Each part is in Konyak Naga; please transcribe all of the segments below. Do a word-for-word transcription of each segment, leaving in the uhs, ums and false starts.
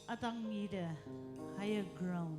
Atang ngide, higher ground.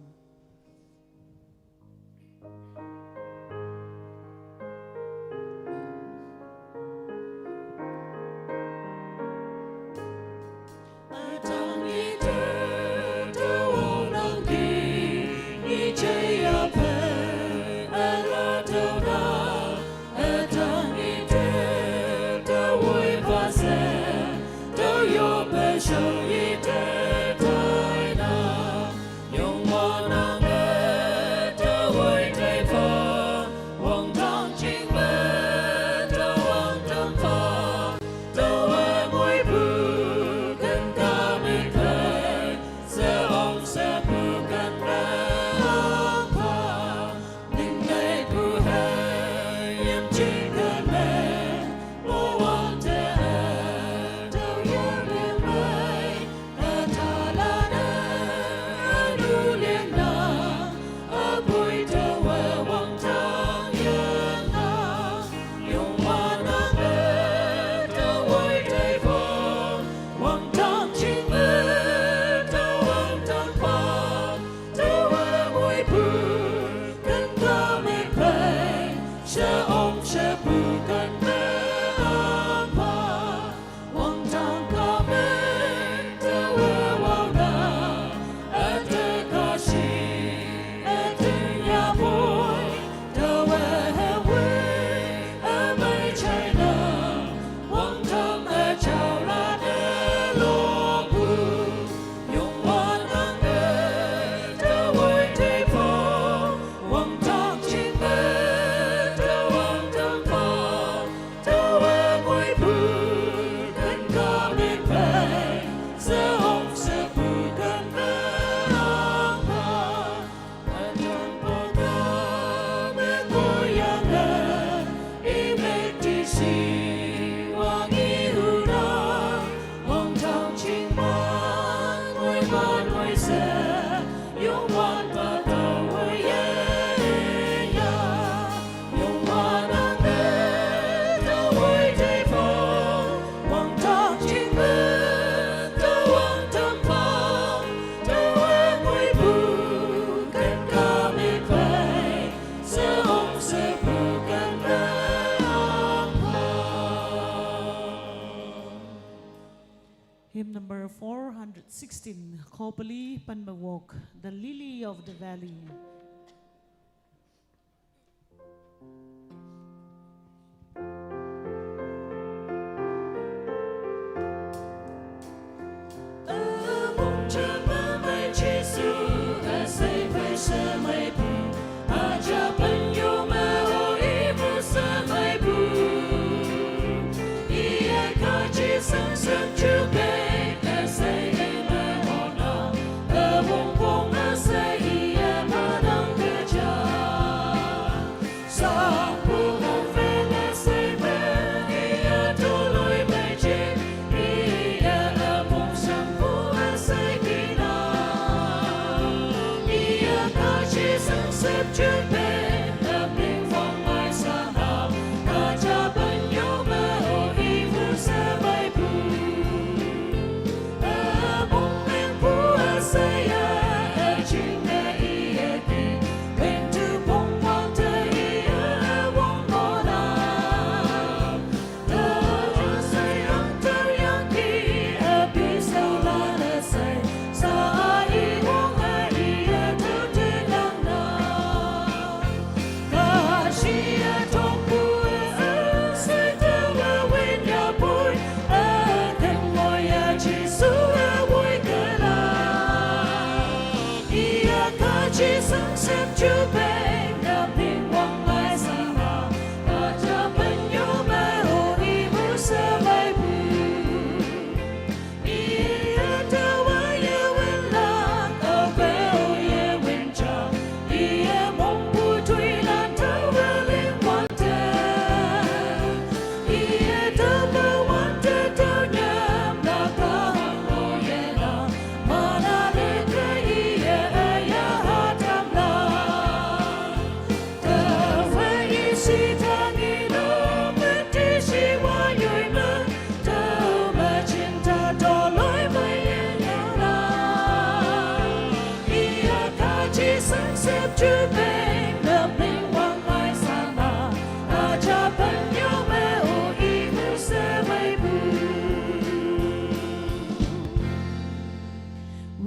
Hymn number four hundred sixteen, Kopali Panmawok, the Lily of the Valley.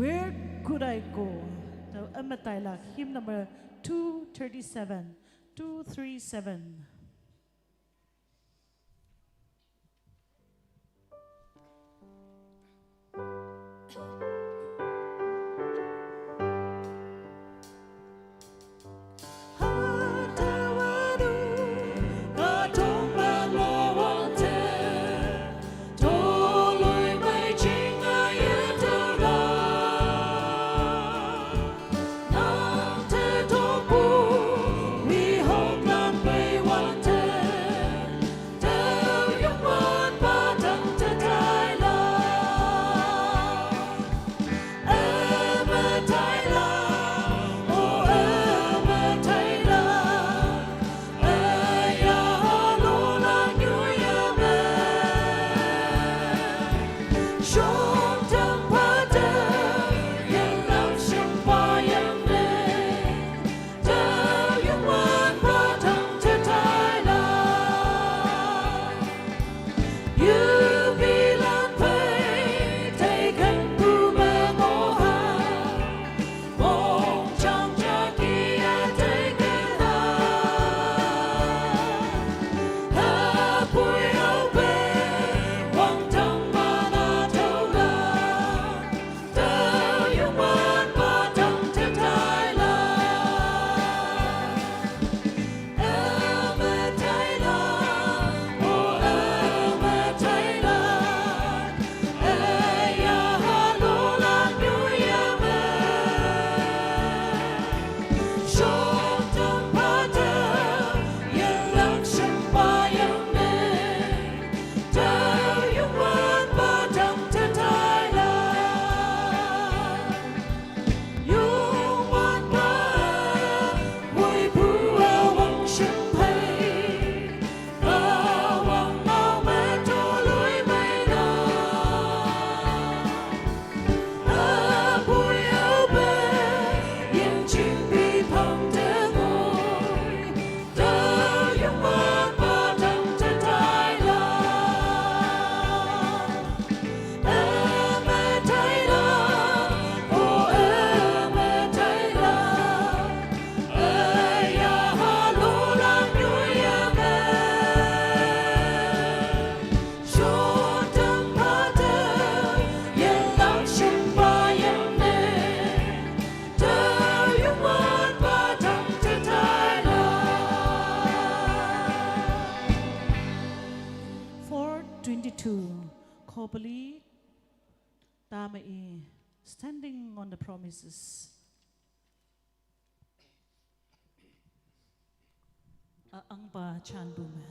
Where could I go? Tau a matailak, hymn number two thirty-seven, two three seven. Four twenty-two, Khopali Tama i, Standing on the Promises. A angpa chanpu me.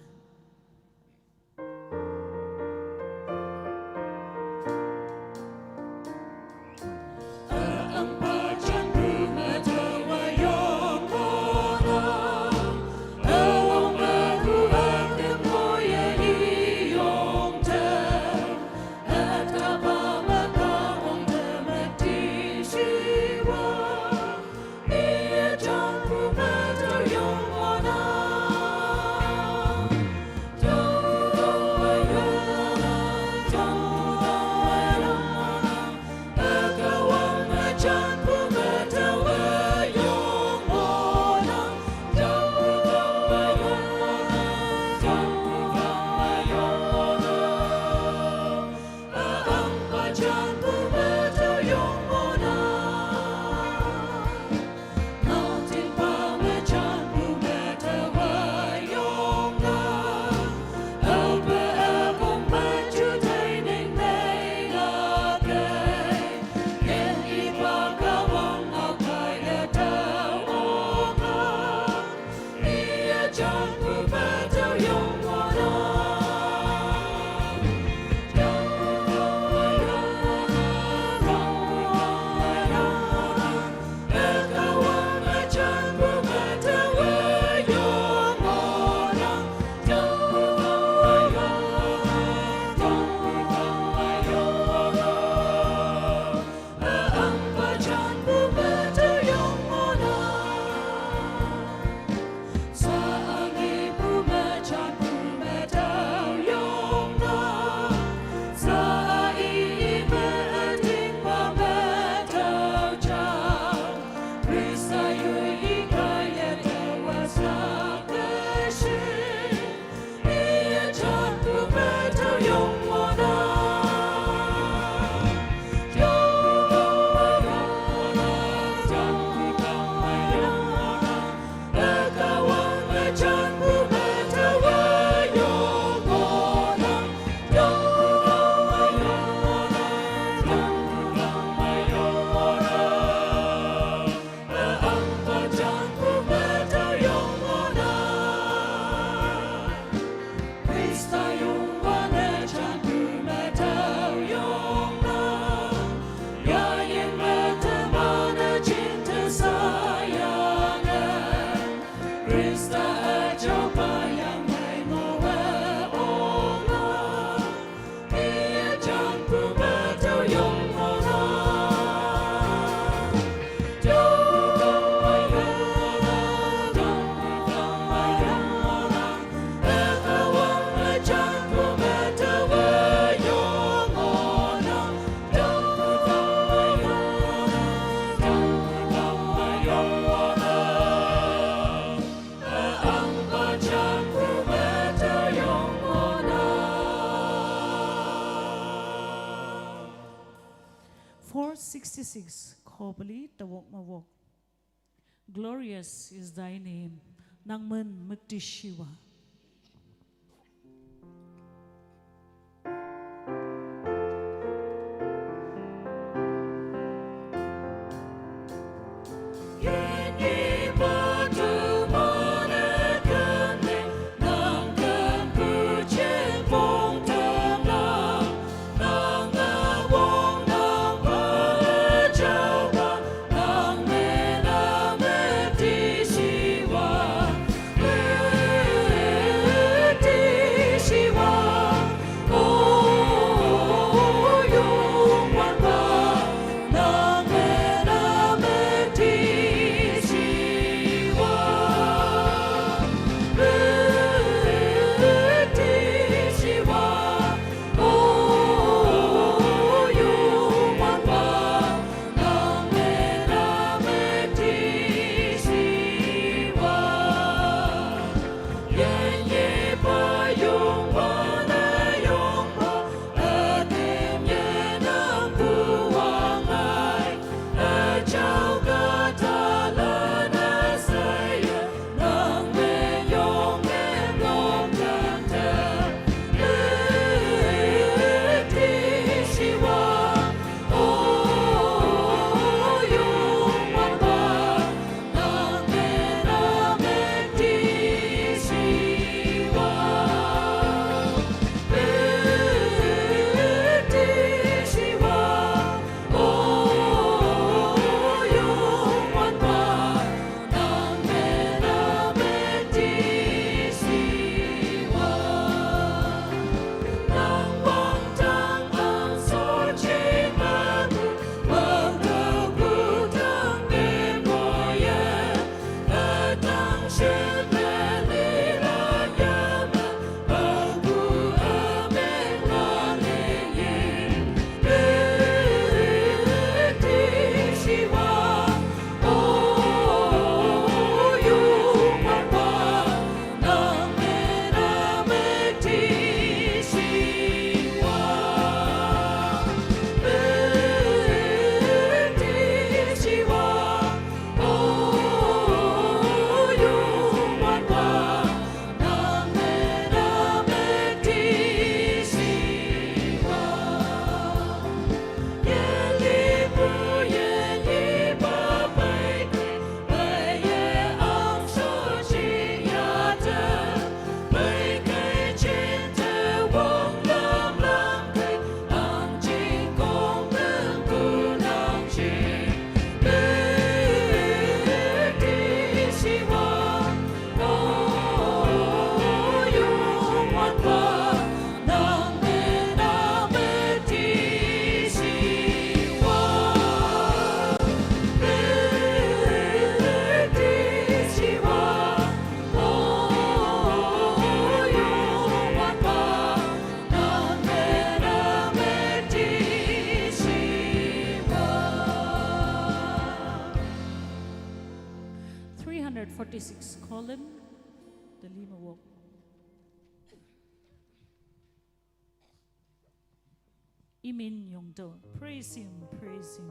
six, Kobali, tawok mawok. Glorious is thy name. Nang mün müktishiwa. Three hundred forty-six column, the Lima walk. Imin Yongdo. Praise him, praise him.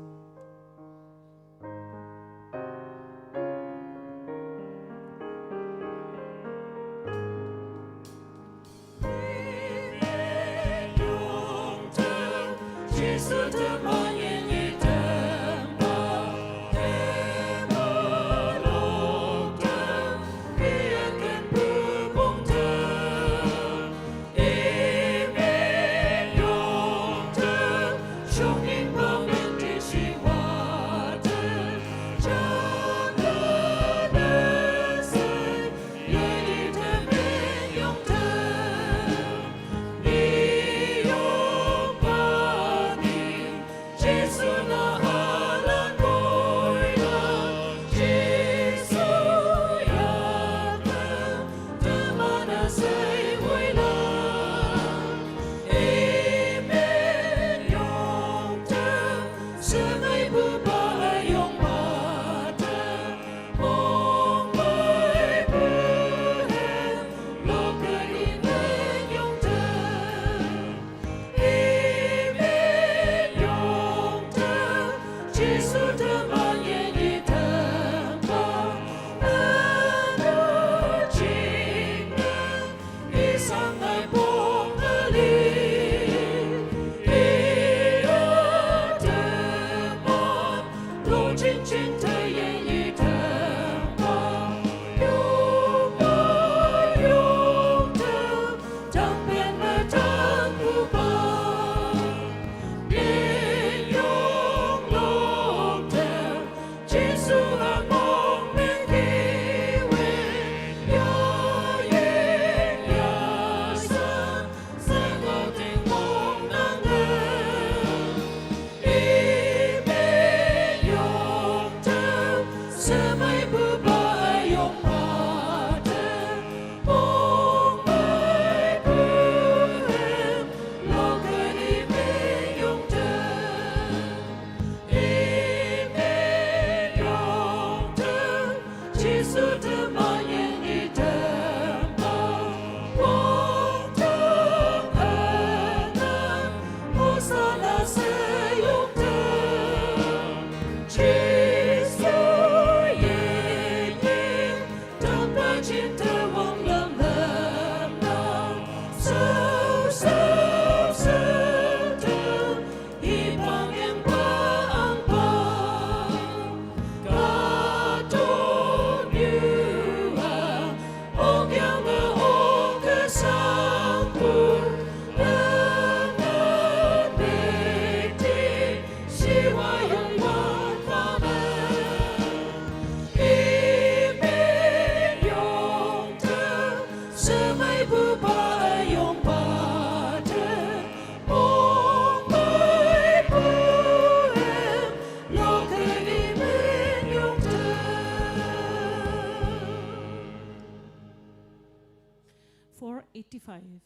Four eighty-five.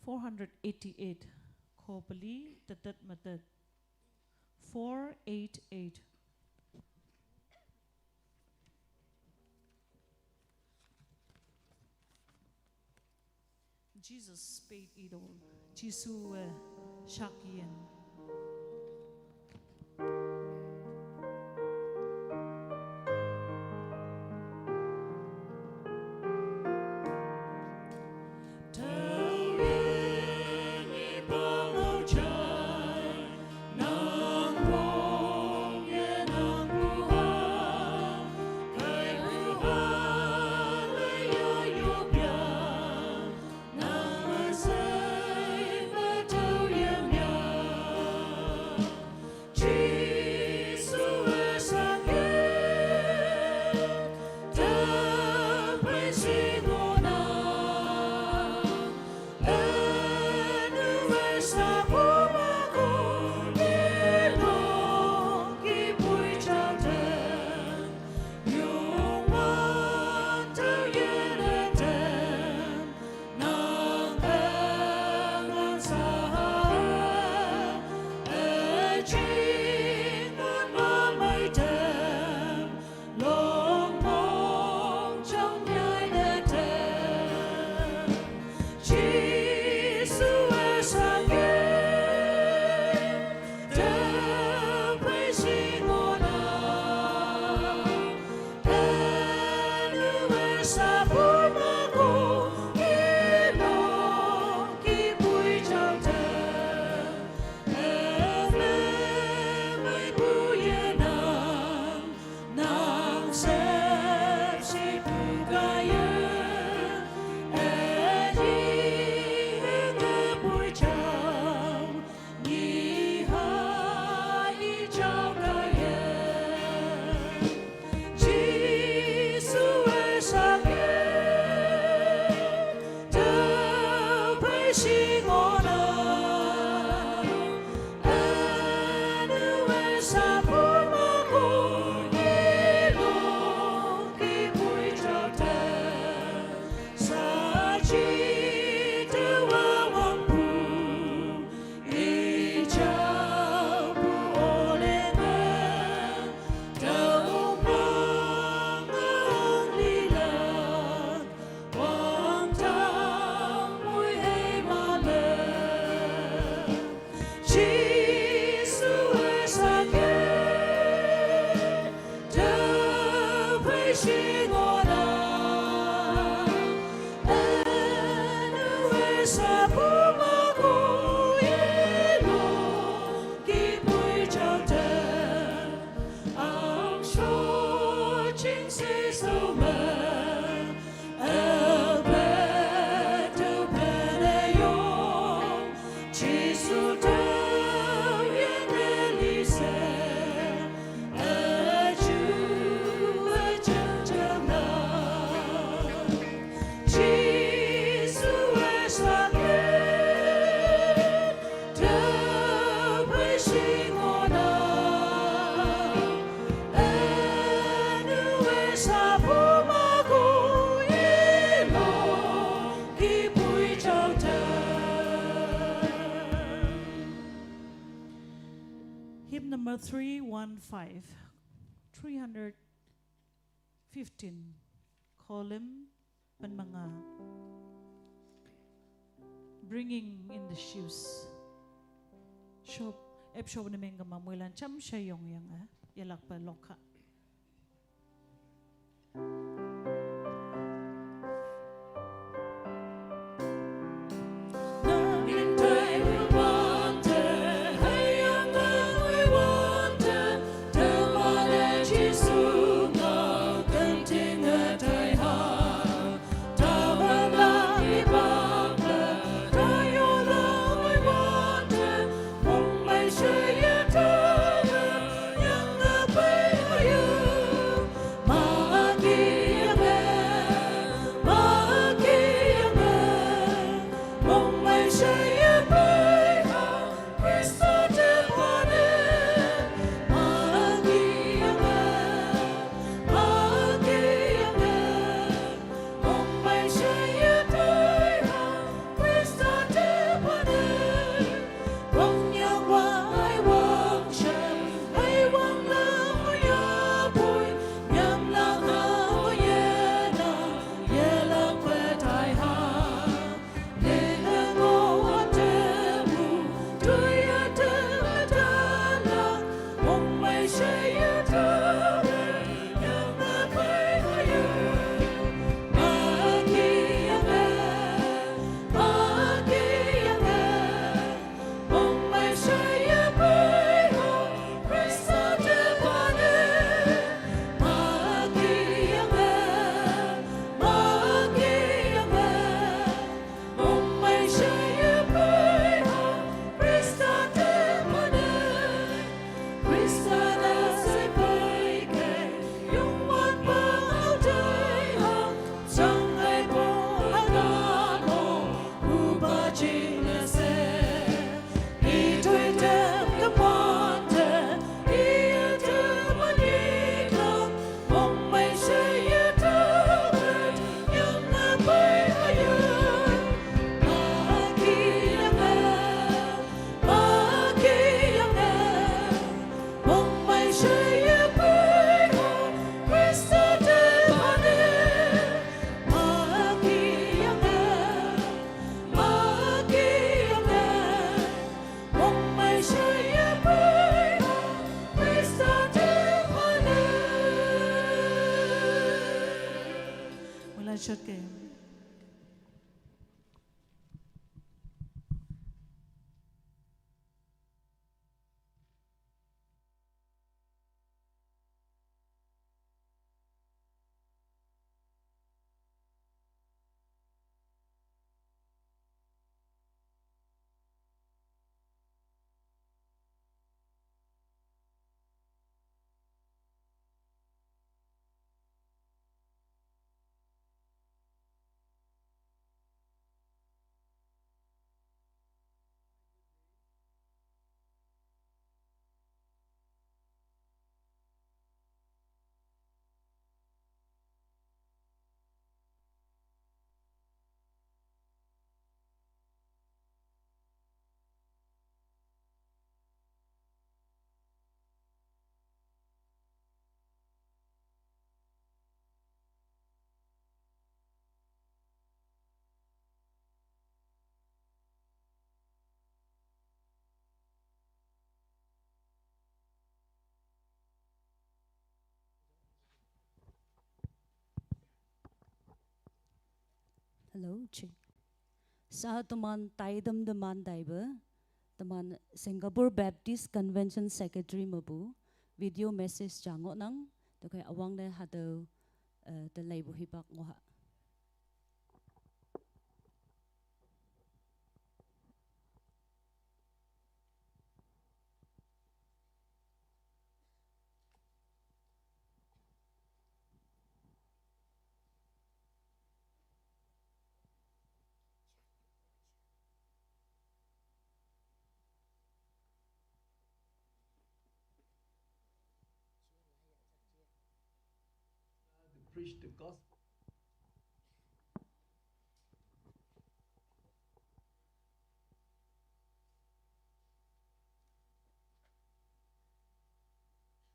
Four hundred eighty-eight. Kobali, tatat matat. Four eight eight. Jesus paid it all. Jisu, eh, shak yen. Hymn number three one five, three hundred fifteen, column panmanga. Bringing in the sheaves. Shop, ep shop na meng kama muilan cham shayong yang, eh, yalak pa lokha. Shut game. Hello, check. Sa teman taidam teman daiba, teman Singapore Baptist Convention Secretary mabu, video message jango nang, tokai awang de hado, eh, telai bu hipak ngoha. To preach the gospel.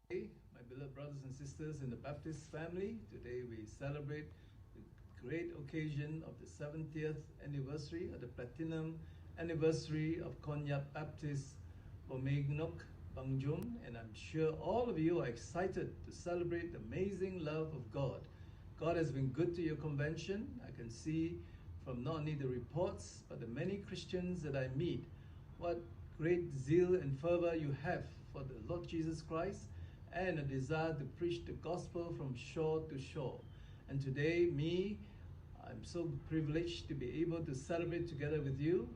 Hey, my beloved brothers and sisters in the Baptist family, today we celebrate the great occasion of the seventieth anniversary, of the platinum anniversary of Konyak Baptist Bomengnok Bangjum, and I'm sure all of you are excited to celebrate the amazing love of God. God has been good to your convention. I can see from not only the reports, but the many Christians that I meet, what great zeal and fervor you have for the Lord Jesus Christ and a desire to preach the gospel from shore to shore. And today, me, I'm so privileged to be able to celebrate together with you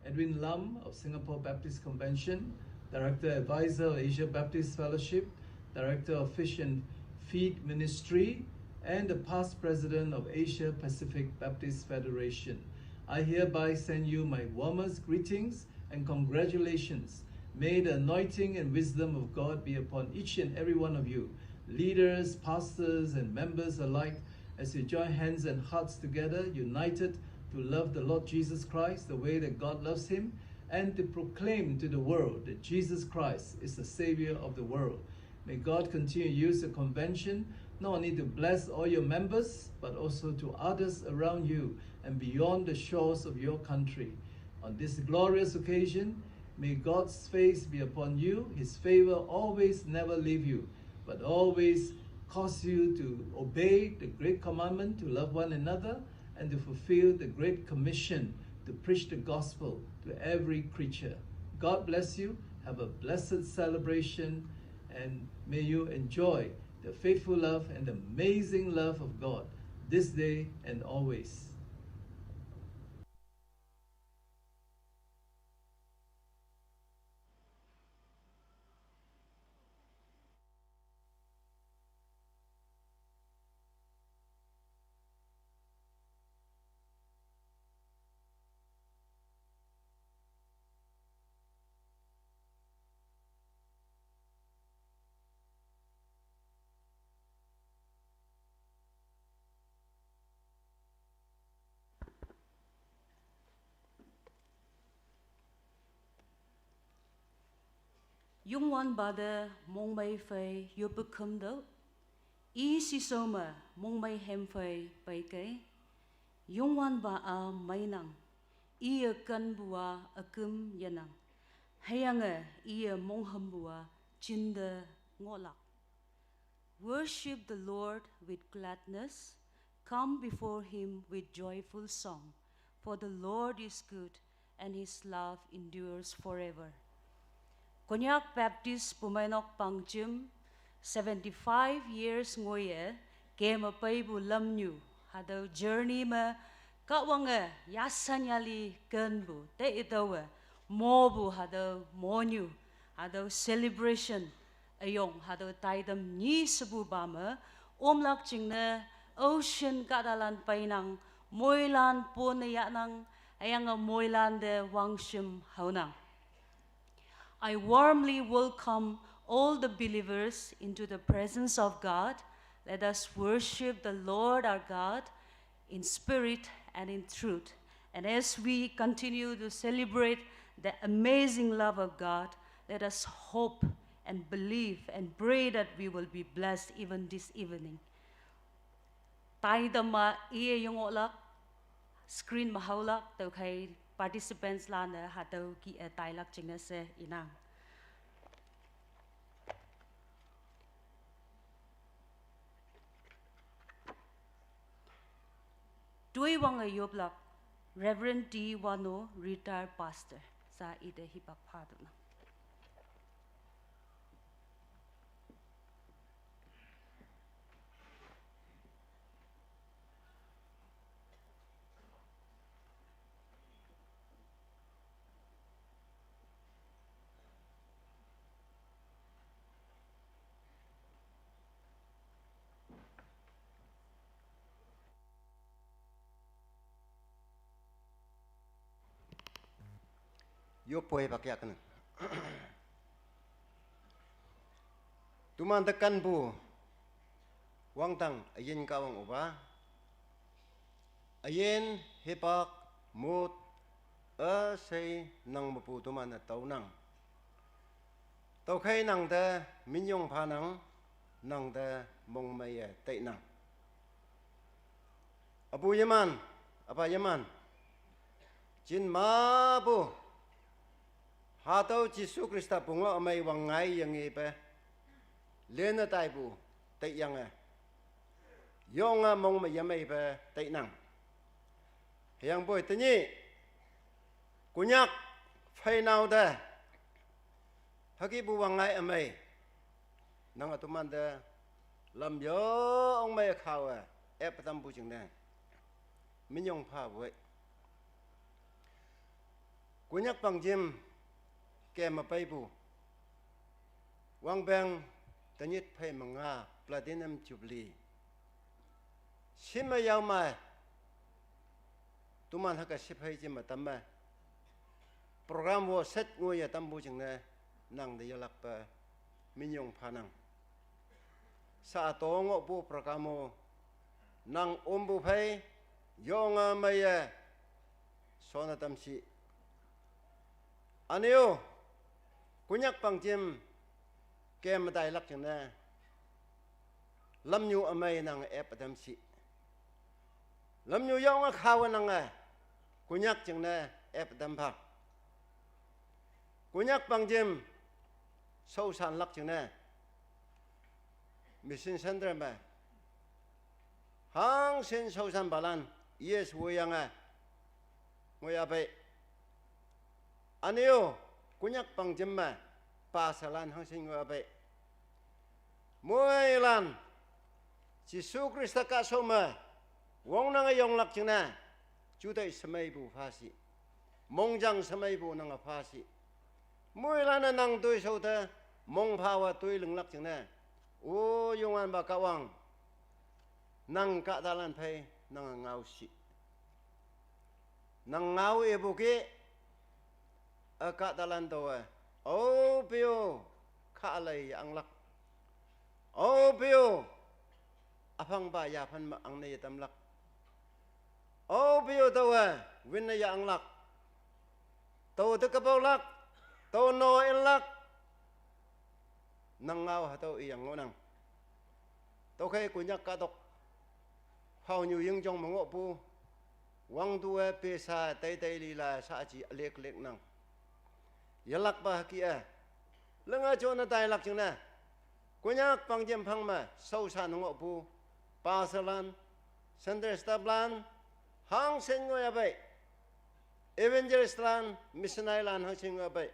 Edwin Lam of Singapore Baptist Convention, Director Advisor of Asia Baptist Fellowship, Director of Fish and Feed Ministry, and the past president of Asia Pacific Baptist Federation. I hereby send you my warmest greetings and congratulations. May the anointing and wisdom of God be upon each and every one of you, leaders, pastors, and members alike, as you join hands and hearts together, united to love the Lord Jesus Christ the way that God loves him, and to proclaim to the world that Jesus Christ is the Savior of the world. May God continue to use the convention not only to bless all your members, but also to others around you and beyond the shores of your country. On this glorious occasion, may God's face be upon you, his favor always never leave you, but always cause you to obey the great commandment to love one another and to fulfill the great commission to preach the gospel to every creature. God bless you. Have a blessed celebration, and may you enjoy the faithful love and the amazing love of God this day and always. Youngwanba te mongmei phei yope khümtüoh. I sisome mongmei hem phei peikei. Youngwanba-a meinang. Iye kenpu-a üküm yenang. Hüyange iye monghümpu-a jinte ngohlak. Worship the Lord with gladness. Come before him with joyful song, for the Lord is good, and his love endures forever. Konyak Baptist Pumainok Pangjim, seventy-five years ngoye, kema paibu lamnyu, hadau journey me, kawange, yasan yali kenbu, te itawe, mobu hadau monyu, hadau celebration, ayong hadau taidam nyi sebu bame, omlak jingne, ocean kadalan painang, moilan pone yaknang, ayang moilan de wangshim haunang. I warmly welcome all the believers into the presence of God. Let us worship the Lord our God in spirit and in truth. And as we continue to celebrate the amazing love of God, let us hope and believe and pray that we will be blessed even this evening. Taidama iye yongolak, screen mahaulak, taukhai participants lane hatau ki e tailak jingne she inang. Tui wange yoplak, Reverend T Wano, retired pastor, sa ite hipak phatunang. Yopoi pakya kene. Tuman tekan bu wangtang ayin kawang uba. Ayin hipak mut asei nang mepu tuman taunang. Taukhai nang te minyong phanang, nang te mongmeiye tainang. Apu yeman, apa yeman. Jin mapu. Hatau Jesu Krista pungo amei wangngai yangi pe. Lena taipu, taiyange. Yonga mongmei yamei pe, tainang. Yang poi tenyi. Kunyak, phainau de. Haki bu wangngai amei. Nang atuman de. Lam yong mei khawe. Ep tam bu jingne. Minyong pha bue. Kunyak Pangjim, kema paibu. Wangbeng, tenyit phei menga, platinum jubilee. Sima yau mai. Tuman haka siphai jima tamme. Program wo set ngoye tambu jingne, nang de yalak pe, minyong phanang. Sa atongo pu program wo, nang umbu phei, yonga meiye, sona tamsi. Aneo, Kunyak Pangjim, kema tailak jingne, lamnyu amei nang ep tamsi. Lamnyu yonga khawa nang e, Kunyak jingne, ep tam pha. Kunyak Pangjim, sausan lak jingne. Mission Center me. Hangsin sausan balan, yes woyange. Ngoya pe. Aneo, Kunyak Pangjim me, pasalan hangsin ngoya pe. Moilan, Jesu Krista ka soma, wong nang yonglak jingne, jutai semai bu phasi. Mongjang semai bu nang phasi. Moilan nang tui sote, mong phawa tui linglak jingne. O yongan ba kawang, nang ka dalan phei, nang ngau si. Nang ngau e bu ke, a ka dalan to e. O pio, ka lai anglak. O pio, aphang ba ya phan ma ang ne tamlak. O pio to e, win ne ya anglak. To te kapau lak, to no en lak. Nang ngau hatau iyang ngonang. Taukhai Kunyak katok. Hau nyu ying jong mengo pu. Wang tu e pesa tai tai lila sa aji lek lek nang. Yalak ba haki e. Lenga jona tailak jingne. Kunyak Pangjim phang me, sausan ngo pu. Pasalan, Sunday staff lan hangsen ngoi abai, evangelist lan, missionary lan hangsen ngoi abai,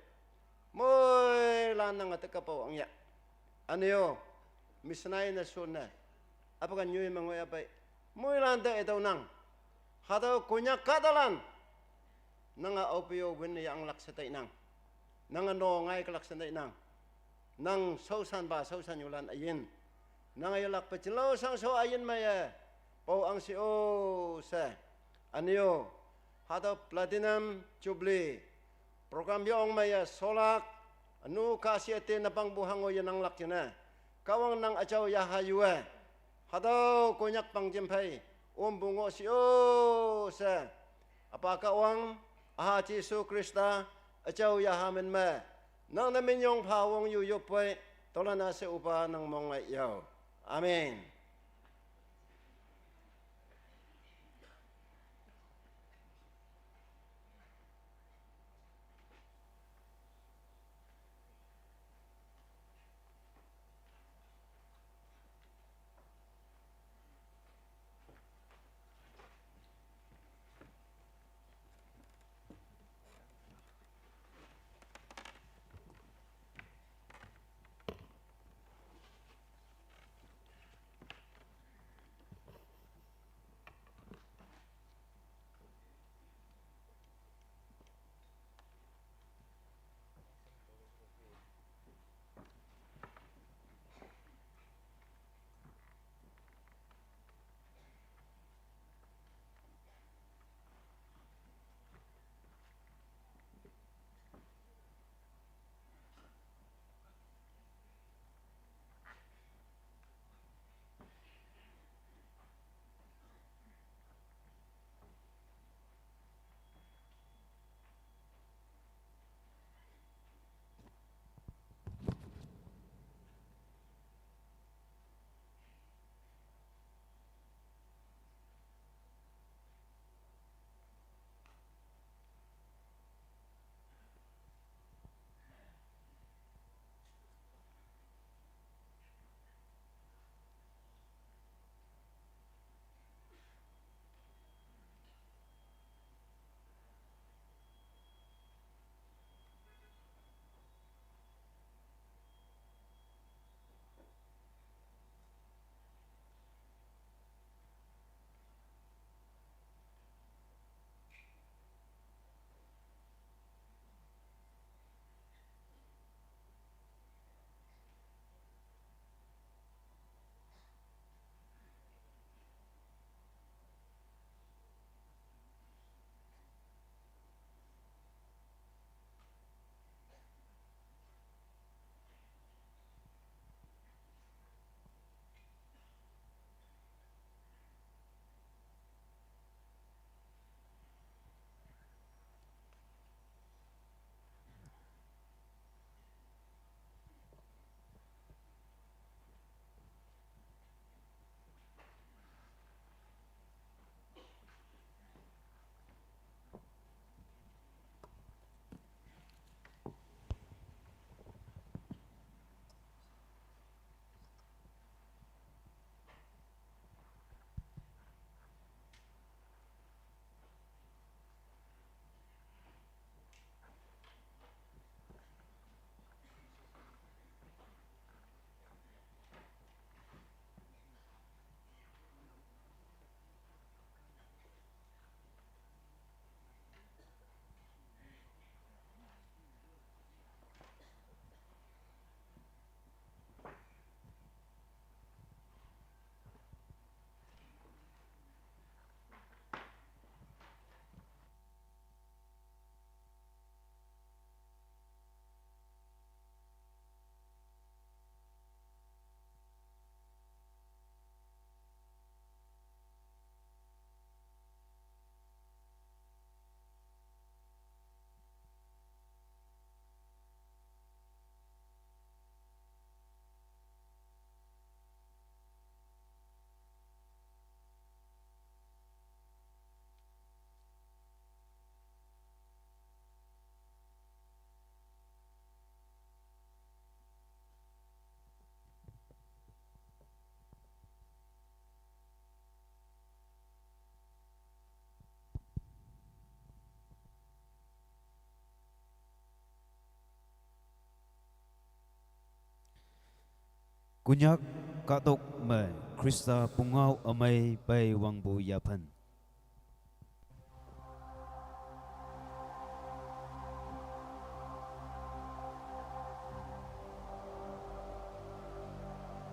moilan nang atekapau angya. Aneo, missionary na sunna, apakan nyui mangoi abai, moilan te etau nang. Hatau Konyak kahtalan, nanga aupio win yang lak setai nang. Nanga no ngai kelak setai nang. Nang sausan ba sausan yulan ayin. Nanga yulak pecelo sang so ayin maya. Pau ang si o se. Anio. Hatau platinum jubilee program yong maya solak. Anu kasi ate napang buhango yanang lak yuna. Kawang nang achau yaha yue. Hatau Konyak pang jempai. Um bungo si o se. Apa Kawang, aha Jisu Krista, achau yaha men me. Nang na minyong pha wong yu yopoi, tolana se upa nang mong ngai yau. Amen. Konyak kahtok me Khrista pungao amei pei wangpu yaphan.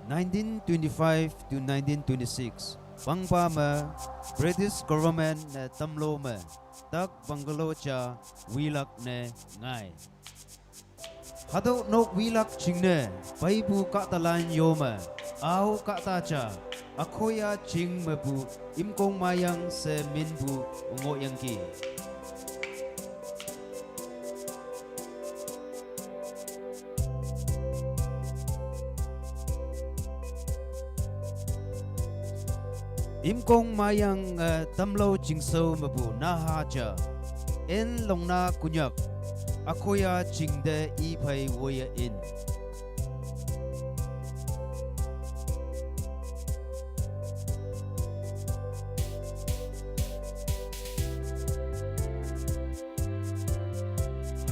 Nineteen twenty-five to nineteen twenty-six, pangpa me British government ne tamlo me tak bungalow ja wilak ne ngai. Hatüo nok wilak jingne, peipu kahtalan yo me, ao kahta ja, Akhoya jing mepu, Imkong Mayang she minpu, ngohyangki. Imkong Mayang, eh, tamlo chingshao mepu naha ja. En Longna Konyak, Akhoya jingte iphei woiye in.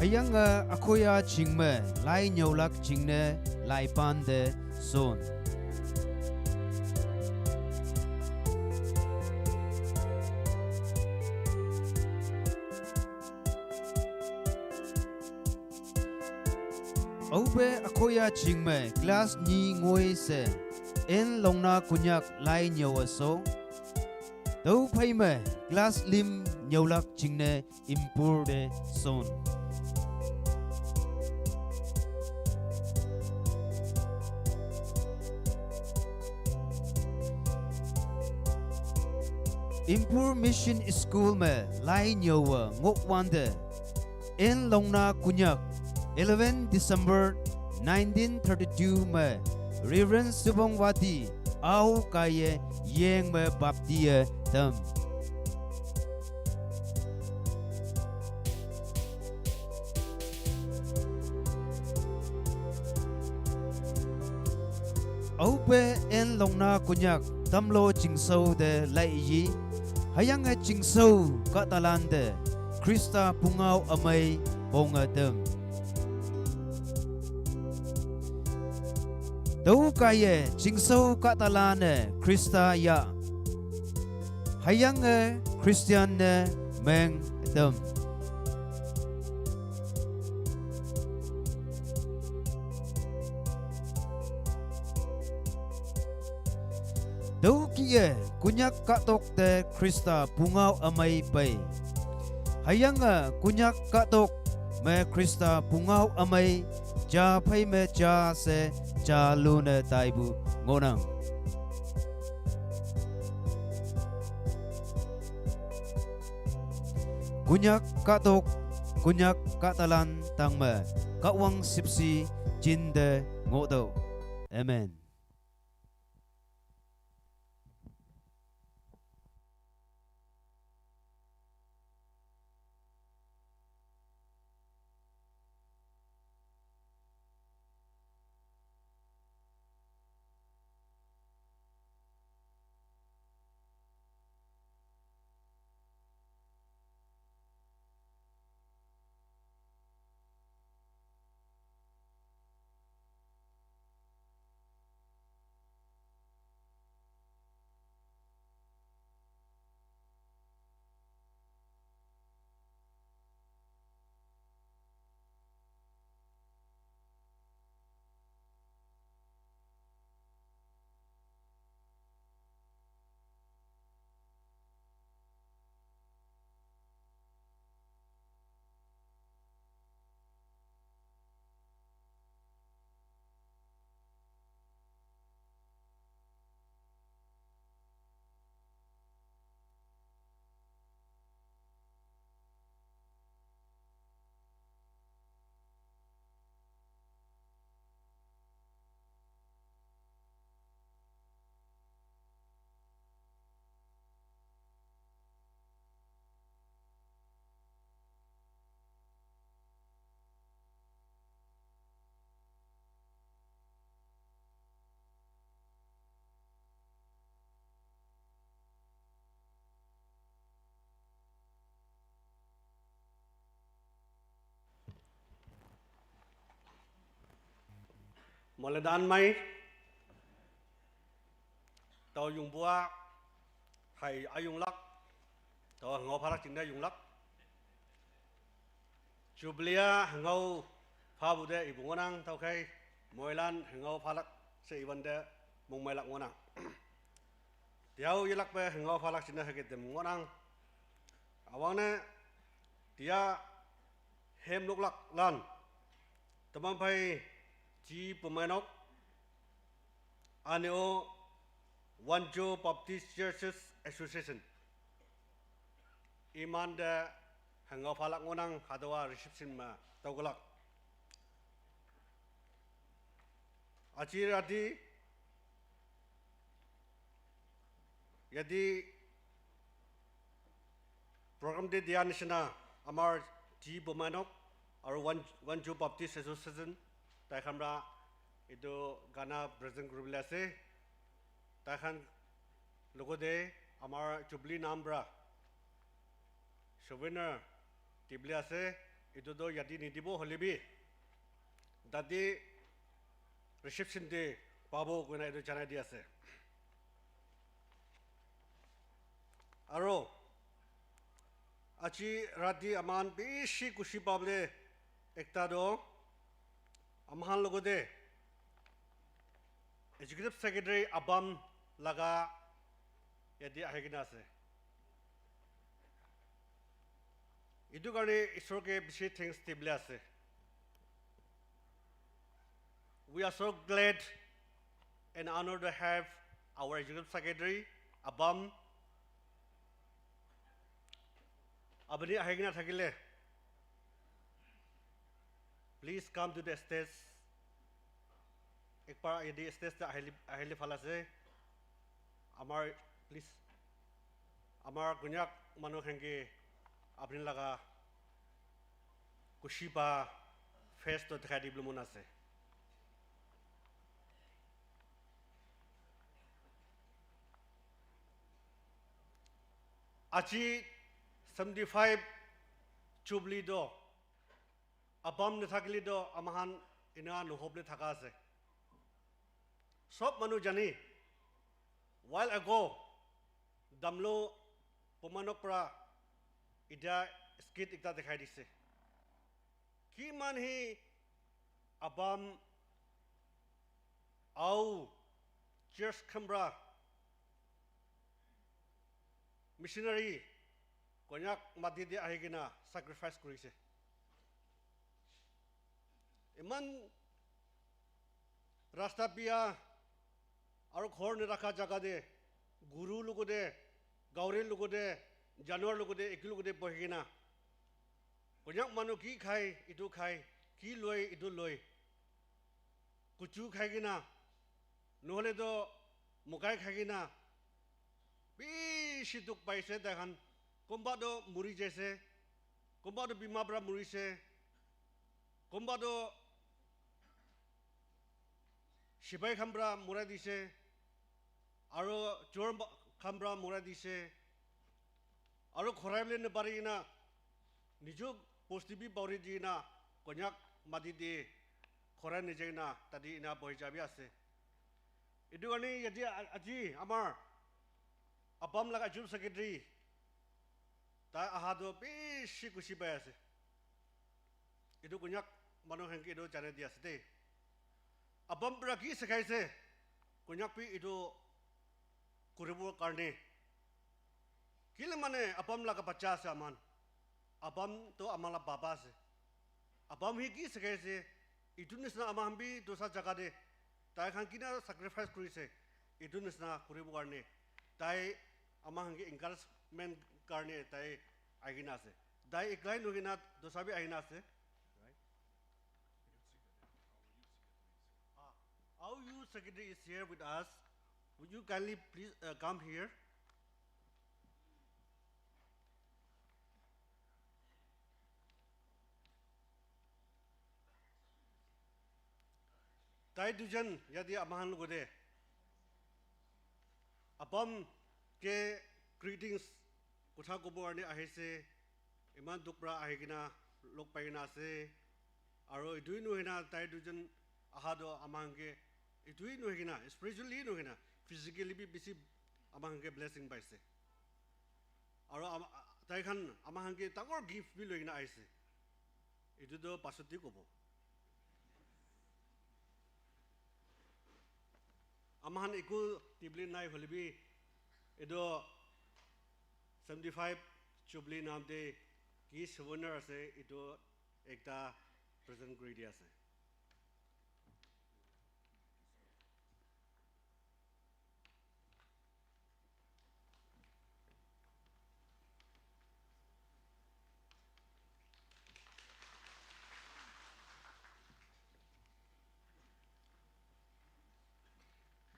Hüyange Akhoya jing me, lai nyüolak jingne, lai pante, son. Aope Akhoya jing me class nyi ngoi she, En Longna Konyak lai nyüowe so. Tüophei me class lim nyüolak jingne Impur te son. Impur Mission School me lai nyüowe ngohwante, En Longna Konyak, eleven December nineteen thirty-two me, Reverend Subong Wati, ao kaiye, yeng me baptize tam. Aope En Longna Konyak, tamlo chingshao te lai yi, hüyange chingshao kahtalante, Khrista pungao amei ponge tam. Tüo kaiye chingshao kahtalan-e Khrista yah. Hüyange Christian ne meng tam. Tüokih-e Konyak kahtok te Khrista pungao ümei pei. Hüyange Konyak kahtok me Khrista pungao ümei ja phei me ja she ja lune taipu ngohnang. Konyak kahtok, Konyak kahtalan tangme, Kahwang shüpshe jinte ngohtüoh. Amen. Moledan mei, Tao yungbua, hai ayunglak, tao hangau phalak chinda yunglak. Jubilee hangau phabu de ibu ngonang tao khai, moilan hangau phalak se iban de mungmailak ngonang. Tiau yelak pe hangau phalak chinda hake dem ngonang. Awang ne tia hem nuklak lan. Teman phai ji pemainok, aneo Wanjo Baptist Churches Association. Iman de hangau phalak ngonang hadoa reception ma taugelak. Achi rati, yadi program de dia nisina, amar ji pemainok, aru Wan-, Wanjo Baptist Association, tai khan pra etu gana present kuribole ase. Tai khan logote amar Jubilee nam pra souvenir dibole ase. Etu toh yate nidibo hoile bi, tate reception te pabo koina etu janai di ase. Aro aji rati aman bishi khushi pabole ekta toh, aman logote Executive Secretary ABAM laga yate ahi kena ase. Etu karne Isor ke bishi thanks dibole ase. We are so glad and honored to have our Executive Secretary, ABAM. Apuni ahi kena thakile, please come to the stage. Ekbar yate stage te ahile, ahile bhal ase. Amar, please. Amar Konyak manu khan ke apuni laga khushi pa face toh dikhai dibole mon ase. Aji seventy five Jubilee toh ABAM nathakile toh amakhan ena nohobole thaka ase. Sob manu jane, while ago, Damlo Pomanok pra etia skit ekta dikhai dise. Kiman hi ABAM, Ao, church khan pra missionary Konyak mati te ahi kena sacrifice kurise. Iman rasta biya aru ghor narakha jaga te, guru logote, gauri logote, janwar logote, eku logote bohi kena, Konyak manu ki khai, etu khai, ki loi, etu loi, kuchu khai kena, nohole toh mokai khai kena, bishi dukh paise tai khan. Kunba toh muri jaise, kunba toh bimar pra murise, kunba toh sipai khan pra murai dise, aru chor khan pra murai dise, aru khorai bole napari kena, nijor bosti bi pauri di kena, Konyak mati te khorai nijai kena, tate ena bohi ja bi ase. Etu karne yate a-, aji amar ABAM laga Executive Secretary, tai aha toh bishi khushi pai ase. Etu Konyak manu khan ke etu janai di ase de. ABAM pra ki sikhai ase, Konyak bi etu kuribo karne. Kile mane ABAM laga bacha ase aman. ABAM toh aman la baba ase. ABAM hi ki sikhai ase, etu nisna aman bi dosa jaga te tai khan kina sacrifice kurise, etu nisna kuribo karne. Tai aman ke encouragement karne tai ahi kena ase. Tai ekla nohoi kena dosa bi ahi kena ase. Right? Ah, our youth secretary is here with us. Would you kindly please, uh, come here? Tai duijon yate aman logote ABAM ke greetings kotha kobo karne ahise. Iman dukh pra ahi kena log pai kena ase. Aru etu hi nohoi na tai duijon aha toh aman ke Etu hi nohoi kena, spiritually nohoi kena, physically bi bishi ama khan ke blessing paise. Aru ama, tai khan ama khan ke dangor gift bi loi kena aise. Etu toh pasot te kobo. Ama khan eku tibli nai hoile bi, etu seventy five jubilee naam te ki souvenir ase, etu ekta present kuri di ase.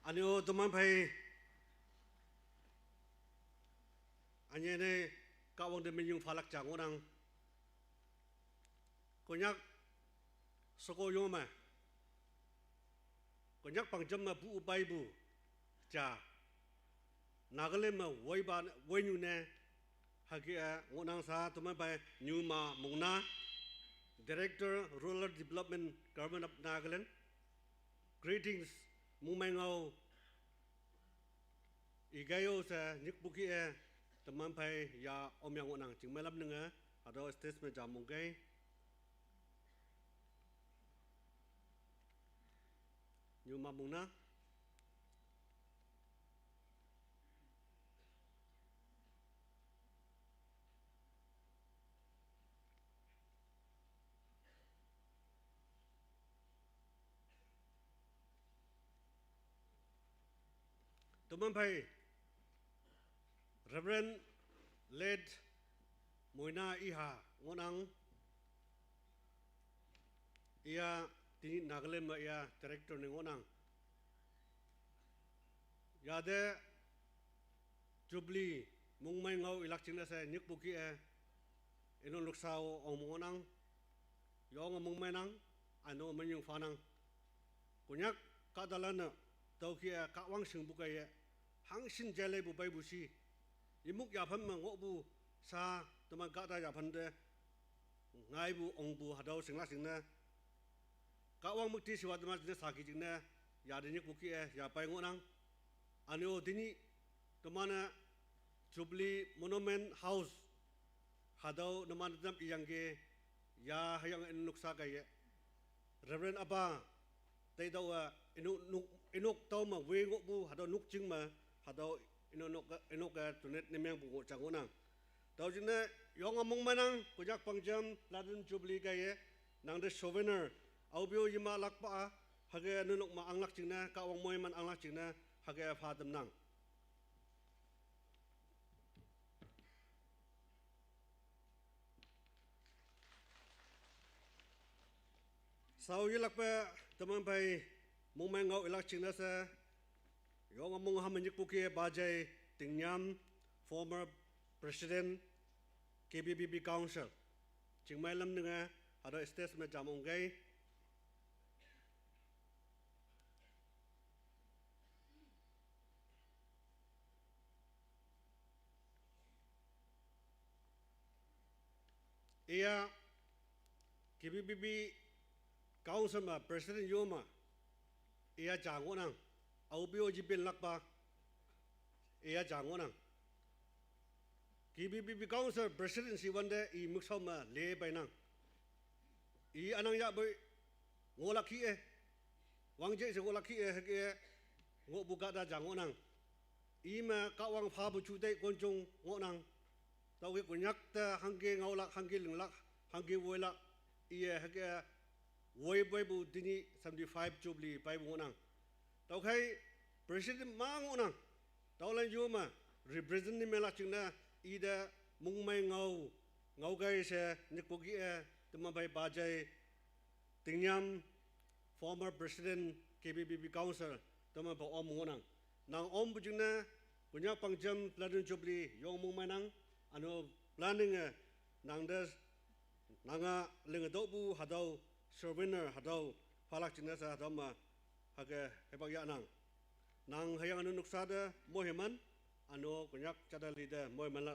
Ani o toman phai, ani ene Kahwang te minyong phalak cha ngohnang. Konyak soko yoma, Konyak pangjam ma bu upai bu cha, Nagaland ma woi ba woi nyu ne, hagi a ngohnang sa toman phai Nyuma Mungna, Director, Rural Development, Government of Nagaland. Greetings, Mungmai Ngao. Igayo sa nyikpuki e, toman phai ya om yang ngohnang chingmai lam nunga, hado stage me jam ongkai. Nyuma Mungna. Toman phai, Reverend Late Moina Iha ngohnang, iya tini Nagaland ma iya director ni ngohnang. Yate Jubilee Mungmai Ngao ilak chingna sa nyikpuki e, ino nuksa o ong ngohnang, yong Mungmai nang, ano manyung fanang. Konyak kahtalan na tauki e Kahwang sing bukai e, hangshin jale bu pai bu si. Imuk yaphan ma ngoh bu sa toman kahta yaphan de ngai bu ong bu hadau singla singna. Kahwang mukti siwa toman jine saki jingne, ya de nyikpuki e, ya pai ngohnang. Ani o tini, toman e Jubilee Monument House, hadau toman dam iyang ke, ya hayang in nuksa kai e. Reverend Apa, tai dau a, inuk, nuk, inuk tau ma, we ngok bu, hadau nuk ching ma, hadau inuk, nuk, inuk a, tunet nemeng bu ngoh chang ngohnang. Tau jingne, yong Mungmai nang, Konyak pangjam, Platinum Jubilee kai e, nang de souvenir, aubio yima lakpa a, hage nunuk ma anglak jingne, Kahwang moiman anglak jingne, hage pha tamnang. Sao yelakpe toman phai Mungmai Ngao ilak chingna sa, yong Mung ham nyikpuki Bajai Tingnyam, former president, K B B B Council. Chingmai lam nunga, hado stage me jam ongkai. Iya K B B B Council ma president yoma, iya jang ngohnang, aubio jipin lakpa, iya jang ngohnang. K B B B Council President si wande i muksau ma le bai nang. I anang ya bai ngolak ki e. Wang je se ngolak ki e hake, ngo buka da jang ngohnang. I ma Kahwang pha bu chu dai konchong ngohnang. Tau ke Konyak ta hangke ngaolak, hangke linglak, hangke woilak. I e hake woi bai bu dini seventy five Jubilee bai bu ngohnang. Tau khai President ma ngohnang. Tau lan yoma represent ni melak chingna ida Mungmai Ngao, Ngao kai se nyikpuki e, toman phai Bajai Tingnyam, former president K B B B Council, toman phai om ngohnang. Nang om bu chingna, Konyak pangjam Platinum Jubilee yong Mungmai nang, ano planning e, nang des, nanga ling do bu hadau, souvenir hadau, phalak chingna sa hadau ma, hake hepak ya nang. Nang hayang anu nuksa de moheman, ano Konyak chada li de moheman la.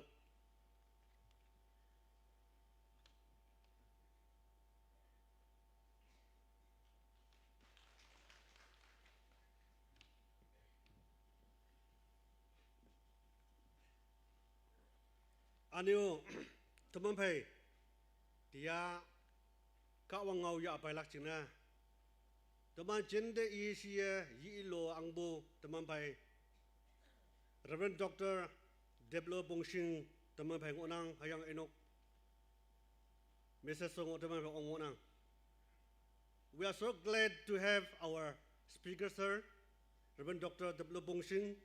Aneo, teman phei, tia, Kahwang ngao ya apailak jingne. Teman jinte i shiye yi ilo angpu teman phei. Reverend Doctor Deplo Pongshing teman phei ngohnang hüyange inok. Missus Song teman phei ong ngohnang. We are so glad to have our speaker, sir, Reverend Doctor Deplo Pongshing,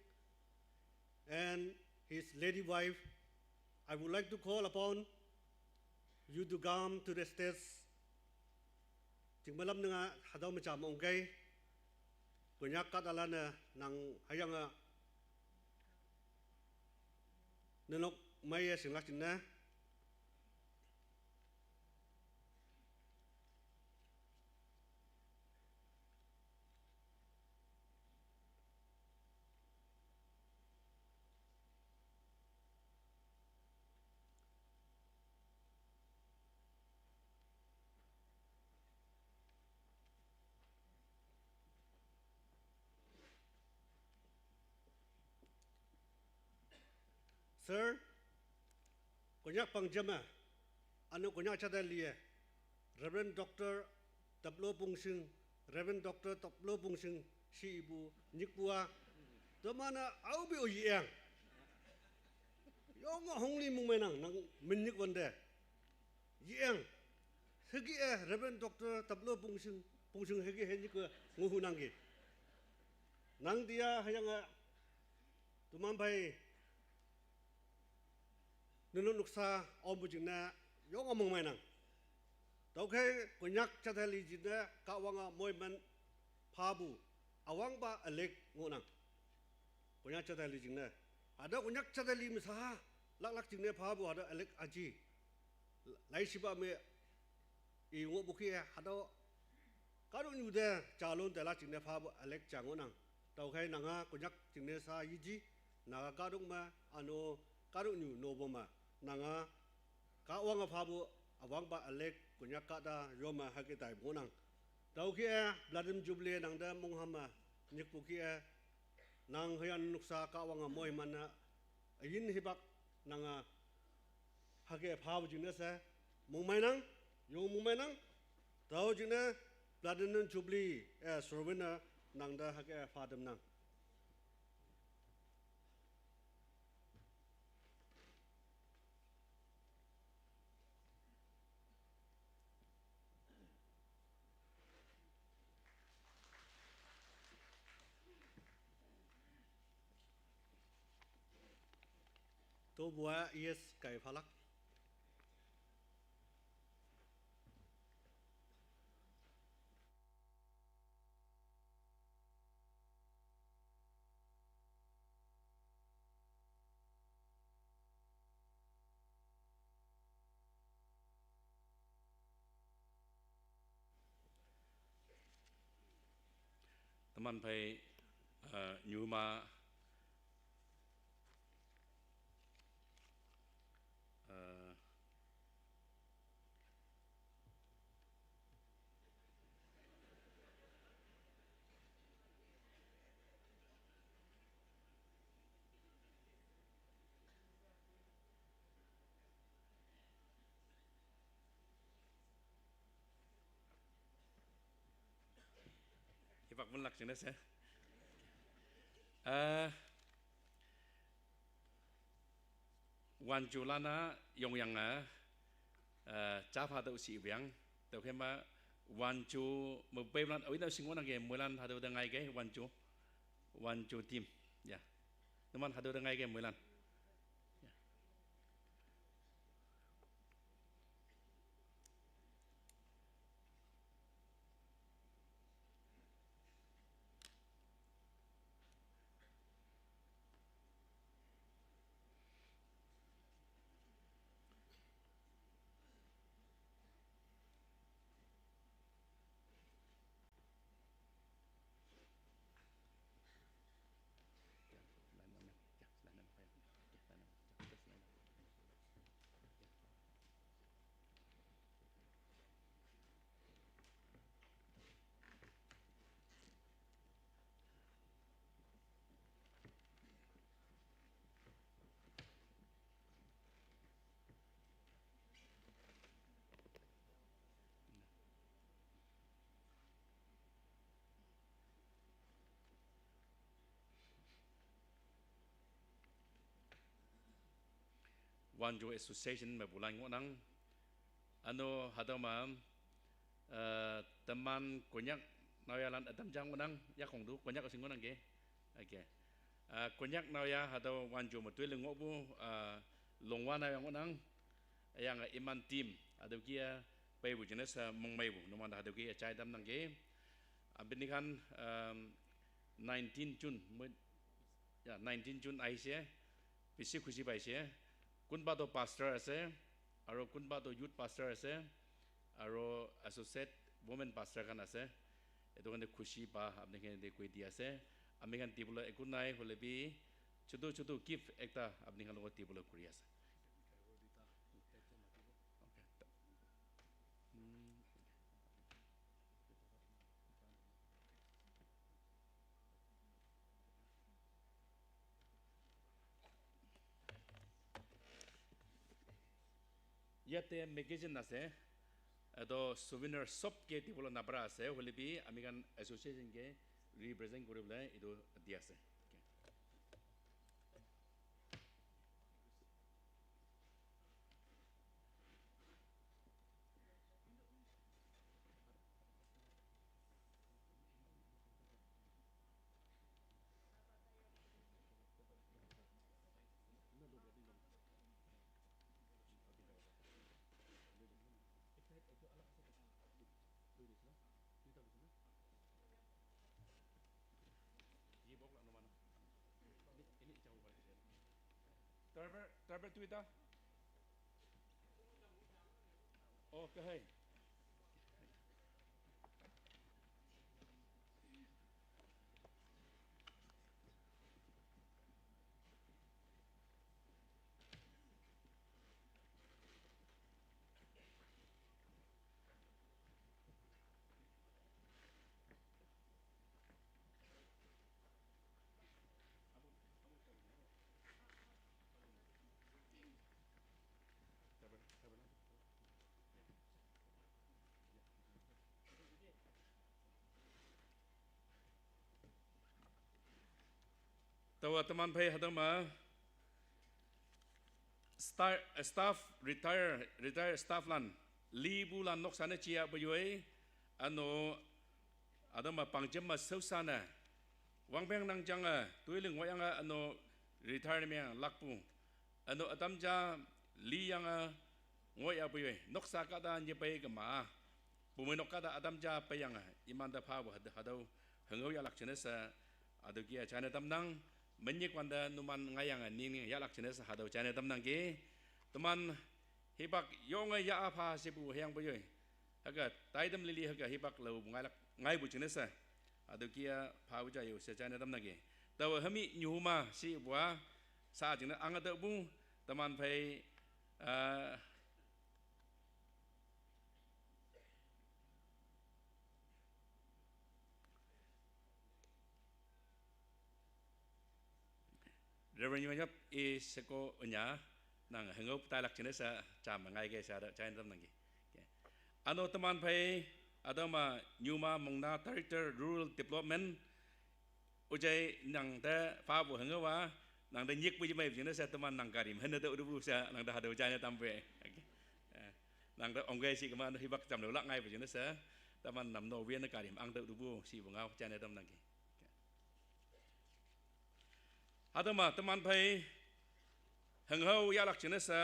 and his lady wife. I would like to call upon you to come to the stage. Jingmelam nanga hatüo me jam ongkei. Konyak kahtalan-e nang hüyange nenok meiye shinglak jingne. Sir, Konyak pang jame, ano Konyak jate liye, Reverend Doctor Taplo Pongshing, Reverend Doctor Taplo Pongshing, shi ipu, nyikpu-a, teman-e aope-o yeng. Yonge hongli mongmeinang, nang menyik wante. Yeng. Hüke-e, Reverend Doctor Taplo Pongshing, Pongshing hüke henyik-e ngohhunangki. Nang tia hüyange, teman phei, nunu noksa ompu jingne, yonge mongmeinang. Tüokhei Konyak jate li jingne, Kahwange moiman phapu, üwangpa ülick ngohnang. Konyak jate li jingne. Hatüo Konyak jate li me sa, laklak jingne phapu hatüo ülick aji. Laishipa me i ngohpu kih-e hatüo kahtoknyu te jalon te lak jingne phapu ülick ja ngohnang. Tüokhei nanga Konyak jingne sa yeji, nanga kahtok me, ano kahtoknyu nopo me, nanga Kahwange phapu üwangpa ülick Konyak kahta yome hüke taipu ngohnang. Tüokhei-e, Platinum Jubilee nangte monghamme nyikpu kih-e, nang hüyange noksa Kahwange moiman-e, üyin hipak nange hüke phapu jingne she, mongmeinang, yong mongmeinang, tüo jingne Platinum Jubilee, eh, souvenir nangte hüke pha tamnang. Topu-a yes kai phalak. Teman phei, eh, nyuma, eh, Hipak menlak jingne she. Eh, wanjulan-a yongyange, eh, japa tüo shi wiang, tüokhei ma wanju me peilan, oh, ina shing ngohnangke, moilan hatüo te ngaike, wanju, wanju team, ya. Numan hatüo te ngaike, moilan. Ya. Wanjo Association me bulan ngohnang. Ano hatüo ma, eh, teman Konyak naoyalan ütam jang ngohnang, yakhong tu Konyak üshing ngohnang ke. Okay. Ah, Konyak naoya hatüo Wanjo me toiling ngohpu, ah, Longwa naoya ngohnang. Hüyange iman team, hatüo kih-a peipu jingne she mongmeipu, numan te hatüo kih-a jai tamnang ke. Abini khan, um, nineteen June, mo-, ya, nineteen June aise, bisi khushi paise. Kunba to pastor ase, aro kunba to youth pastor ase, aro associate women pastor khan ase. Etu karone khushi pa apni khan yate koi di ase. Ami khan dibole eku nai, hoile bi chutu chutu gift ekta apni khan logot dibole kuri ase. Okay. Hmm. Yate magazine ase, etu souvenir sob ke dibole napara ase, hoile bi ami khan association ke represent kuri bole etu di ase. Okay. Driver, driver, tu ita. Oh, kahai. Taowa teman phei hatüo ma star, staff retire, retire staff lan, lipu lan noksa ne jia peyoi, ano, hatüo ma pangjem ma shaosha ne, wangpeng nang jange, toiling ngohyange, ano, retire meng lakpu. Ano ütam ja liyange ngohya peyoi, noksa kahta nyepei kema. Pumeinok kahta ütam ja peiyange, imante phapu hat-, hatüo hünghao yahlak jingne she, hatüo kih-a jaine tamnang, menyik wante numan ngaiyange ningning yahlak jingne she hatüo jaine tamnang ke. Teman hipak yonge ya-a pha shepu hüyangpu yoi. Hüke taitam lili hüke hipak laopu ngailak, ngaipu jingne she. Hatüo kih-a phapu ja yo she jaine tamnang ke. Taowe hümi nyuma shipu-a, sha jingne ange tüopu, teman phei, ah, Reverend Yonyap i sheko ünya, nang hünghao tailak jingne she, jam ngai ke she hatüo jaine tamnang ke. Okay. Ano teman phei, hatüo ma nyuma mongna Director Rural Development, ojai nangte phapu hüngao-a, nangte nyikpu yemeipu jingne she teman nang gari me hene te utupu she nangte hatüo jaine tampu. Okay. Eh, nangte ongkei shi kema hipak jamlao lak ngaipu jingne she, teman nam no wene gari me ang te utupu shipu ngao jaine tamnang ke. Okay. Hatüo ma teman phei hünghao yahlak jingne she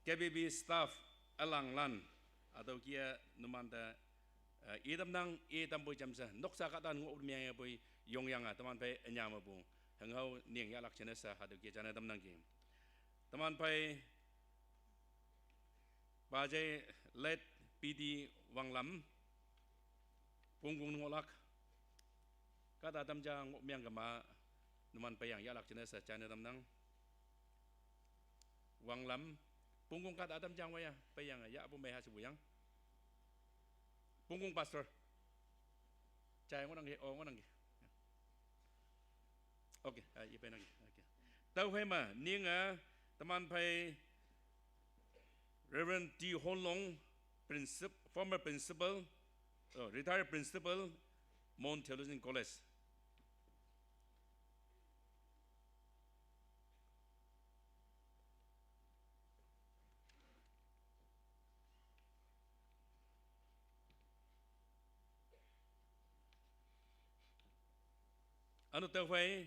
K B B staff ülanglan, hatüo kih-a numante, eh, itamnang, itampu jamshe noksa kahta ngoh mengpoi yongyange teman phei ünya mepu hünghao ning yahlak jingne she hatüo kih-a jaine tamnang ke. Teman phei Pajai late P D Wanglam, Pongkong ngohlak, kahta ütam ja ngoh meng kema, numan peiyang yahlak jingne she jaine tamnang. Wanglam, Pongkong kahta ütam ja ngohya, peiyange yahpu mei ha shepu yang. Pongkong pastor. Jai ngohnang ke, oh ngohnang ke. Okay, ah, yepeinang ke. Okay. Tüophei me ninge, teman phei Reverend T Honlong, princip-, former principal, oh, retired principal, Mon Theologian College. Ano tawh phei,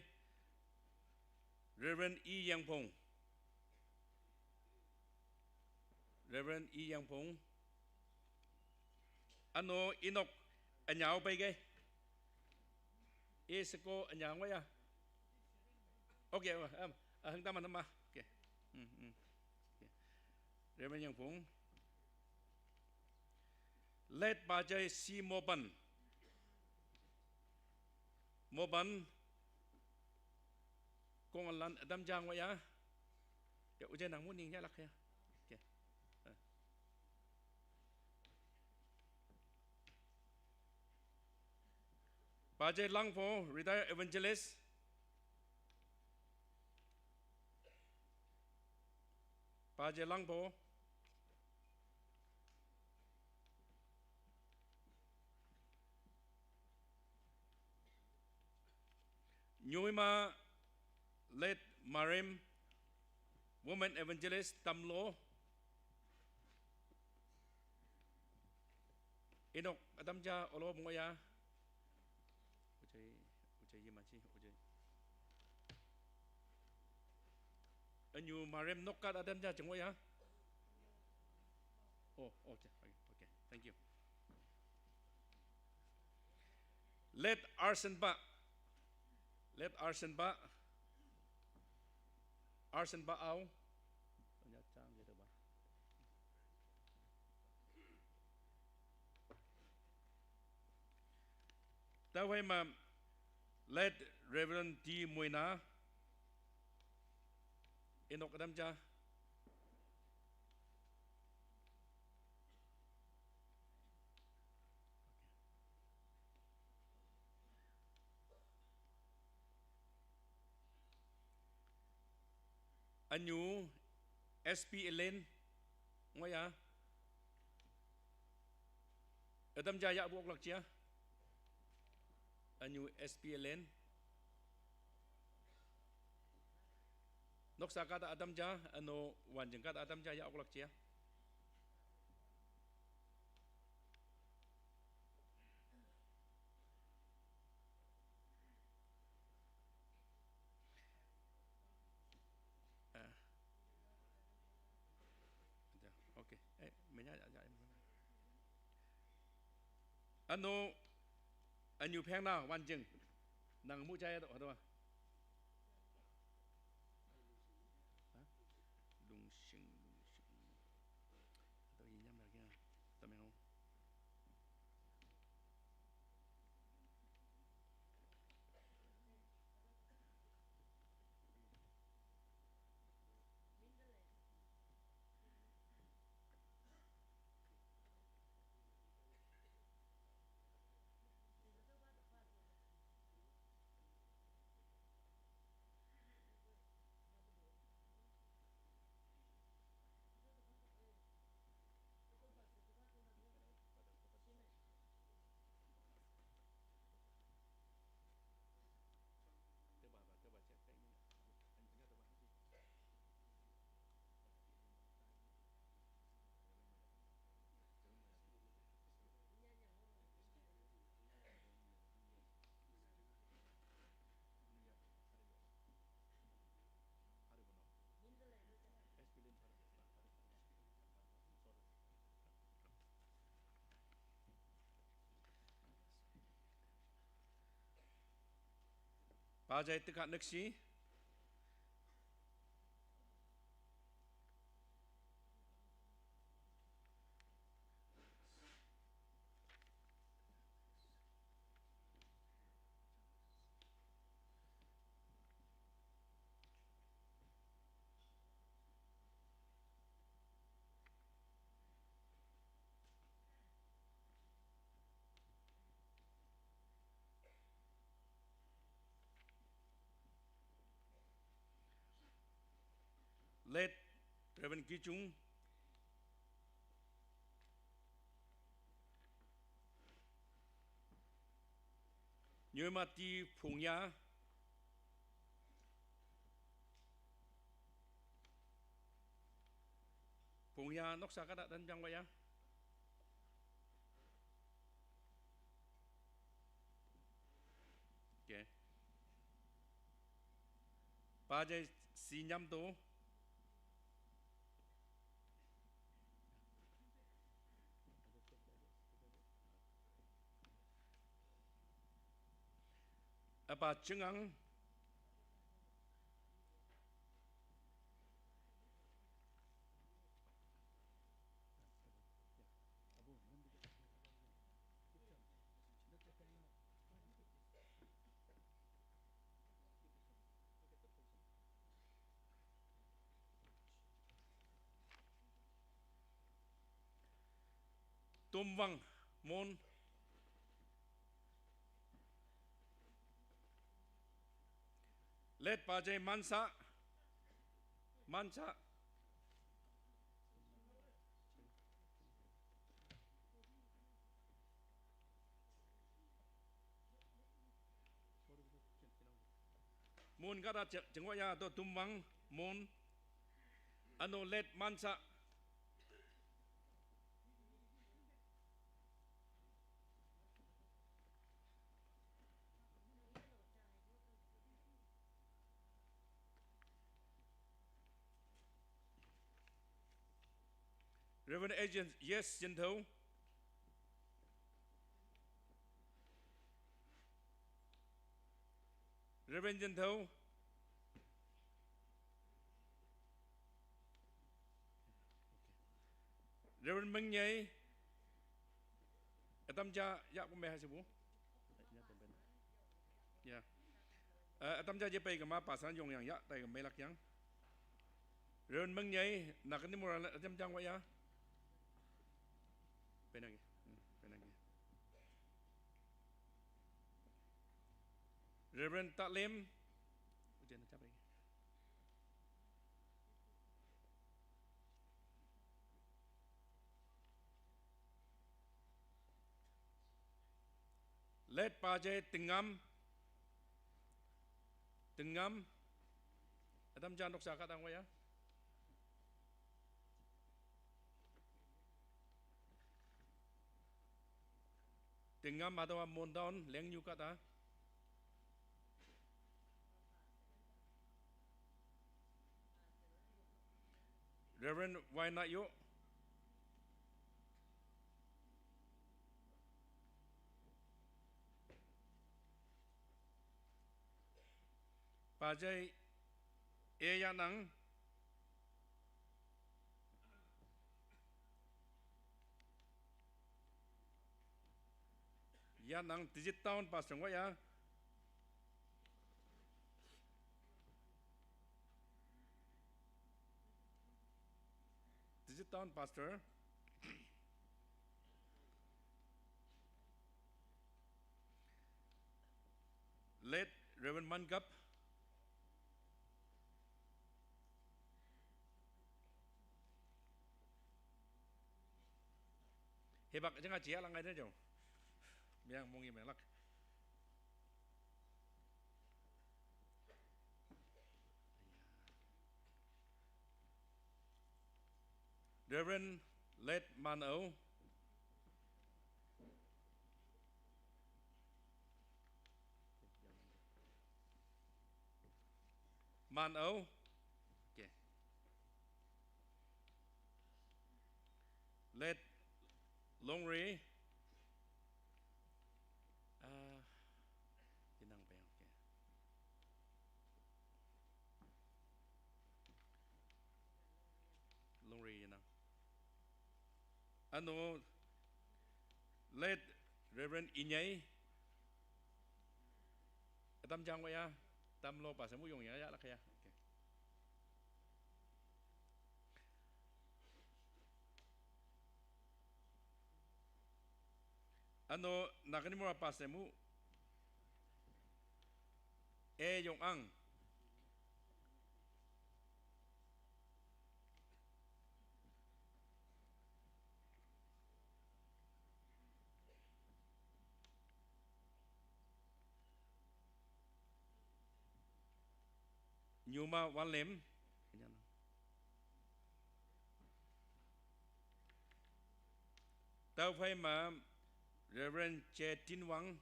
Reverend E Yangphong. Reverend E Yangphong. Ano Inok anyau pai ke. E seko anyau ngoi ya. Okay, um, ah, hang taman nama. Okay. Hmm, hmm. Okay. Reverend Yangphong. Late Pajai C Moban. Moban. Kong alan adam jang wa ya. Ya, ujai nang muning ya lak ya. Okay. Eh. Pajai Langpho, retired evangelist. Pajai Langpho. Nyuima, late Marim, woman evangelist, Tamlo. Inok, adam ja, olo, bungo ya. Ujai, ujai, yima chi, ujai. Anyu Marim nokkat adam ja, jengwa ya. Oh, okay, okay, okay. Thank you. Late Arsen Ba. Late Arsen Ba. Arsen Ba au. Anya chang gitu ba. Tawai ma, late Reverend D Moina. Inok adam ja. Anyu S P Elen. Ngoya. Adam ja ya buok lak jia. Anyu S P L N. Noksa kata adam ja, ano wanjeng kata adam ja ya ok lak jia. Eh. Aja, okay. Eh, menya aja, aja. Ano, anyu pheng na, wanjeng. Nang mu jaya to, to. Ha? Lungsing, lungsing. To, inyam lagi, ah. Tameng. Pajai teka neksi. Late Reverend Kichung. Nyoimati Phungya. Phungya noksa kada dan jang waya. Okay. Pajai Sinyamto. Apa Chengang. Tumwang Mon. Let Pajai Mansa. Mansa. Mon kata cengwa ya to Tumwang Mon. Ano Let Mansa. Reverend Agent Yes Jintho. Reverend Jintho. Reverend Mengyai. Atam ja ya kume hasibu. Ya. Eh, atam ja je pai kama pasan yong yang ya tai kama lak yang. Reverend Mengyai, nak ni mura atam jang wa ya. Penang ya. Hmm, penang ya. Reverend Talim. Ujian capai. Let Pajai Tengam. Tengam. Atam ja noksa katang wa ya. Tengam atawa Mondaon Lengyu kata. Reverend Wainayo. Pajai E Yanang. Yanang Tizit Town Pastor ngwa ya. Tizit Town Pastor. Late Reverend Mangap. Hebak jeng aji alang aja jauh. Biang mungi melak. Reverend Late Manau. Manau. Okay. Late Longri. Ah, Yenang pa yang. Okay. Longri Yenang. Ano, Late Reverend Inyai. Atam jang wa ya, tam lo pa semu yong ya, ya la kaya. Okay. Ano, nakani mo pa semu. E Yong Ang. Nyuma Wanlem. Tau phai ma Reverend Che Tin Wang.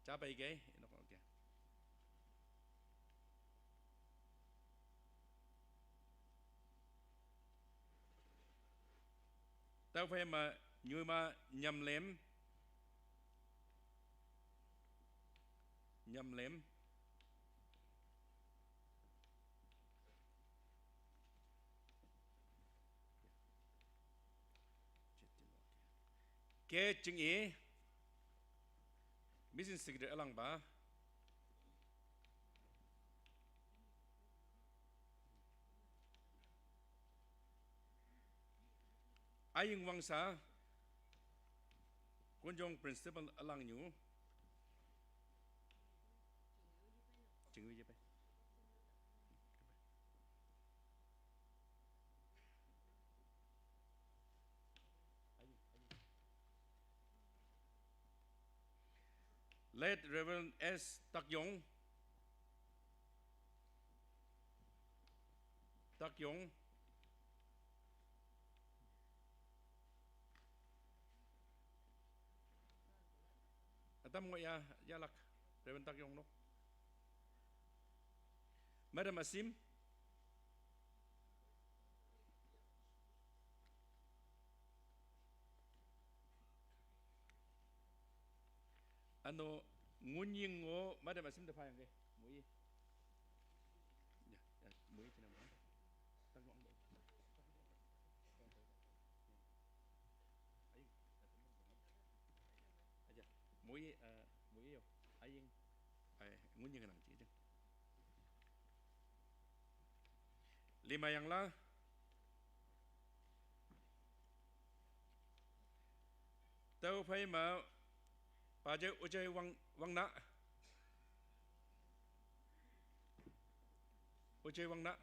Cha pai ke, ino ko ke. Tau phei ma, nyui ma, nyam lem. Nyam lem. Ke ching e. Mission secretary alang ba. Aying Wangsa, Kunjong principal alang nyu. Chingwi je pe. Late Reverend S Takyong. Takyong. Atam ngo ya, ya lak. Reverend Takyong nok. Madam Asim. Ano, ngunying ngo, Madam Asim da phayang ke. Mui. Ya, ya, mui chinam. Takyong. Aja. Mui, eh, mui yo. Aying. Ai, ngunying nang chi. Lima yang la. Tau phei ma, pa je ujai wang, wang na. Ujai wang na.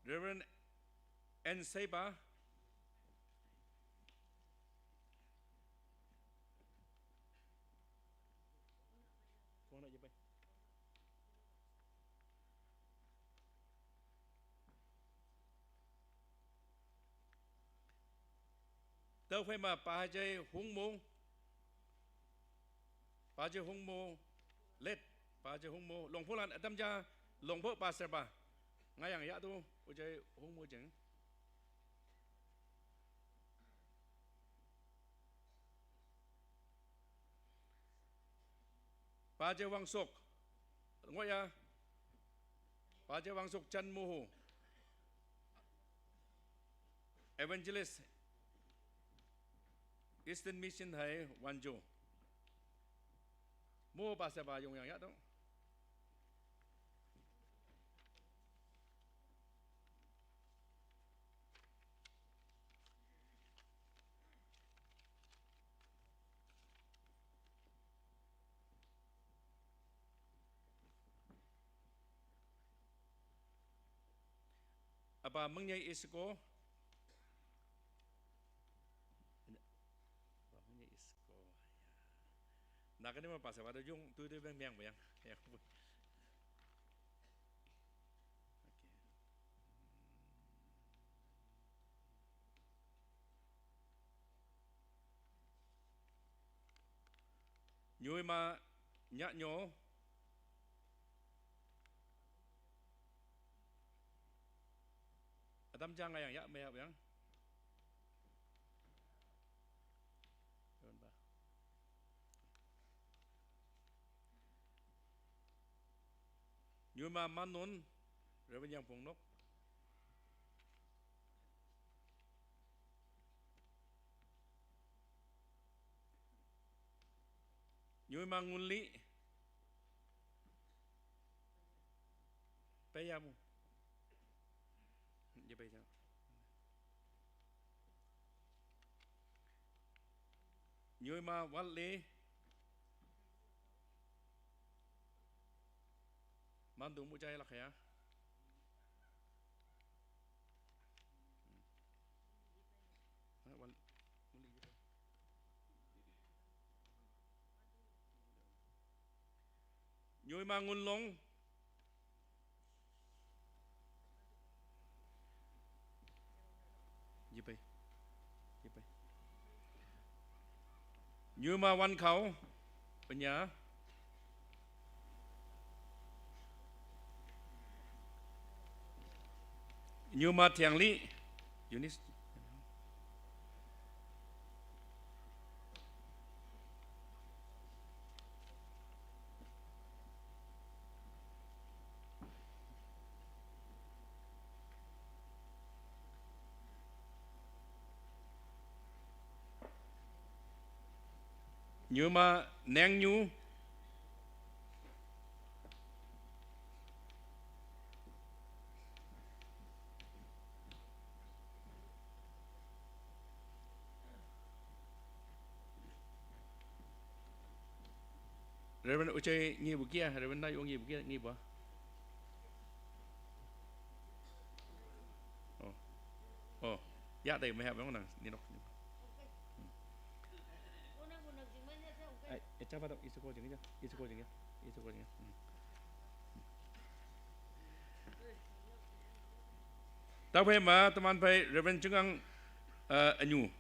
Reverend N Seba. Kong na je pai. Tau phei ma pa jai hung mo. Pa je hung mo, let, pa je hung mo, long pho lan atam ja, long pho pastor ba. Nga yang ya tu, ujai hung mo jeng. Pa je wang sok. Ngo ya. Pa je wang sok chan mo ho. Evangelist Eastern Mission hai Wanjo. Mo pa se ba yong yang ya dong. Apa mengyai isko. Apa mengyai isko. Ya. Nak ni ma pasal pada jung tu tu beng beng beng. Ya. Okay. Nyui ma nya nyo. Adam jang ayang ya me ya yang. Yun ba. Nyui ma manon, Reverend Yang Pong Nok. Nyui ma ngun li. Pe ya mu. Je pe ya. Nyui ma wal li. Mandu mu jai lak ya. Wal. Nyui ma ngun long. Jipai. Jipai. Nyuma Wan Khau, Panya. Nyuma Thiang Li, Eunice. Nyuma Neng Nyu. Reverend Uchai ngi bu kia, Reverend Nai ngi bu kia, ngi bu. Oh. Oh. Ya, dai me ha bang nang ni nok. Ai, e cha ba dok isu ko jing ya, isu ko jing ya, isu ko jing ya. Hmm. Ta phei ma, teman phei Reverend Chingang, uh, Anyu.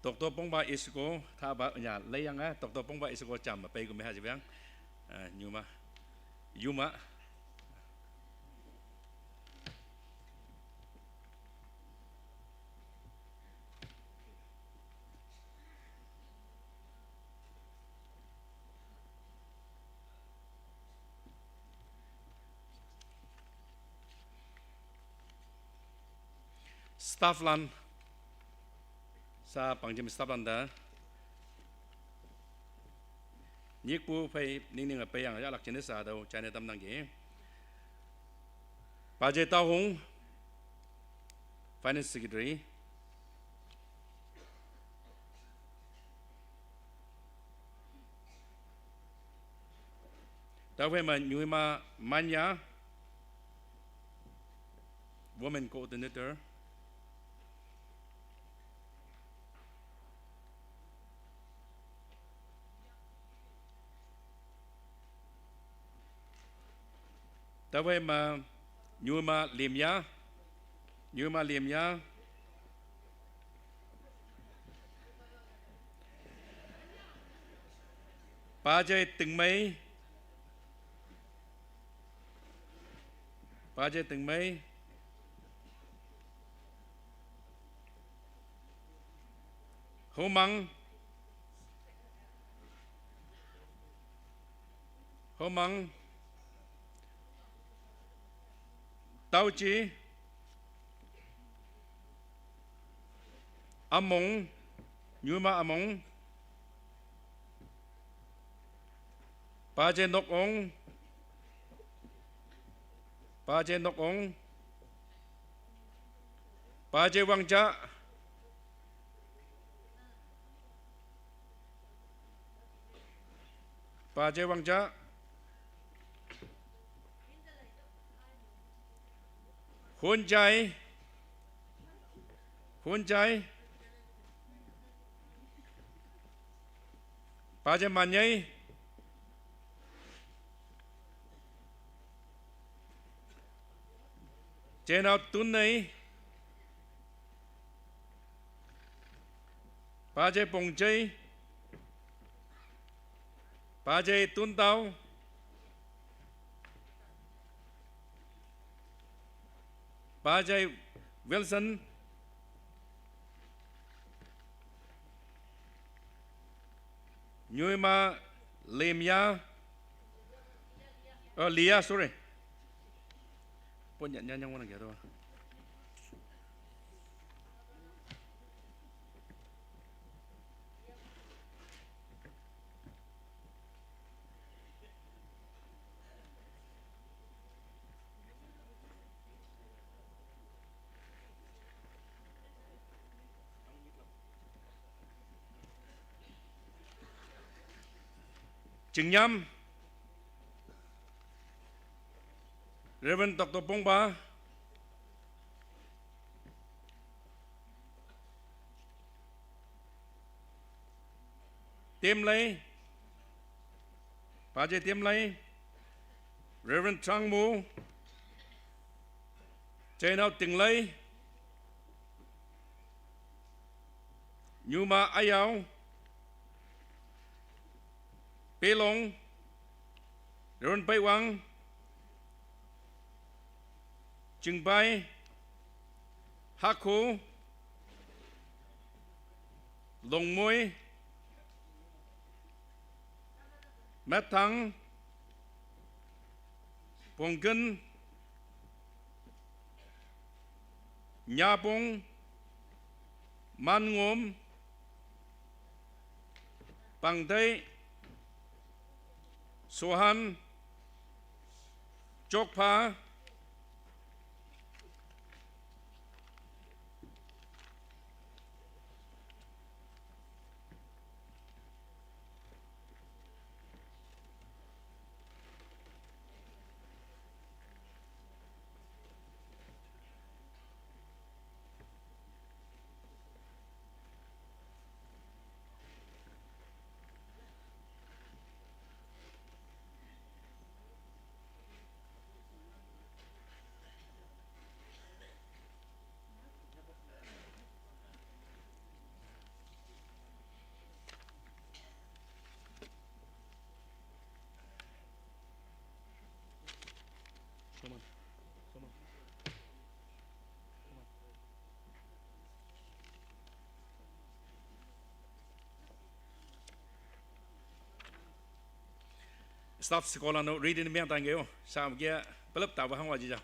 Doctor Pongba Isiko, tha ba nya lei yang, eh, Doctor Pongba Isiko cham, pei ku me ha jiang. Eh, Nyuma. Yuma. Staff lan, sa pang jim staff lan da. Nyik pu phei ning ning a pei yang ya lak chin sa do China tam nang ge. Pa je Tau Hung, Finance Secretary. Ta phei ma Nyuma Manya, Women Coordinator. Ta phei ma Nyuma Lim Ya, Nyuma Lim Ya. Pa je Ting Mei, Pa je Ting Mei. Ho Mang. Ho Mang. Tau Chi. Among. Nyuma Among. Pa je Nok Ong. Pa je Nok Ong. Pa je Wang Ja. Pa je Wang Ja. Hun Jai. Hun Jai. Pa je Man Yai. Jenau Tun Nei. Pa je Pong Jai. Pa je Tun Tau. Pa je Wilson. Nyuma Lim Ya. Oh, Lia, sorry. Pon ya nyanyang wana gya to. Chingnyam, Reverend Doctor Pongba, Temlei, Paje Temlei, Reverend Changmu, Chainau Tinglei, Nyuma Ayau, Pelong, Reverend Paiwang, Chingbai, Hakho, Longmoi, Mathang, Pongken, Nyabong, Mangom, Pangdei, Sohan, Chokpha, Staff sekolah no reading miang tang yo. Sam kia pelep ta bahang wa jija.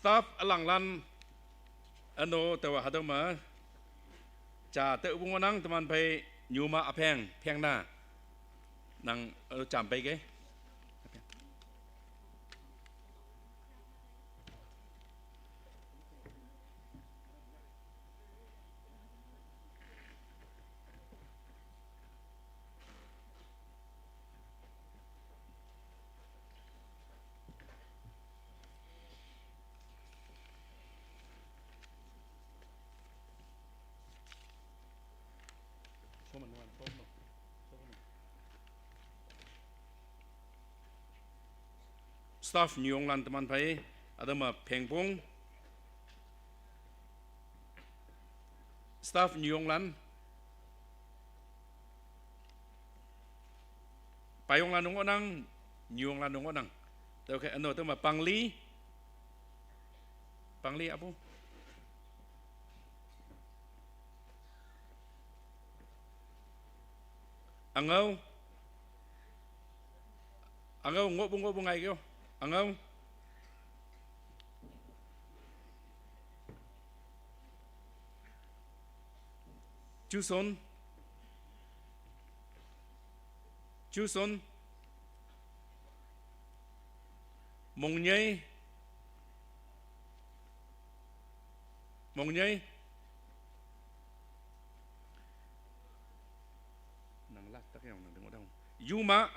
Staff alanglan ano tawa hadama cha te ubung wanang teman pai nyuma apeng peng na nang ano cham pai ke. Staff nyunglan teman pai, ada ma pengpung. Staff nyunglan. Payunglan nungo nang, nyunglan nungo nang. Okay, ano tu ma pangli. Pangli apu. Angau. Angau ngobu ngobu ngai kyo. Angau. Chuson. Chuson. Mongnyei. Mongnyei. Nang lak tak yang nang tengok dong. Yuma.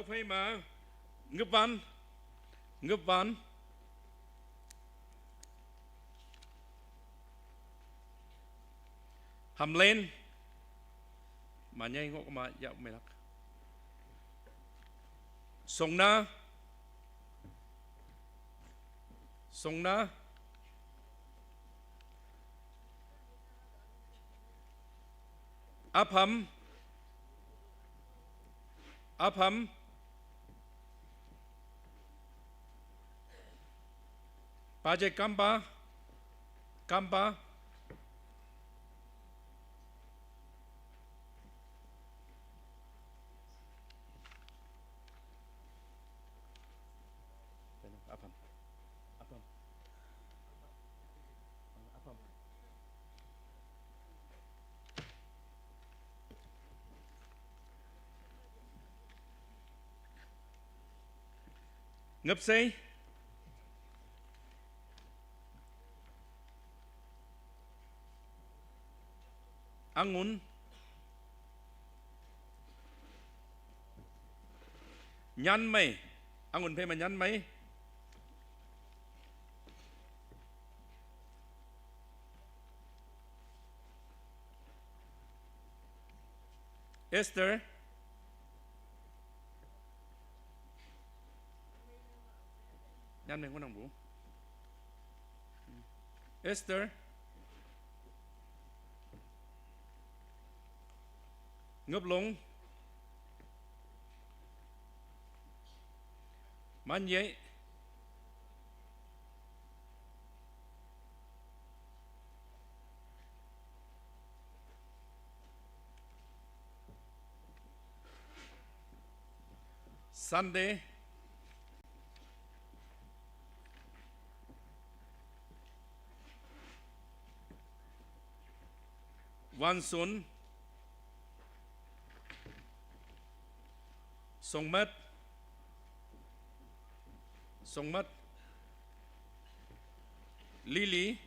Phei ma, Ngupvan, Ngupvan, Hamlen, ma nyai ngok ma ya melak. Songna, Songna, Apham, Apham, Paje Kamba, Kamba, Apham, Apham, Apham. Ngapsei. Angun. Nyanmei. Angun phei ma Nyanmei. Esther. Nyan meng nang bu. Esther. Ngop long. Man ye. Sunday. Wansun. Songmat. Songmat. Lily.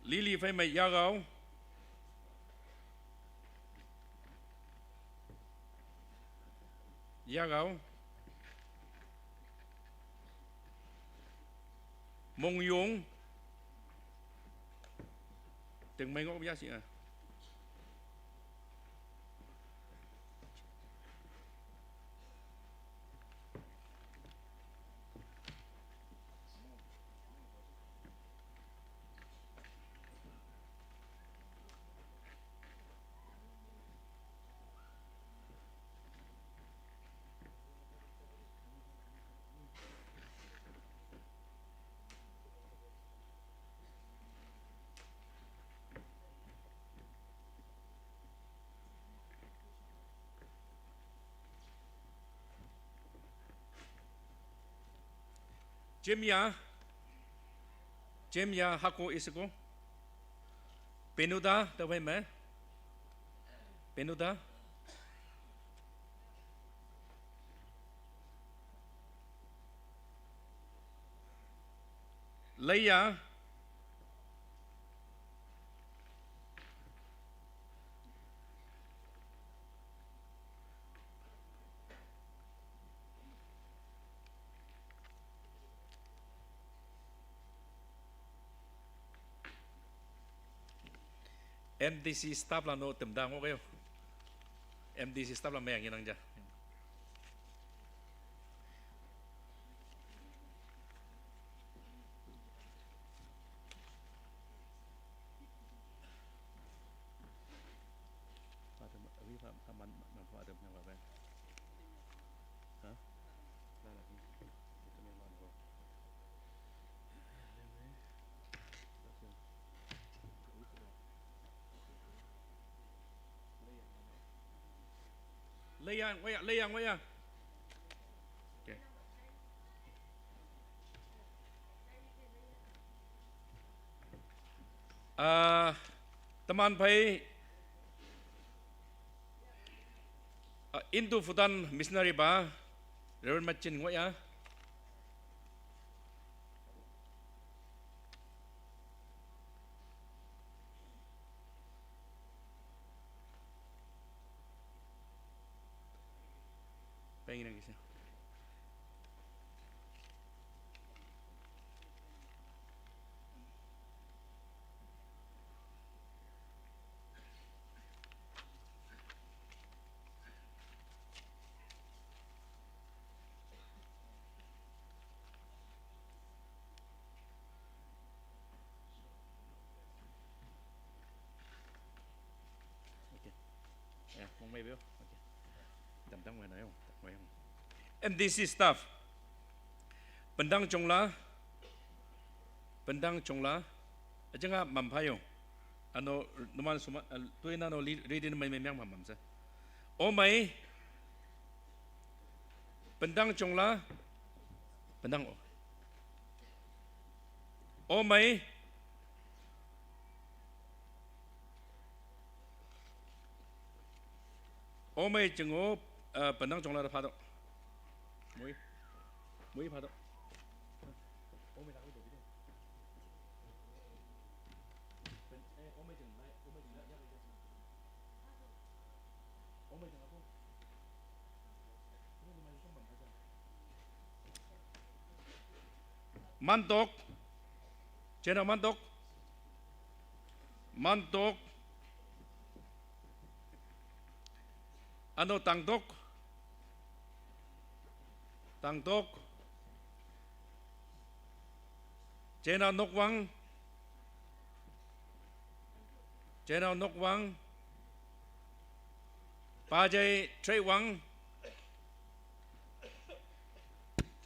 Lily phei mai Yagao. Yagao. Mong Yung. Teng mai ngok ya si a. Jemia. Jemia hako isiko. Penuda, da wai me. Penuda. Leia. M D C staff la no tem dang oke. M D C staff la me yang nang ja. Leia, waya, leia, waya. Okay. Ah, teman phei, ah, Indo Bhutan missionary ba, Reverend Machin ngoya. M D C staff, Pendang Chongla, Pendang Chongla, aja nga mamphayo, ano numan suma, tuina no reading mai mai myang mamam sa. Omai, Pendang Chongla, Pendang o. Omai, Omai Chengo, Pendang Chongla da phado. Moi, moi phado. Mantok, Chena Mantok, Mantok, ano Tangtok, Tangtok, Chena Nokwang, Chena Nokwang, Pajai Treiwang,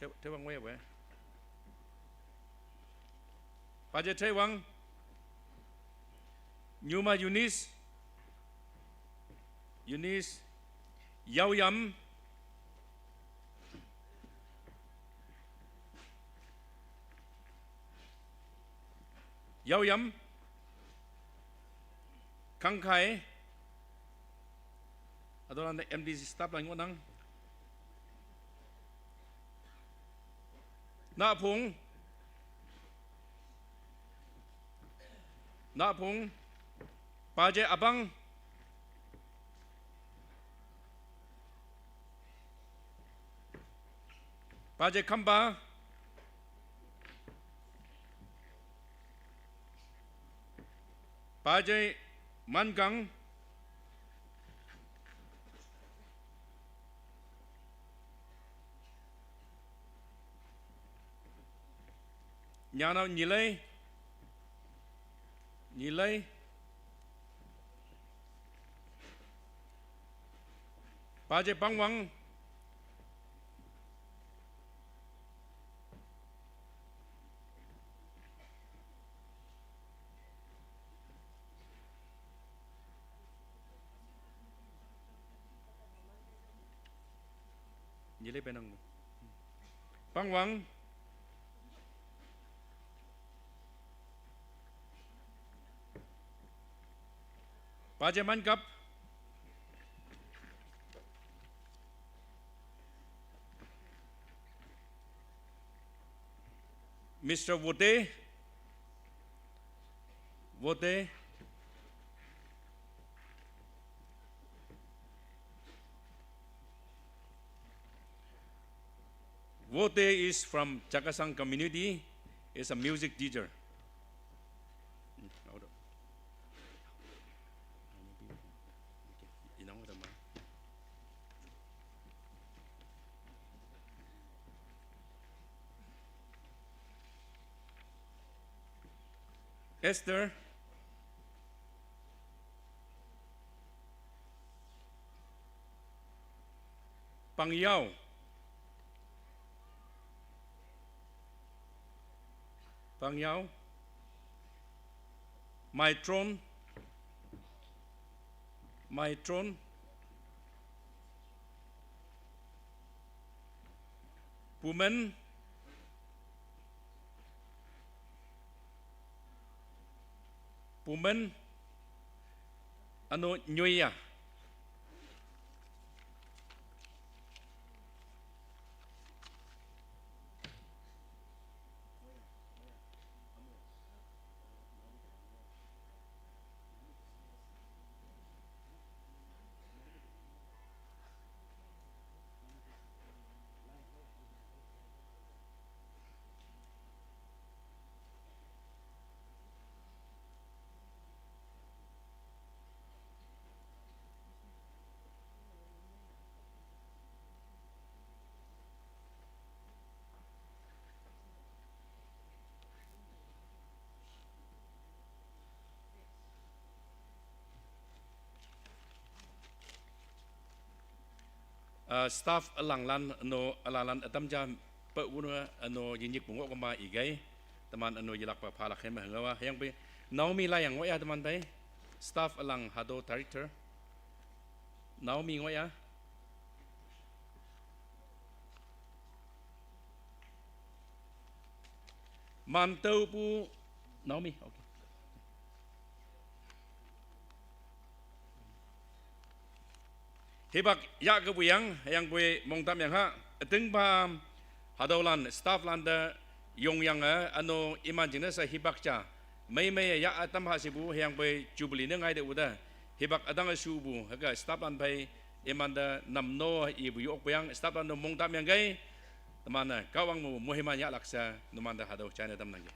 Treiwang where where? Pajai Treiwang, Nyuma Eunice, Eunice, Yaoyam, Yaoyam, Kangkai, adorang M D C staff lang ngonang. Napung, Napung, Pajai Abang, Pajai Kamba, Pajai Mangang, Nyanao Nyilai, Nyilai, Pajai Pangwang, Nyilai Penang, Pangwang, Pajai Mankap, Mister Wote, Wote, Wote is from Chakhesang community, is a music teacher. Esther, Pang Yao, Pang Yao, Mai Tron, Mai Tron, Pumen, Pumen, ano Nyoya. Uh, staff alanglan no alalan atam ja pa uno ano yinyik bungo kama igay. Teman ano yilak pa pala kema hangawa. Yang pe Naomi Layang ngoya teman pe. Staff alang hado director. Naomi ngoya. Mantau pu Naomi. Okay. Hibak ya ke buyang yang bui mongtam yang ha. Tengba hadaulan staff landa yong yang eh, ano iman jingna sa hibak cha. Mei mei ya atam ha sibu yang bui jubilee ne ngai de uda. Hibak adang subu haga staff lan bai iman da namno ibu yok buyang staff landa mongtam yang gai. Temana kawang mu muhiman ya laksa numanda hadau China tam nangge.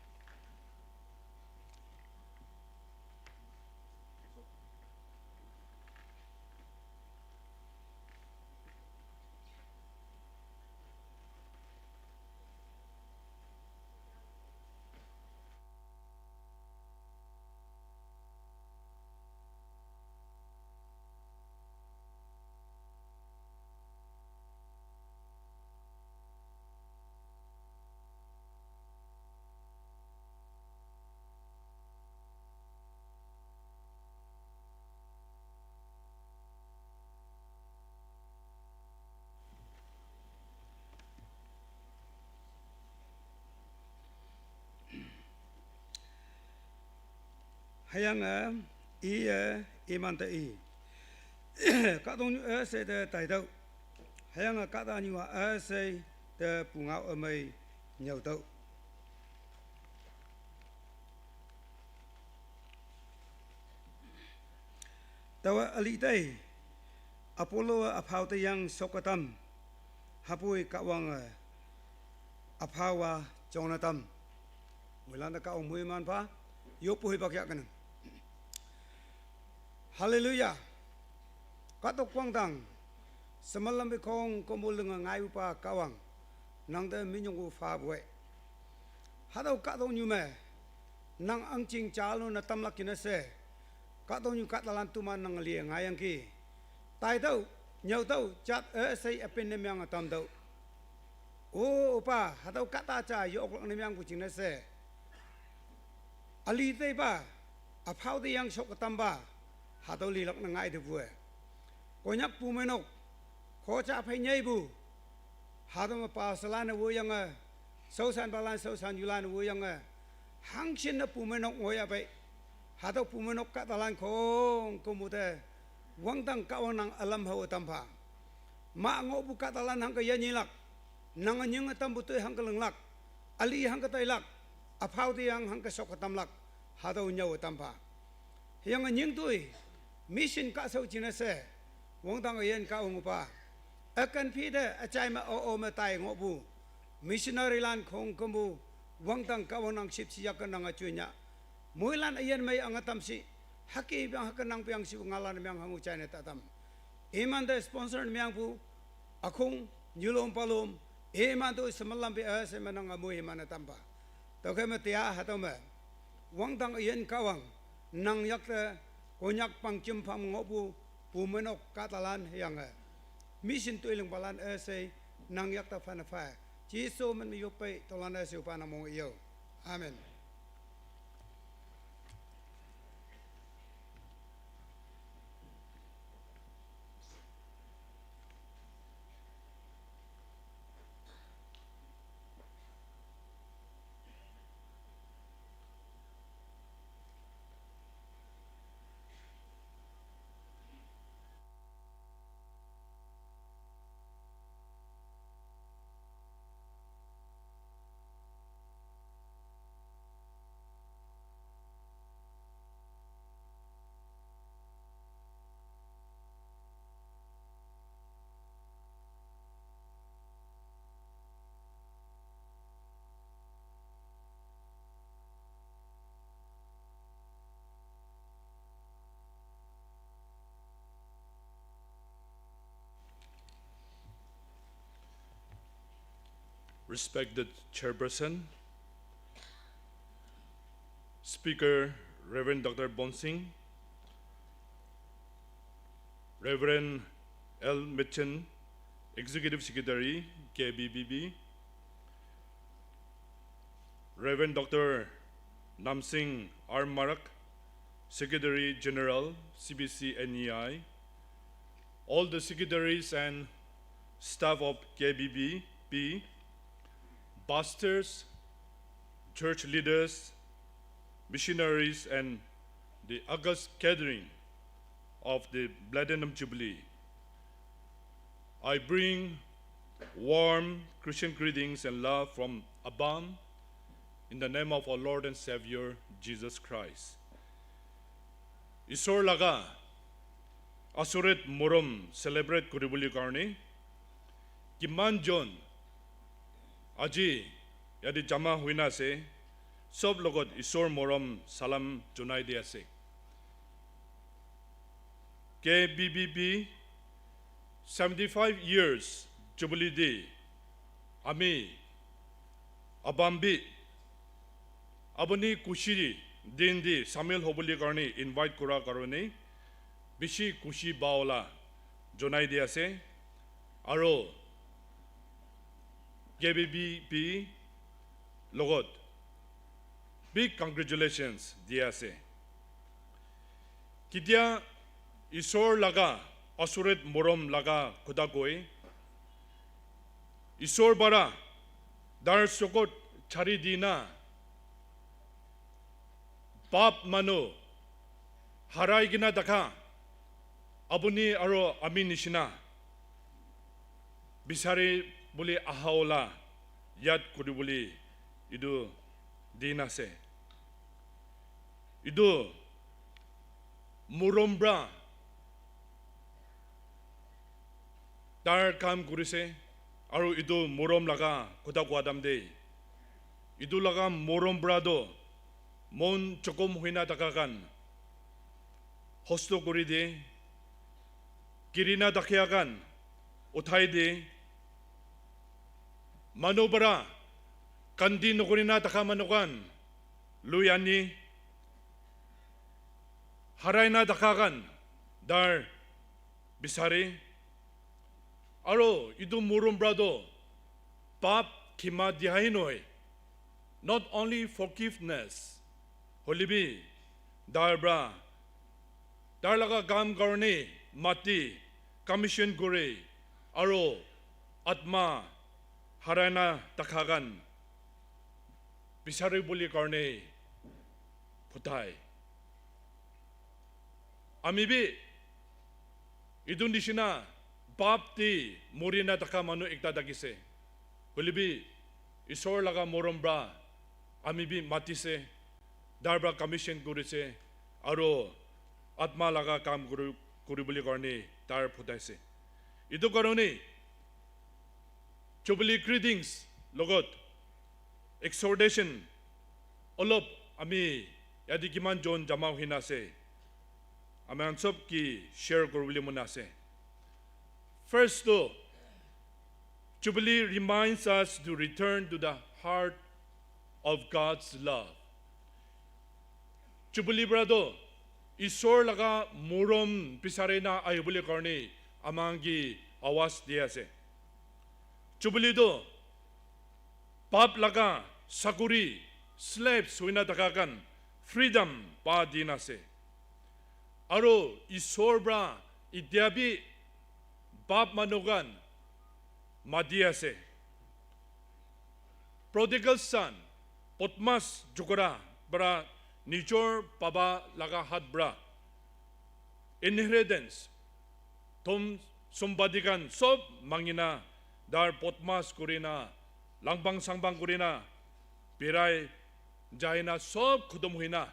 Hüyange iye imante i. Kahtoknyu üshei te taitüoh. Hüyange kahtanyu-a üshei te pungao ümei nyüotüoh. Taowe üli tei, Apollo-e üphao te yang shoke tam, hüpoi Kahwange üphao-a jongne tam. Moilan te Kahwang moiman pha, yoppu hipak yahkene. Haleluya. Kahtok wangdang, shemelam pe khongkümpu linge ngaipupa Kahwang, nangte minyongpu phapu-e. Hatüo kahtoknyu me, nang ahngching jalo ne tamlak jingne she, kahtoknyu kahtalan teman nang lie ngaiyangki. Taitüoh, nyüotüoh, jat üshei üpin ne meange tamtüoh. O, opa, hatüo kahta ja ye-oklak ne meangpu jingne she. Üli teipa, üphao te yang shoke tampa, hatüo lilak ne ngai tepu-e. Konyak bumeinok, khoja phei nyeipu, hatüo me pastorlan-e woiyange, shaoshanpalan shaoshan yulan woiyange, hangshin ne bumeinok ngoiya pei. Hatüo bumeinok kahtalan khongkümpu te, wangdang Kahwang nang ülam hao tampha. Ma ngohpu kahtalan hangke yanyilak, nange nyinge tampu toi hangke linglak, üli hangke tailak, üphao te yang hangke shoke tamlak, hatüo nyüo tampha. Hüyange nyingtoi, mission kahshao jingne she, wangdang üyin Kahwang opa. Üken phi te, üjai me o-o me tai ngohpu. Missionarylan khongkümpu, wangdang Kahwang nang shüpshe yahke nange joinya. Moilan üyin mei ange tam shi, hüke peang hüke nang peang shipu ngaolan meang hango jaine tatam. Imante sponsor ne meangpu, ükhong, nyulom palom, imante shemelam pe üshei me nange moiman-e tampa. Tüokhei me tia hatüo me, wangdang üyin Kahwang, nang yakte, Konyak pangjim pham ngohpu, bumeinok kahtalan hüyange, mission toi lingpalan üshei, nang yakte phane pha. Jesu min me yoppei, tüolan üshei opa nang mong yo. Amen. Respected Chairperson, Speaker Reverend Doctor Bonsing, Reverend L Mitchin, Executive Secretary, K B B B, Reverend Doctor Namsing R Marak, Secretary General, C B C N E I, all the secretaries and staff of K B B B, pastors, church leaders, missionaries, and the August gathering of the Platinum Jubilee. I bring warm Christian greetings and love from Abam in the name of our Lord and Savior Jesus Christ. Isor laga asoret morom celebrate kuribole karone kiman jon aji yate jama hoina ase, sob logot Isor morom salam jonai di ase. K B B B seventy-five years Jubilee Day ami Abam bi apuni khushi din te shamil hobole karone invite kura karone bishi khushi paola jonai di ase, aro K B B B logot big congratulations di ase. Ketia Isor laga asoret morom laga kotha koi, Isor para dar sokot chari dina pap manu harai kena thaka apuni aro ami nishina bisari bole aha ola yat kuri bole etu din ase. Etu morom para tar kam kurise, aro etu morom laga kotha koa time te etu laga morom para toh mon jokhom hoina thaka khan hosto kuri de, girina thakia khan uthai de, manu para kandi nokurina thaka manu khan lui ani, harai na thaka khan dar bisare, aro etu morom para toh pap khema dia hi nohoi, not only forgiveness, hoile bi dar para tar laga kam karone mati commission kore aro atma harai na thaka khan bisari bole karone phutai. Ami bi etu nishina pap te mori na thaka manu ekta thakise. Hoile bi Isor laga morom para ami bi matise, dar para commission kurise, aro atma laga kam kuri, kuri bole karone tar phutaise. Etu karone Jubilee greetings logot exhortation olop ami yate kiman jon jama hoina ase, ami khan sob ke share kuri bole mon ase. First toh, Jubilee reminds us to return to the heart of God's love. Jubilee para toh Isor laga morom bisari na ahi bole karone ami khan ke awaz di ase. Jubilee toh pap laga sakuri, slaves hoina thaka khan freedom pa dina ase. Aro Isor para etia bi pap manu khan mati ase. Prodigal son, bodmash chokra para nijor baba laga hath para inheritance, dhon sompati khan sob mangina, dar bodmash kurina, langpang sangpang kurina, birai jaina sob khotom hoina,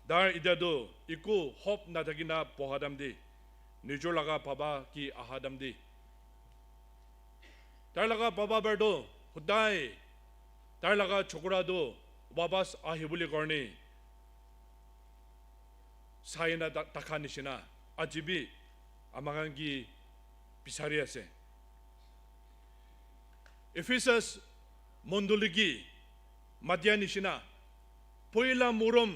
dar etia toh eku hope nathakina boha time te, nijor laga baba ke aha time te, tar laga baba para toh hodai tar laga chokra toh wapas ahi bole karone saina tha-, thaka nishina aji bi ami khan ke bisari ase. Ephesus mondoli ke matia nishina, poila morom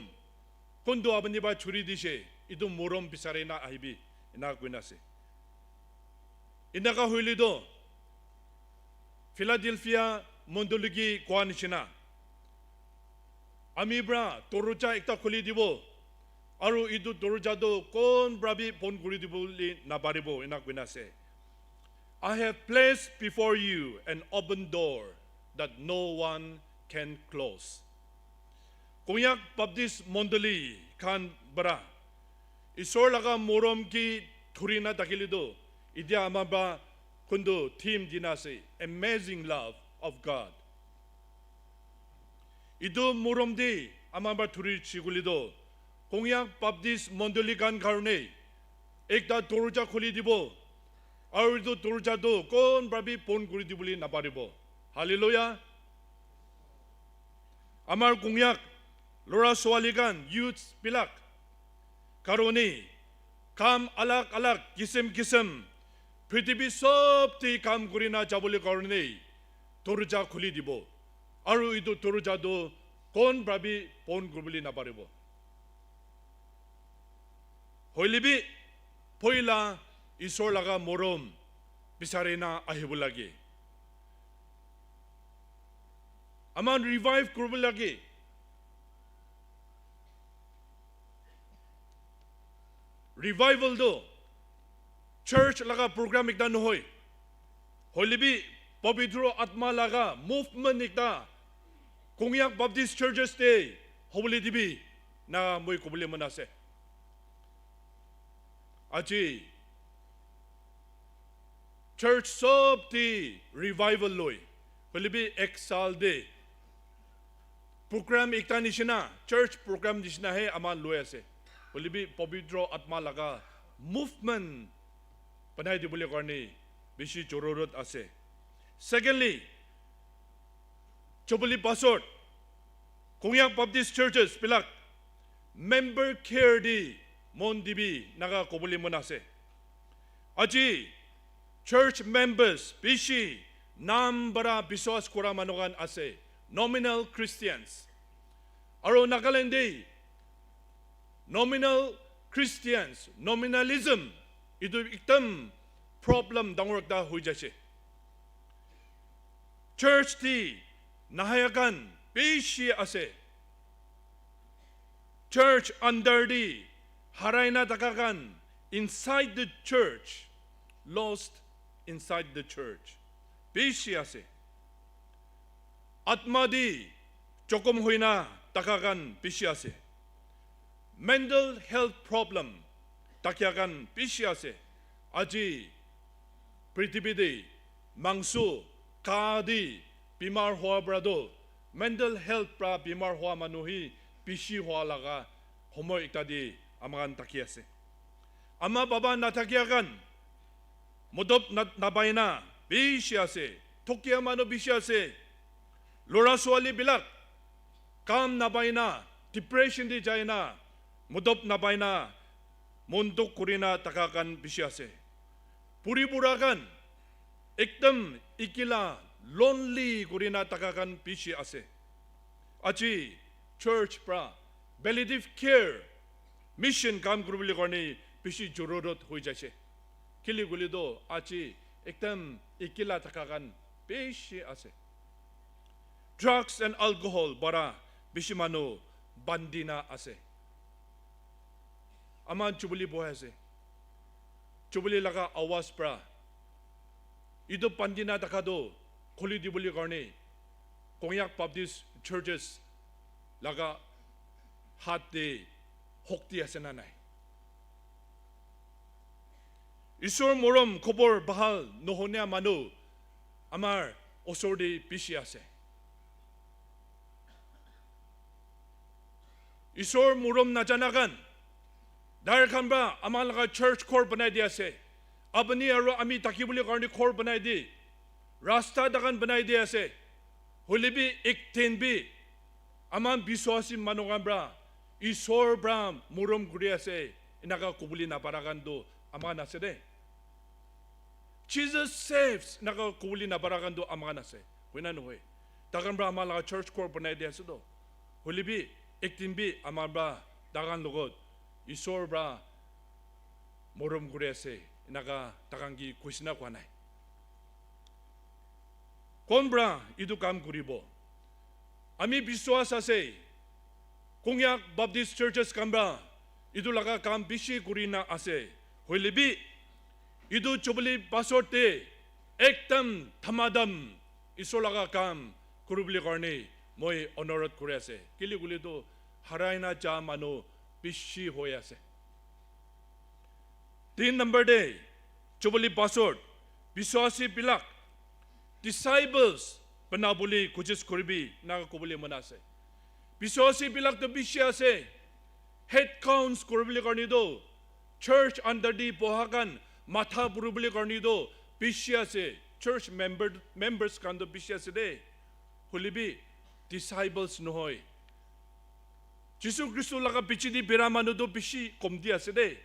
kuntu apuni para churi dise, etu morom bisari na ahibi, ena koina ase. Enaka hoile toh, Philadelphia mondoli ke koa nishina, ami pra dorja ekta khuli dibo, aru etu dorja toh kon pra bi bon kuri dibo bole naparibo, ena koina ase. I have placed before you an open door that no one can close. Konyak Baptist Mondoli khan para Isor laga morom ke dhuri na thakile toh, etia ama pra kuntu theme dina ase, Amazing Love of God. Etu morom te ama pra dhuri shikuli toh, Konyak Baptist Mondoli khan karne ekta dorja khuli dibo, aru etu dorja toh kon pra bi bon kuri dibole naparibo. Hallelujah. Amar Konyak lora suali khan, youths bilak karone kam alag alag kisim kisim prithibi sob te kam kuri na jabole karone dorja khuli dibo, aru etu dorja toh kon pra bi bon kuribole naparibo. Hoile bi, poila Isor laga morom bisari na ahibo lage. Aman revive kuribo lage. Revival toh church laga program ekta nohoi. Hoile bi, Pabitro Atma laga movement ekta Konyak Baptist Churches te hobole dibi na moi kobole mon ase. Aji church sob te revival loi. Hoile bi ek saal te program ekta nishina, church program nishina he ama loi ase. Hoile bi Pabitro Atma laga movement banai dibole karne bishi jorurot ase. Secondly, jabole pasot Konyak Baptist Churches bilak member care te mon dibi naka kobole mon ase. Aji church members bishi nam para biswas kura manu khan ase, nominal Christians. Aru Nagaland te nominal Christians, nominalism, etu ekdam problem dangor ekta hoi jaise. Church te nahaya khan bishi ase. Church under te harai na thaka khan inside the church, lost inside the church, bishi ase. Atma te jokhom hoina thaka khan bishi ase. Mental health problem thakia khan bishi ase. Aji prithibi te mangso kha te bimar hoa para toh mental health para bimar hoa manu hi bishi hoa laga homoi ekta te ama khan thaki ase. Ama baba nathakia khan modop na, napai na bishi ase. Thokia manu bishi ase. Lora suali bilak kam napai na, depression te jai na, modop napai na, mon dukh kuri na thaka khan bishi ase. Buri bura khan ekdam ekila, lonely kuri na thaka khan bishi ase. Aji church para palliative care mission kam kuribole karne bishi jorurot hoi jaise. Kile koile toh aji ekdam ekila thaka khan bishi ase. Drugs and alcohol para bishi manu bandi na ase. Ama jubilee bohai ase. Jubilee laga awaz para etu bandi na thaka toh khuli dibole karne Konyak Baptist Churches laga hath te hokti ase na nai? Isor morom khobor bhal nohonia manu amar osor te bishi ase. Isor morom najana khan, dar khan para ama laga church ghor banai di ase. Apuni aru ami thakibole karne ghor banai di, rasta takan banai di ase. Hoile bi ek din bi ama biswasi manu khan para Isor para morom kuri ase, enaka kobole napara khan tu ama khan ase de. Jesus saves, enaka kobole napara khan tu ama khan ase. Hoi na nohoi? Takhan para ama laga church ghor banai di ase to. Hoile bi, ek din bi ama para takhan logot Isor para morom kuri ase, Enaka takhan ke koise na koa nai? Kon pra etu kam kuribo? Ami biswas ase, Konyak Baptist Churches khan pra etu laga kam bishi kurina ase. Hoile bi, etu Jubilee pastor te ekdam dhamadham Isor laga kam kuribole karne moi onurodh kuri ase. Kile koile toh harai na ja manu bishi hoi ase. Tin number te, Jubilee pastor, biswasi bilak disciples banabole kojis kuribi, enaka kobole mon ase. Biswasi bilak toh bishi ase. Head counts kuribole karne toh, church under te boha khan matha puribole karne toh bishi ase. Church member, members khan toh bishi ase de. Hoile bi disciples nohoi. Jisu Kristo laga piche te bera manu toh bishi komti ase de.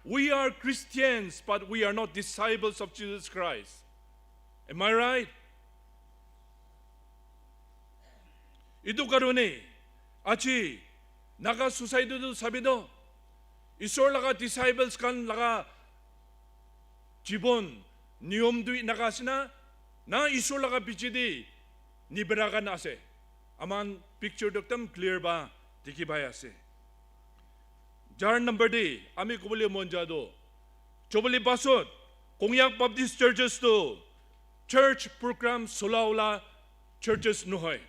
We are Christians, but we are not disciples of Jesus Christ. Am I right? Etu karone aji Naga society tu sabi toh, Isor laga disciples khan laga jibon niyom tu enaka ase na, na Isor laga piche te nibera khan ase? Aman picture tu ekdam clear pa dikhi pai ase. Char number te ami kobole mon ja toh, Jubilee pastor, Konyak Baptist Churches tu church program sola wala churches nohoi.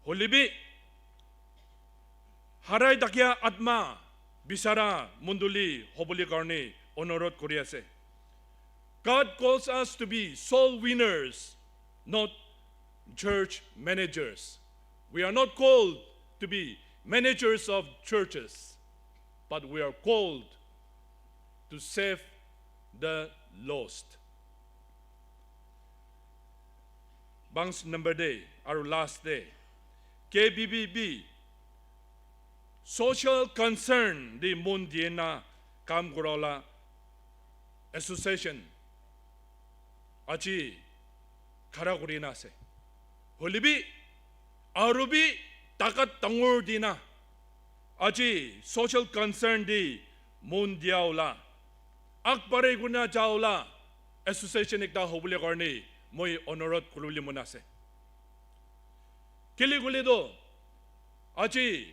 Hoile bi harai thakia atma bisara mondoli hobole karne onurodh kuri ase. God calls us to be soul winners, not church managers. We are not called to be managers of churches, but we are called to save the lost. Bangs number te aru last te, K B B B, social concern te mon diena kam kura wala association aji khara kurina ase. Hoile bi aru bi takat dangor dina aji social concern te mon dia wala, agbari kurina ja wala association ekta hobole karne moi onurodh kuribole mon ase. Kile koile toh aji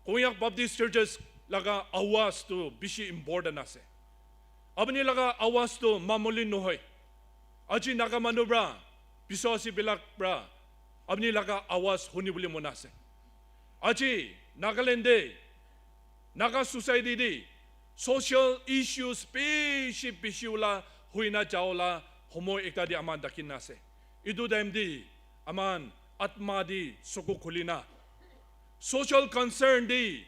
Konyak Baptist Churches laga awaz tu bishi important ase. Apni laga awaz tu mamuli nohoi. Aji Naga manu pra, biswasi bilak pra apni laga awaz hunibole mon ase. Aji Nagaland te, Naga society te social issues bishi bishi wala hoina ja wala homoi ekta te aman dakhi na ase. Etu time te aman atma te soku khulina social concern te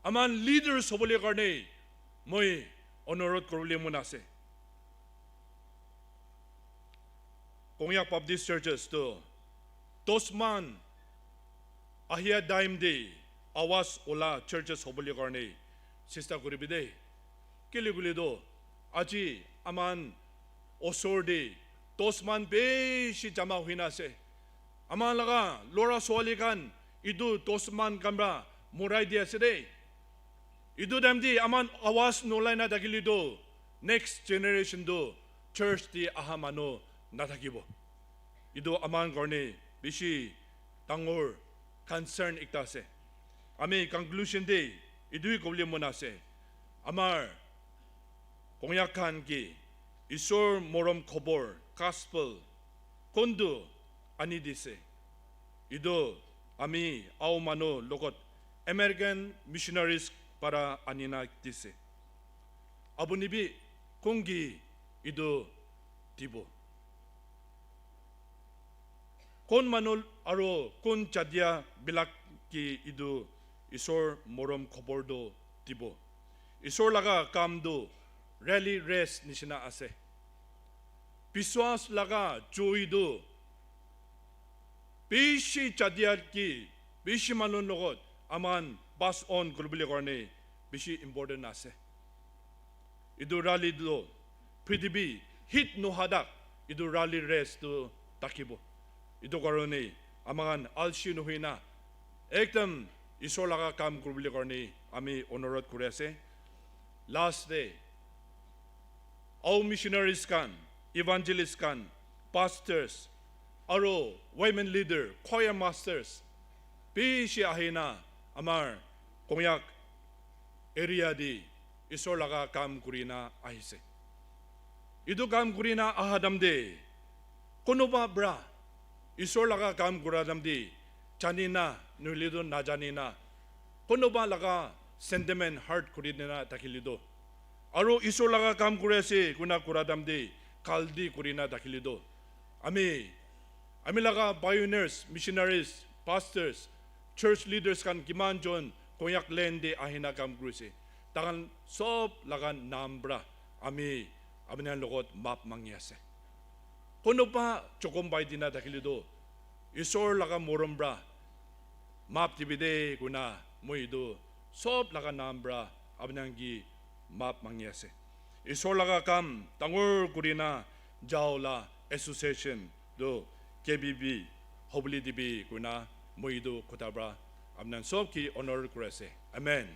aman leaders hobole karne moi onurodh kuribole mon ase. Konyak Baptist Churches tu dosman ahia time te awaz ola churches hobole karne chesta kuribi de. Kile koile toh aji aman osor te dosman bishi jama hoina ase. Aman laga lora suali khan etu dosman khan pra morai di ase de. Etu time te aman awaz nolai na thakile toh next generation toh church te aha manu nathakibo. Etu aman karne bishi dangor concern ekta ase. Ami conclusion te etu hi kobole mon ase. Amar Konyak khan ke Isor morom khobor, gospel, kontu ani dise? Etu ami Ao manu logot American missionaries para anina dise. Apuni bi kon ke etu dibo? Kon manu aro kon jatia bilak ke etu Isor morom khobor tu dibo? Isor laga kam tu rally race nishina ase. Biswas laga joi tu bishi jatia ke bishi manu logot aman pass on kuribole karne bishi important ase. Etu rally tu prithibi hit nohadak etu rally race tu thakibo. Etu karone amakhan alsi nohoina ekdam Isor laga kam kuribole karne ami onurodh kuri ase. Last te Ao missionaries khan, evangelist khan, pastors, aro women leader, choir masters, bishi ahina amar Konyak area te Isor laga kam kurina ahise. Etu kam kurina aha time te kunuba pra Isor laga kam kura time te jani na nohoile toh najani na kunuba laga sentiment hurt kuri dina thakile toh, aro Isor laga kam kuri ase koina kura time te galti kuri na thakile toh, ami, ami laga pioneers, missionaries, pastors, church leaders khan kiman jon Konyak land te ahina kam kuri ase, takhan sob laga naam pra ami apni khan logot maap mangi ase. Kunuba jokhom pai dina thakile toh, Isor laga morom pra maap dibi de koina moi etu sob laga naam pra apni khan ke maap mangi ase. Isor laga kam dangor kurina jao la association toh K B B hobole dibi koina moi etu kotha pra apni khan sob ke honour kuri ase. Amen.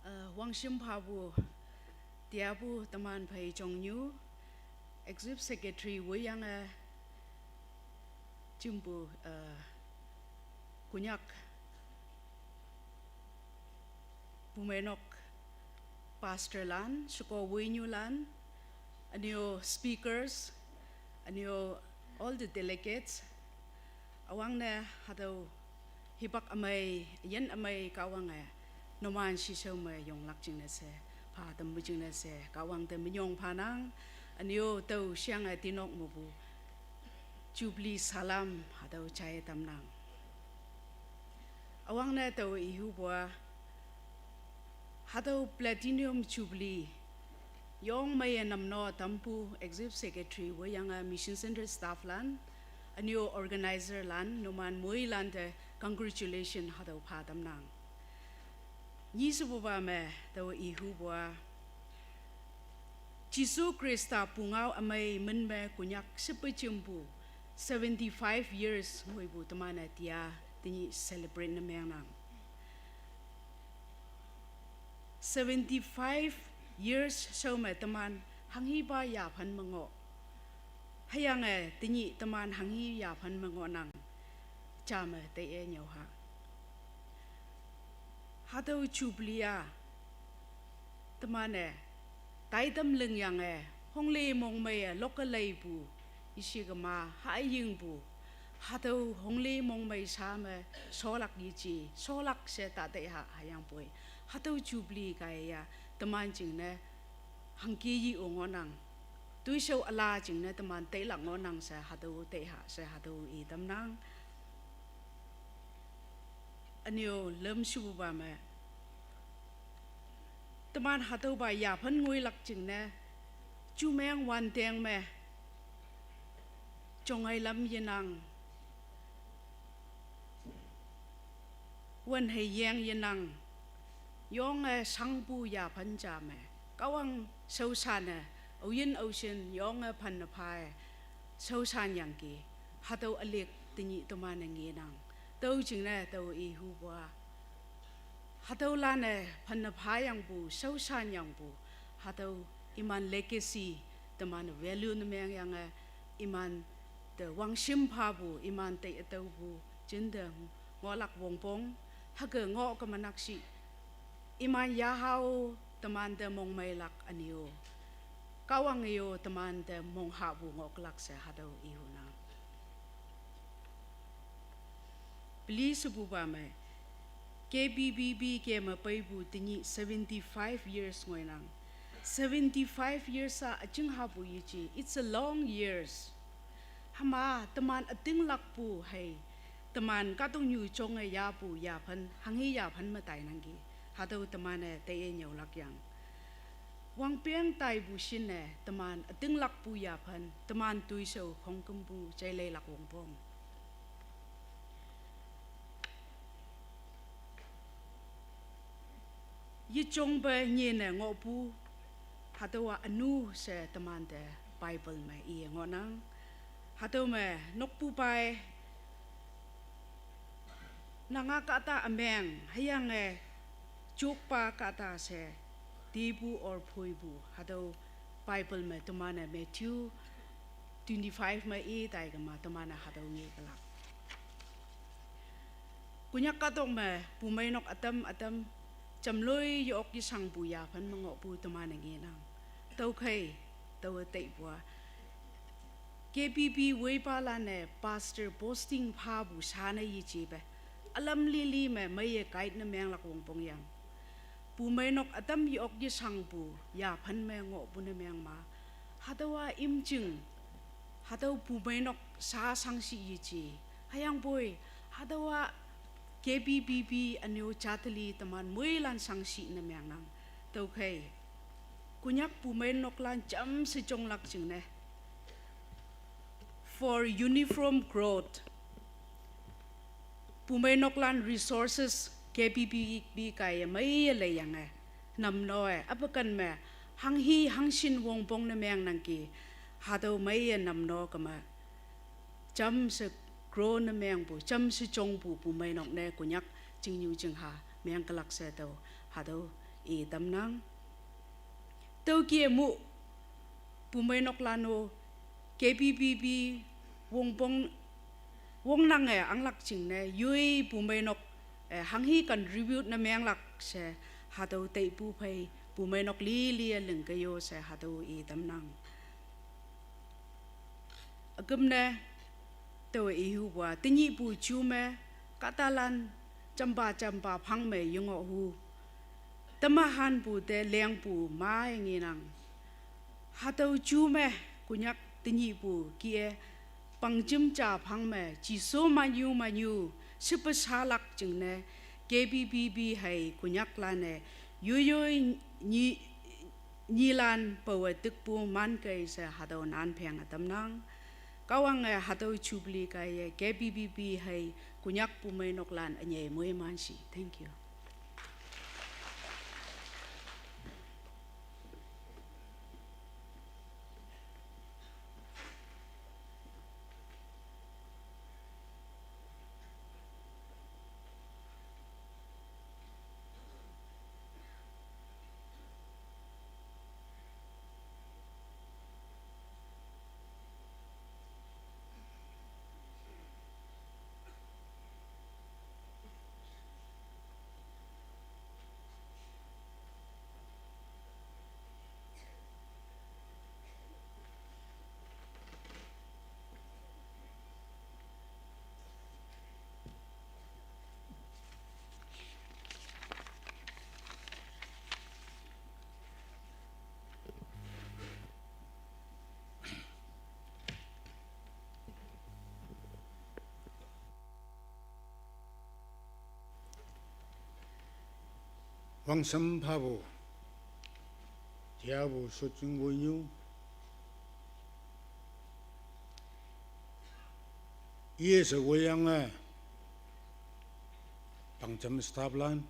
Uh, wangshim phapu, tiapu teman phei chongnyu, Executive Secretary wüyange chimpu, uh, Konyak pumenok pastor lan, shiko wünyu lan, anyo speakers, anyo all the delegates, awang ne hatüo hipak amei, yin amei Kahwange, numan shishao me yonglak jingne she, pha tampu jingne she, Kahwang te minyong phanang, anyo tao shiange tinok mepu Jubilee salam hatüo jai tamnang. Awang ne tao ihupu-a, hatüo Platinum Jubilee, yong meiye namno tampu Executive Secretary wüyange Mission Center staff lan, anyo organizer lan, numan moilan te congratulation hatüo pha tamnang. Nyishepupa me tao ihupu-a, Jesu Khrista pungao ümei min me Konyak shepe jimpu seventy-five years ngoipu teman-e tia tenyih celebrate ne mengnang. Seventy-five years shao me teman hanghipa yaphan me ngoh. Hüyange tenyih teman hanghi yaphan me ngohnang. Ja me taiye nyüoha. Hatüo Jubilee-a, teman-e, taitam lingyange, hongli mongmeiye, lokke leipu, ishi kema, hayingpu, hatüo hongli mongmei sha me, sholak yeji, sholak she ta taiha, hüyangpoi. Hatüo Jubilee kaiye, teman jingne, hangke yi-o ngohnang. Toishao üla jingne teman tailak ngohnang she hatüo taiha she hatüo itamnang. Ünyo lümshupupa me, teman hatüopa yaphan ngoilak jingne, jumeng wanteng me, jongailam yenang, wan hei yeng yenang, yonge shangpu yaphan ja me, Kahwang shaoshan-e, aoyin aoshin yonge phanne pha-e, shaoshan yangki, hatüo ülick tenyih teman-e ngenang, tüo jingne tao ihupu-a, hatüolan-e phanne phayangpu, shaoshan yangpu, hatüo iman legacy, teman value ne mengyange, iman te wangshim phapu, iman te ütaopu, jinte ngohlak wongpong, hüke ngoh kemanakshi, iman yahao, teman te mongmeilak ünyo. Kahwang yo teman te monghapu ngoh kelak she hatüo ihunang. Peli shepupa me, K B B B ke me peipu tenyih seventy-five years ngoinang. Seventy-five years a üjing hapu yeje, it's a long years. Hüma teman ütinglakpu hei, teman kahtoknyu jonge yapu yaphen, hanghi yaphen me tainangki. Hatüo teman-e taiye nyüolak yang. Wangpeng taipu shinne, teman ütinglakpu yaphen, teman toishao khongkümpu jaileilak wongpong. Yejongpe nyene ngohpu, hatüowa ünu she temante Bible me iye ngohnang. Hatüo me nokpupa-e, nanga kahta ümeng, hüyange jokpa kahta she, tipu or phoipu, hatüo Bible me teman-e Matthew twenty-five me i tai kema teman-e hatüo ngekelak. Konyak kahtok me bumeinok ütam ütam jamloi ye-ok yeshangpu yaphen me ngohpu teman-e ngenang. Tüokhei, taowe taipu-a K B B weipalan-e pastor posting phapu shane yejepe, ülam lili me meiye guide ne menglak wongpong yang. Bumeinok ütam ye-ok yeshangpu yaphen me ngohpu ne mengma, hatüowa imjing, hatüo bumeinok sha shangshih yeje. Hüyangpoi, hatüowa K B B B ünyu jateli teman moilan shangshih ne mengnang. Tüokhei, Konyak bumeinoklan jamshe jonglak jingne, for uniform growth, bumeinoklan resources K B B B kaiye meiye leiyange, namno-e üpaken me hanghi hangshin wongpong ne mengnangki. Hatüo meiye namno keme jamshe grow ne mengpu, jamshe jongpu bumeinok ne Konyak chingnyu chingha mengkelak she tüo hatüo i tamnang. Tüoke mu bumeinoklan-o K B B B wongpong, wongnange anglak jingne yoi bumeinok, eh, hanghi contribute ne menglak she hatüo taipu phei bumeinok lili-e lingke yo she hatüo i tamnang. Üküm ne, taowe ihupu-a, tenyihpu ju me, kahtalan, jampa jampa phang me yengoh hu. Temahanpu te lengpu mai ngenang. Hatüo ju me, Konyak tenyihpu kih-e, pangjim ja phang me, jiso manyu manyu, shepe shalak jingne, K B B B hei Konyaklan-e, yoiyoi nyi, nyilan pawe tikpu mankei she hatüo nan phenge tamnang. Kahwange hatüo jubilee kaiye K B B B hei Konyak bumeinoklan ünyei moiman shi. Thank you. Wangsam phapu, tiapu shotjing woinyu, iye she woiyange, pangjam staff lan,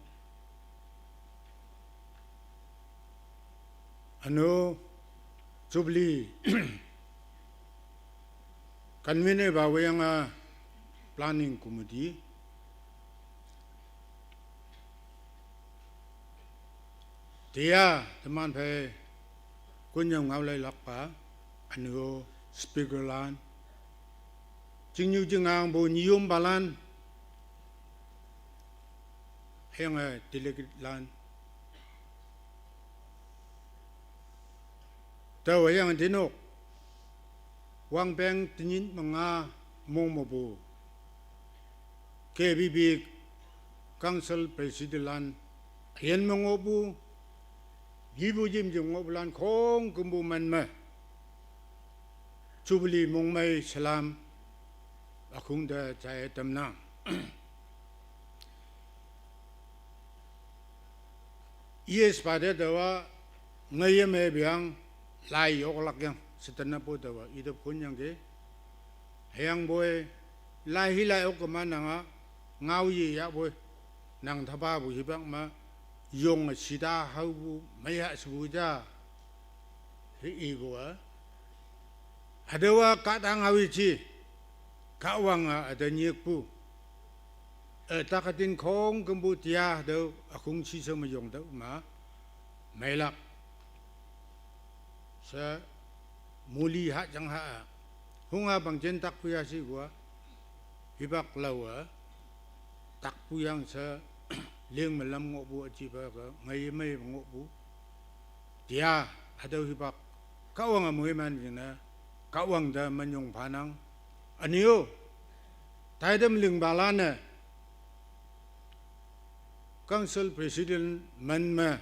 üno, jubilee, convener pa woiyange planning committee, teya teman phei konnyüo ngao leilakpa, üno speaker lan, chingnyu chinghangpu nyiyom palan, hüyange delegate lan, Tüo hüyange tinok, wangpeng tenyih me nga mong mepu K B B Council President lan, üyin me ngohpu, yipu yim yim ngohpulan khongkümpu men me Jubilee mongmei salam ükhong te jaiye tamnang. Yes, pa te taowa ngeye me peang lai yoklak yang, shetan napo taowa itep khonyangki. Hüyangpoi, lai hi lai ok keman nanga, ngao ye yahpoi, nang tapapu hipak me, yonge shita haopu, meiha shepu ja, he ipu a. Hatüowa kahta ngao yeji, Kahwange üte nyikpu. E, takatin khongkümpu tia hatüo ükhong shishao me yongtüoh ma, meilak. She, muli hajang ha a. Hunga pangjen takpu ya shipu a. Hipak laowe, takpu yang she, ling me lam ngohpu üjipa ke, ngeye mei ngohpu. Tia, hatüo hipak, Kahwange moiman jingne, Kahwang te menyong phanang. Üne-o, taitam lingpalan-e, Council President men me,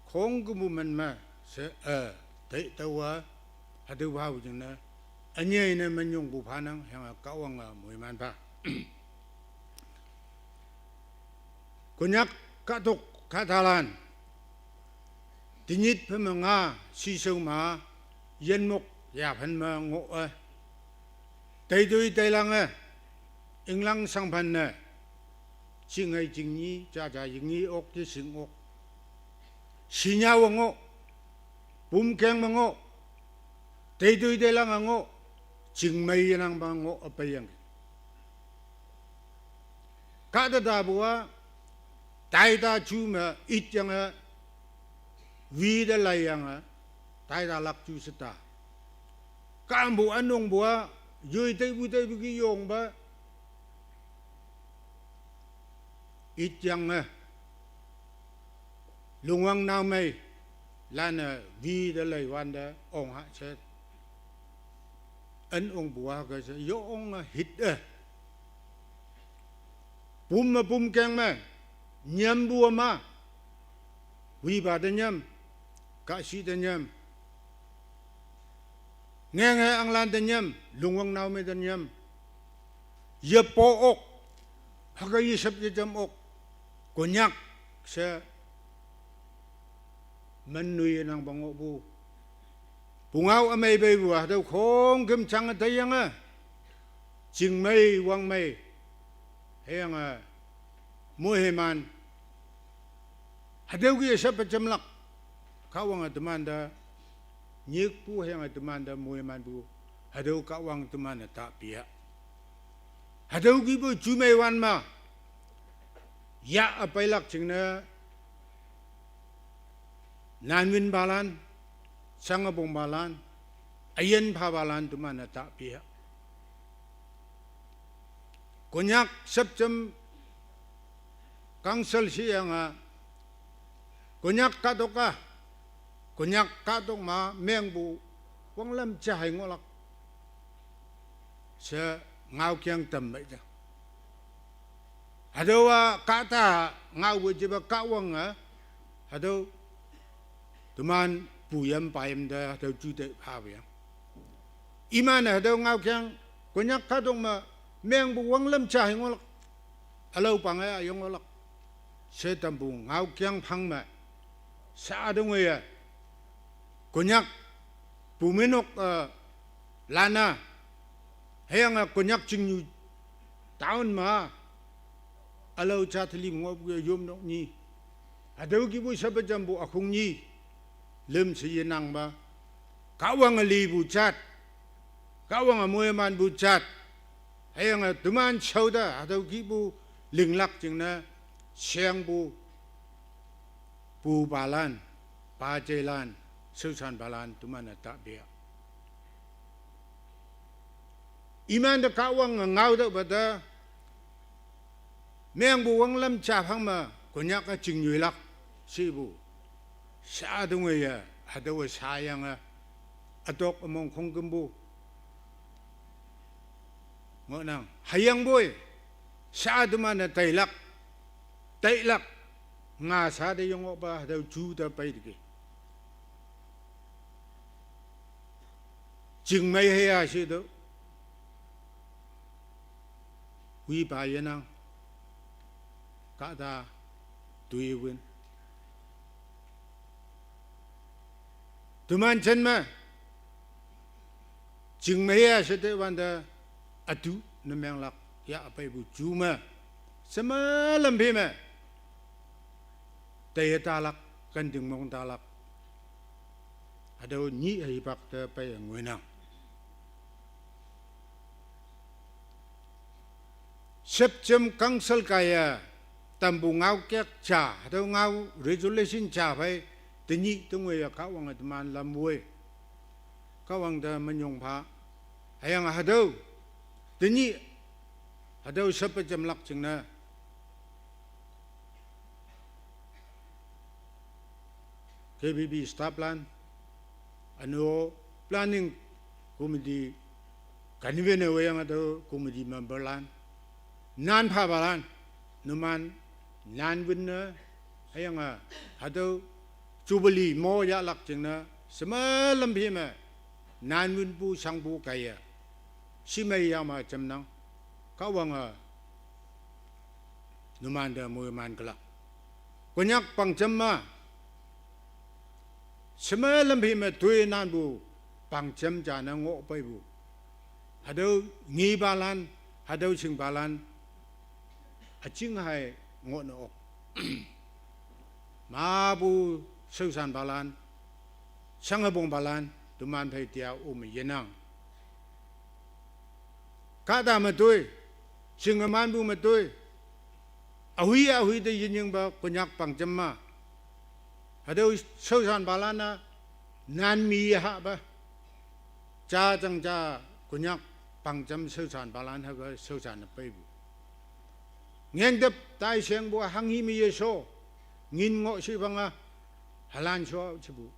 khongkümpu men me, she, e, tei taowa, hatüo phao jingne, ünyei ne menyongpu phanang, hüyange Kahwange moiman pha. Konyak kahtok kahtalan, tenyih phe me nga shishao ma, yinmok yaphen me ngoh-e, teitoi teilange, inglang shangphan ne, chingai chingnyi, jaja yingnyi ok, yeshing ok, shinyawe ngoh, pumkeng me ngoh, teitoi teilange ngoh, chingmei yenangpa ngoh üpeiyangki. Kahta tapu a, taita ju me ityange, wi te laiyange, taitalak ju sheta. Kahmpu ünongpu a, yoi teipu teipu ki yongpa, ityange, lungwang naomei, lanne wi te leiwante ong ha she, ün ongpu a ke she yonge hit-e. Pum me pumkeng me, nyampu ma, wipa te nyam, kahshih te nyam, ngenge anglan te nyam, lungwang naomei te nyam, yepo ok, hüke yeshep yejam ok, Konyak she, men noi yenangpa ngohpu. Pungao ümei peipu a, hatüo khongküm jange teiyange, chingmei wangmei, hüyange, moiman, hatüo ki yeshep pejamlak, Kahwange temante nyikpu hüyange temante moimanpu, hatüo Kahwang teman-e ta pia. Hatüo kihpu jumei wan ma, ya üpeilak jingne, nanwinpalan, shangpongpalan, üyin phapalan teman-e ta pia. Konyak shepjem Council sheyange, Konyak kahtok a, Konyak kahtok ma mengpu wanglam ja hei ngohlak, she ngaokeng tam mei ja. Hatüowa kahta ngaopu jipa Kahwange, hatüo teman puyam payam te hatüo jute phapu yang. Iman-e hatüo ngaokeng, Konyak kahtok me mengpu wanglam ja hei ngohlak, ülao pange üyong ngohlak, she tampu ngaokeng phang me, sha tong-e, Konyak, pumenok, e, lan-a, hüyange Konyak chingnyu town me, ülao jat li ngohpu yomnok nyi, hatüo kihpu shepe jampu ükhong nyi, lüm she yenangpa, Kahwange lipu jat, Kahwange moimanpu jat, hüyange teman shaote hatüo kihpu linglak jingne, shengpu, pupalan, pajeilan, shaoshanpalan teman-e ta pia. Imante Kahwange ngaotüohpa te, mengpu wanglam ja phang me Konyak-e chingnyuilak shepu, sha tong-e ye, hatüowe shayange, atok among khongkümpu ngohnang. Hüyangpoi sha teman-e tailak, tailak, nga sha te yong-okpa hatüo ju te peiteki. Chingmei hüya she tüo wipa yenang. Kahta toiwün. Teman jen me chingmei hüya she teiwante ütu ne menglak, ya peipu ju me, sheme lampi me teiye talak, kenting mong talak, hatüo nyih hipak te pei ngoinang. Sepjem council kaiye tampu ngaokek ja, hatüo ngao resolution ja phei, tenyih tengoi-e Kahwange teman lam woi. Kahwang te minyong pha. Hüyange hatüo tenyih, hatüo shepe jemlak jingne K B B staff lan, üno planning committee convener hüyange hatüo committee member lan, nan phapalan, numan nan wünne, hüyange hatüo jubilee mo yahlak jingne, sheme lampi me nan wünpu shangpu kaiye, shimei yama jamnang. Kahwange numante moiman kelak. Konyak pangjem ma, sheme lampi me toinanpu pangjem ja ne ngoh peipu, hatüo ngipalan, hatüo shingpalan üjing hai ngohne ok. Mapu shaoshanpalan, shangepongpalan, teman phei tia ome yenang. Kahta me toi, shingemanpu me toi, ahui ahui te yenyingpa Konyak pangjem ma, hatüo shaoshanpalan-a nan mi hahpa, jajang ja Konyak pangjem shaoshanpalan hüke shaoshan-e peipu. Ngengtep tai shengpu hanghi me yesho, ngin ngoh shipang-a, halan sho shepu,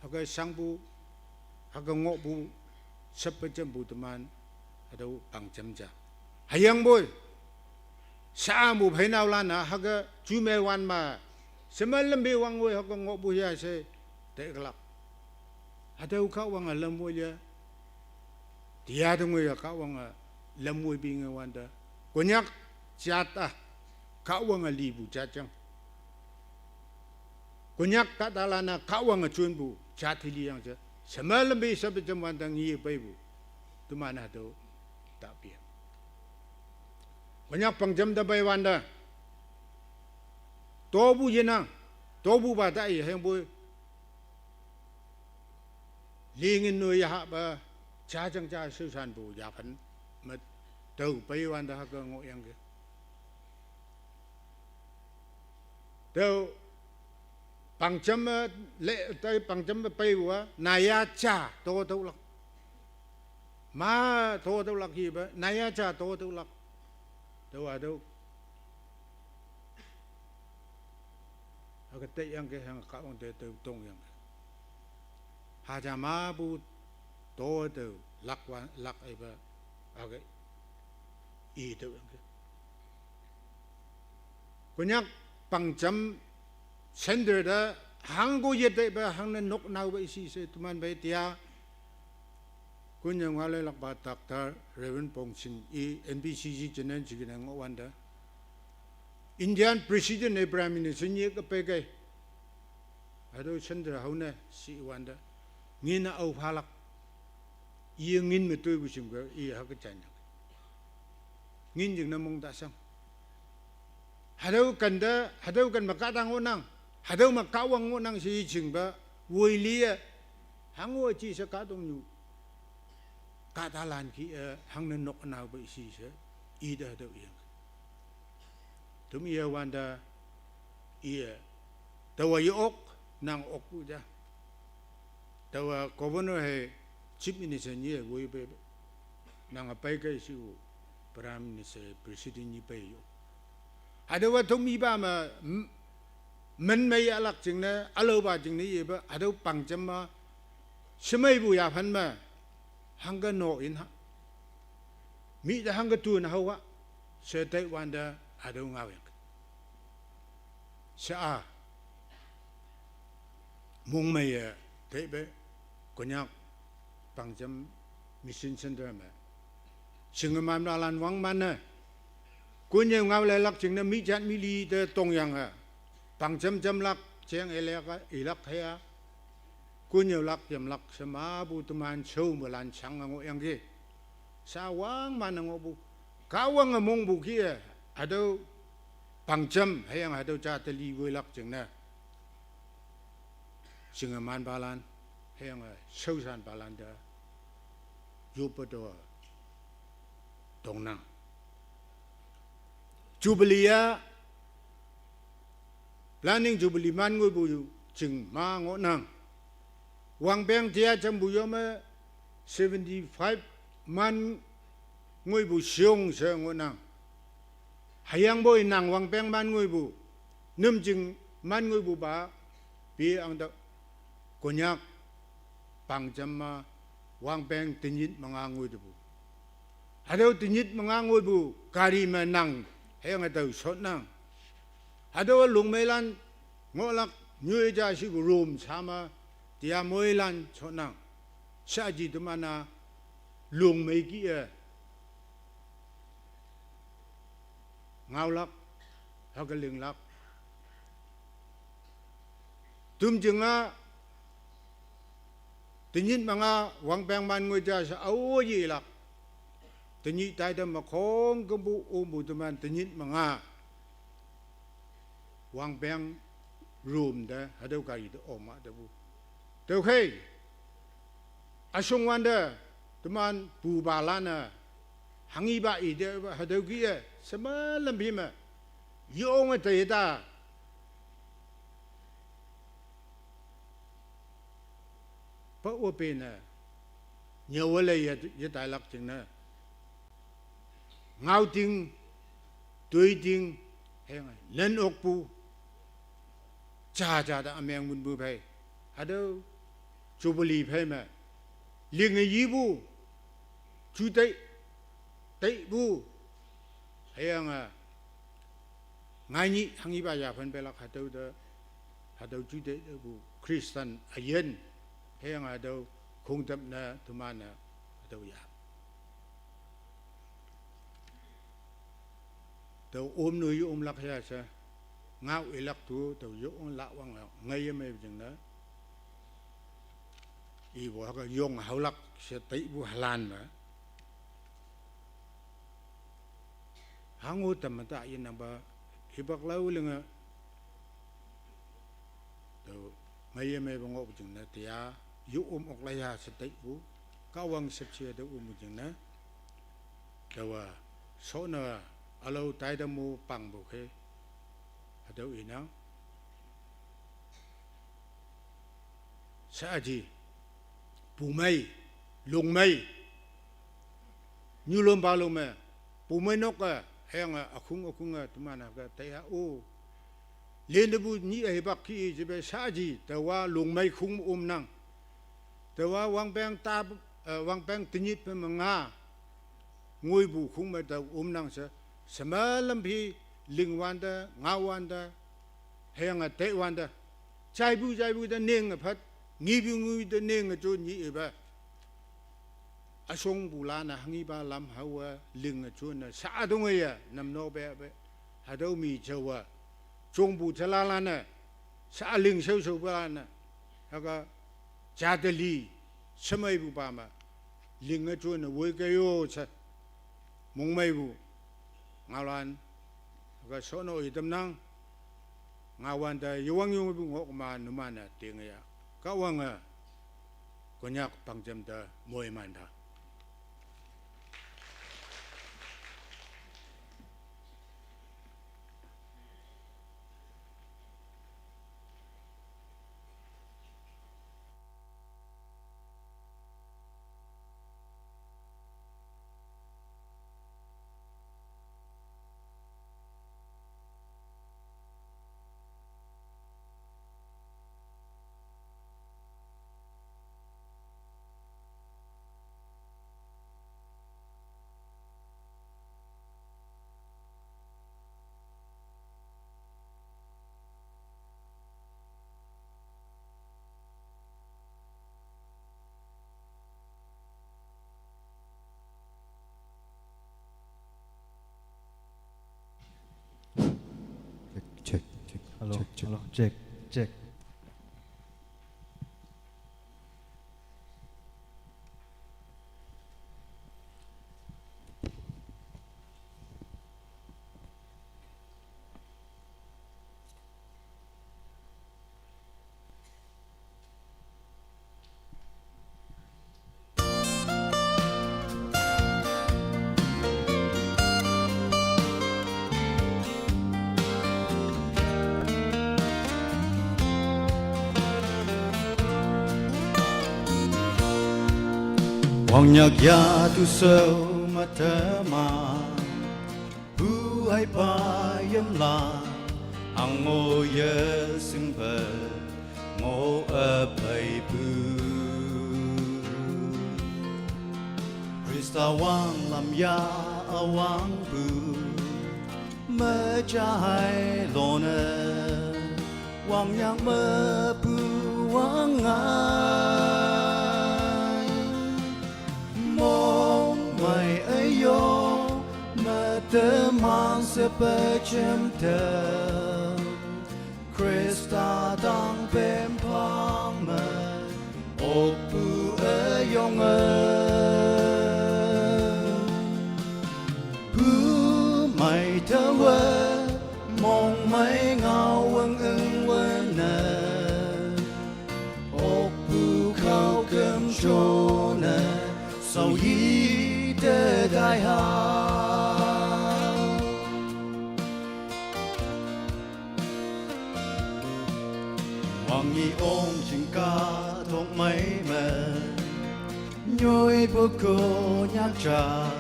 hüke shangpu, hüke ngohpu, shepe jempu teman, hatüo pangjem ja. Hüyangpoi sha mu pheinaolan-a hüke jume wan ma, sheme lampi wang woi hüke ngohpu ya she, teklak. Hatüo Kahwange lam woiye, tia tengoi-e Kahwange lam woipi ngewante, Konyak jat-a Kahwange lipu jat jang. Konyak kahtalan-a Kahwange jonpu jat hiliyang she, sheme lampi shepe jem wante ngi peipu, teman hatüo tapi. Konyak pangjem te peiwante, topu yenang, topupa ta i hüyangpoi lingin no yahahpa, jajang ja shaoshanpu yaphan me, tao peiwante hüke ngohyangki. Tüo pangjem me le, tüo pangjem me peiwa, naya ja totüolak. Ma totüolak hipa, naya ja totüolak. Tüowa tüo hüke teiyangki, hüyange Kahwang te tüo tongyangki. Haja mapu to tüo lakwa, lak ipa, hüke i tüoyangki. Konyak pangjem center te hangko yeteipe hangne nok naope isi she teman phei tia, konyak ngaleilakpa Doctor Reverend Pongsin i N B C C jinne jikine ngohwante, Indian President ne Prime Minister nyi ke peikei, hatüo center haone shiwante, ngin-a ao phalak. Iye ngin me toipu shingpe, iye hüke janyang. Ngin jingne mong ta shang. Hatüo kente, hatüo ken me kahtang ngohnang, hatüo me Kahwang ngohnang she i jingpe, woiliye, hango ji she kahtoknyu kahtalan kih-e hangne nok naope isi she, ite hatüo iyang. Tüm iye wante, iye, taowa ye-ok, nang okpu ja. Taowa governor hei chief minister nyi-e woipe, nange peikei she-o, prime minister, president nyi pei yo. Hatüowa tüm ipa me, m-, min me yahlak jingne, ülaopa jingne yepe, hatüo pangjem ma, Shemeipu yaphan me, hangke no in ha. Mi te hangke tun hao ha. She tei wante hatüo ngao yang. She a. Mongmei ye, teipe, Konyak, Pangjem, Mission Center me. Shingeman lalan wangman ne. Konyak ngao leilak jingne mi jat mi li te tongyange. Pangjem jemlak, jeng elak, ilak hea. Konyak lak jemlak shemapu teman shao melan chang ngohyangki. Sha wangman ngohpu. Kahwange mongpu kih-e, hatüo Pangjem, hüyange hatüo jate li woilak jingne. Shingemanpalan, hüyange shaoshanpalan te, yoppe to, tongnang. Jubilee ya, planning Jubilee man ngoipu jing ma ngohnang. Wangpeng tia jampu yome seventy-five man ngoipu shiong she ngohnang. Hüyangpoi nang wangpeng man ngoipu, nüm jing man ngoipupa, pi angte Konyak, Pangjem ma, wangpeng tenyit me nga ngoitepu. Hatüo tenyit me nga ngoipu, gari me nang, hüyange tao shotnang. Hatüo lungmeilan, ngohlak, nyoi ja shipu room shama, tia moilan shotnang. Shaji teman-a, lungmei kih-e. Ngaolak, hüke linglak. Tüm jinga, tenyit me nga wangpeng man ngoi ja she ao yelak. Tenyih taite me khongkümpu ompu teman tenyit me nga. Wangpeng room te, hatüo gari te oma tepu. Tüokhei. Üshong wante, teman pupalan-e, hanghipa ite, hatüo kih-e, shema lamphi me, yonge teita. Pa ope ne, nyüole ye, yetailak jingne. Ngaoting, toiting, hüyange, len okpu, jaja te ümeng wünpu phei. Hatüo, Jubilee phei me. Linge yipu, ju tei, teipu, hüyange, ngainyih hanghipa yaphan pelak hatüo te, hatüo ju teipu Christian üyin, hüyange hatüo khongtep ne teman-e, hatüo ya. Tao om nu ye omlak ya she, ngao ilak tu, tao ye omlak wang, ngaiye mei jingne. Ipu hüke yong haolak she teipu halan me. Hango tamme ta yenangpa, hipak lao linge. Tao, ngaiye meipu ngohpu jingne, tia, ye om oklak ya she teipu, Kahwang shepshe te ompu jingne. Taowa, shone, ülao taite mo pangpu khe, hatüo inang. Shaaji, pumei, lungmei, nyulom palom me, pumei nok-e, hüyange ükhung ükhung-e teman hüke taiha o. Lintepu nyih hipak kih-e jepe shaaji, taowa lungmei khung omnang. Taowa wangpeng ta, eh, wangpeng tenyit pe me nga, ngoipu khung me tao omnang she, shema lamphi, lingwante, ngaowante, hüyange teiwante. Jaipu jaipu te ninge phat, ngipu ngi te ninge jo nyih ipa. Üshongpulan-e hanghipa lam haowe linge jonne sha tong-e ye, namno pe pe. Hatüo mi jaowe. Jongpu jalalan-e, sha ling shaoshaopulan-e. Hüke, jateli, shemeipupa me. Linge jonne woike yo she. Mongmeipu, ngaolan, hüke shono itamnang, ngaowante yewang yongpu ngohma numan-e tinge ya. Kahwange, Konyak Pangjem te moiman ta. Hello, check, check. Hello, check, check. 王若也都受么得嘛，不害怕阴冷，行我也生不，我而陪步。Krista wang lam ya awang bu, mejahai lone, wang yang mebu wang ai. Mong mai ayo, metemang sepecem tem. Krista dang pempang me, opu ayong e. Pu mai tawe, mong mai ngawang eng wene. Opu kau kem chone, sau yi te dai ha. Wang yi ong ching ka tong mai me. Nyoi bu ko nyak cha,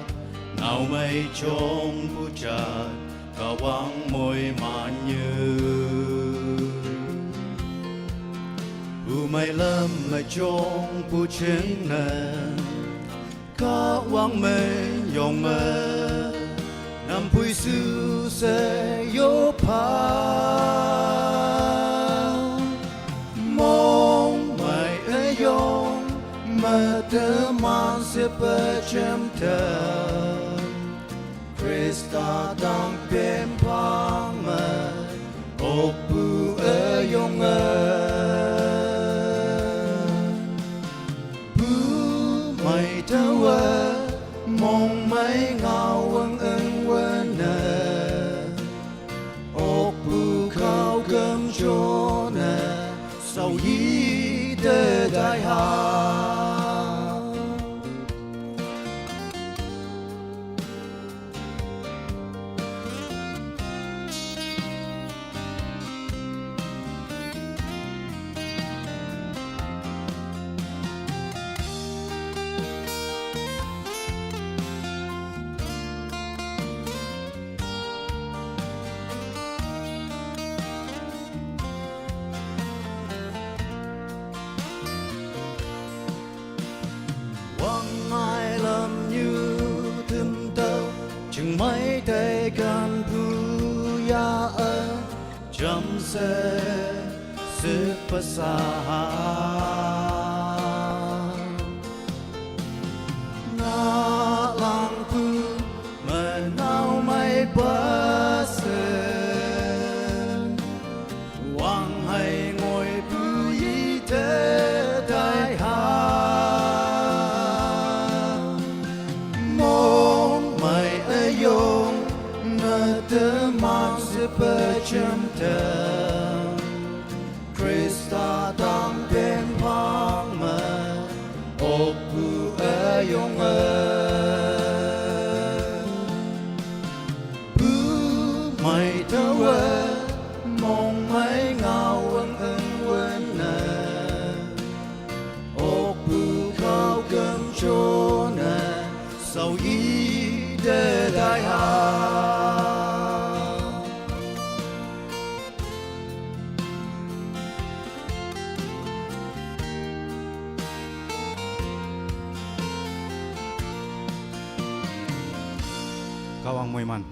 nau mai chong bu cha, ka wang moi man yu. Bu mai lam mai chong bu ching ne, ka wang mai yong me. Nam pui su se yo pa. Mong mai ayong, metemang sepecem tem. Krista dang pempang me, opu ayong e. Bu mai tawe, mong mai ngawang eng wene. Opu kau kem chone, sau yi te dai ha. Wang ai lam nyu tum tau, ching mai te kan pu ya e, jam se, se pasa ha. Na lang pu, menau mai pasen. Wang hai ngoi pu yi te dai ha. Mong mai ayong, metemang sepecem tem. Krista dang pempang me, opu ayong e. Bu mai tawe, mong mai ngawang eng wene. Opu kau kem chone, sau yi te dai ha. Kawang moiman.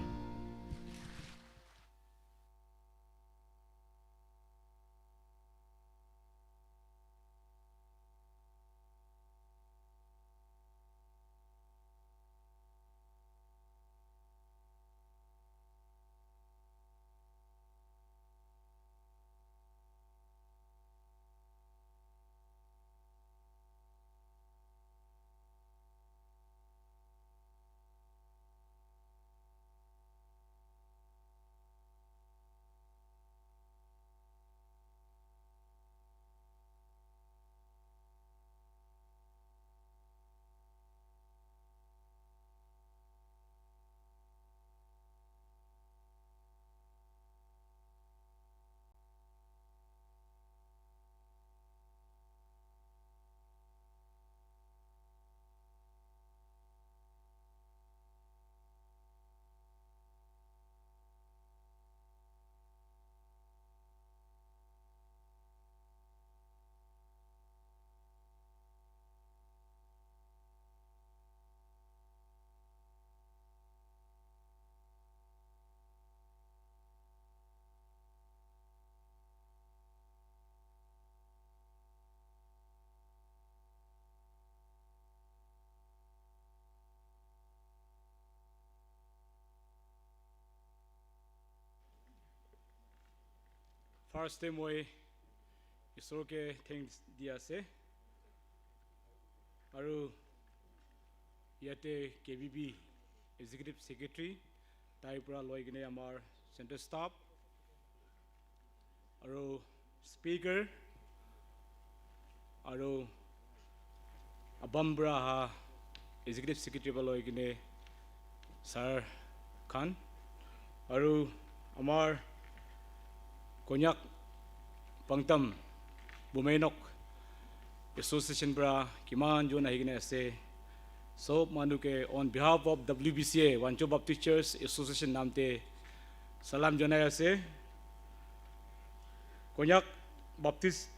First te moi Isor ke thanks di ase. Aru yate K B B Executive Secretary, tai pura loi kene amar Central Staff, aru Speaker, aru ABAM pura aha Executive Secretary pura loi kene Sir khan, aru amar Konyak Pangtam Bumenok Association pura kiman jon ahi kene ase. Sob manu ke on behalf of W B C A, Wancho Baptist Church Association nam te salam jonai ase. Konyak Baptist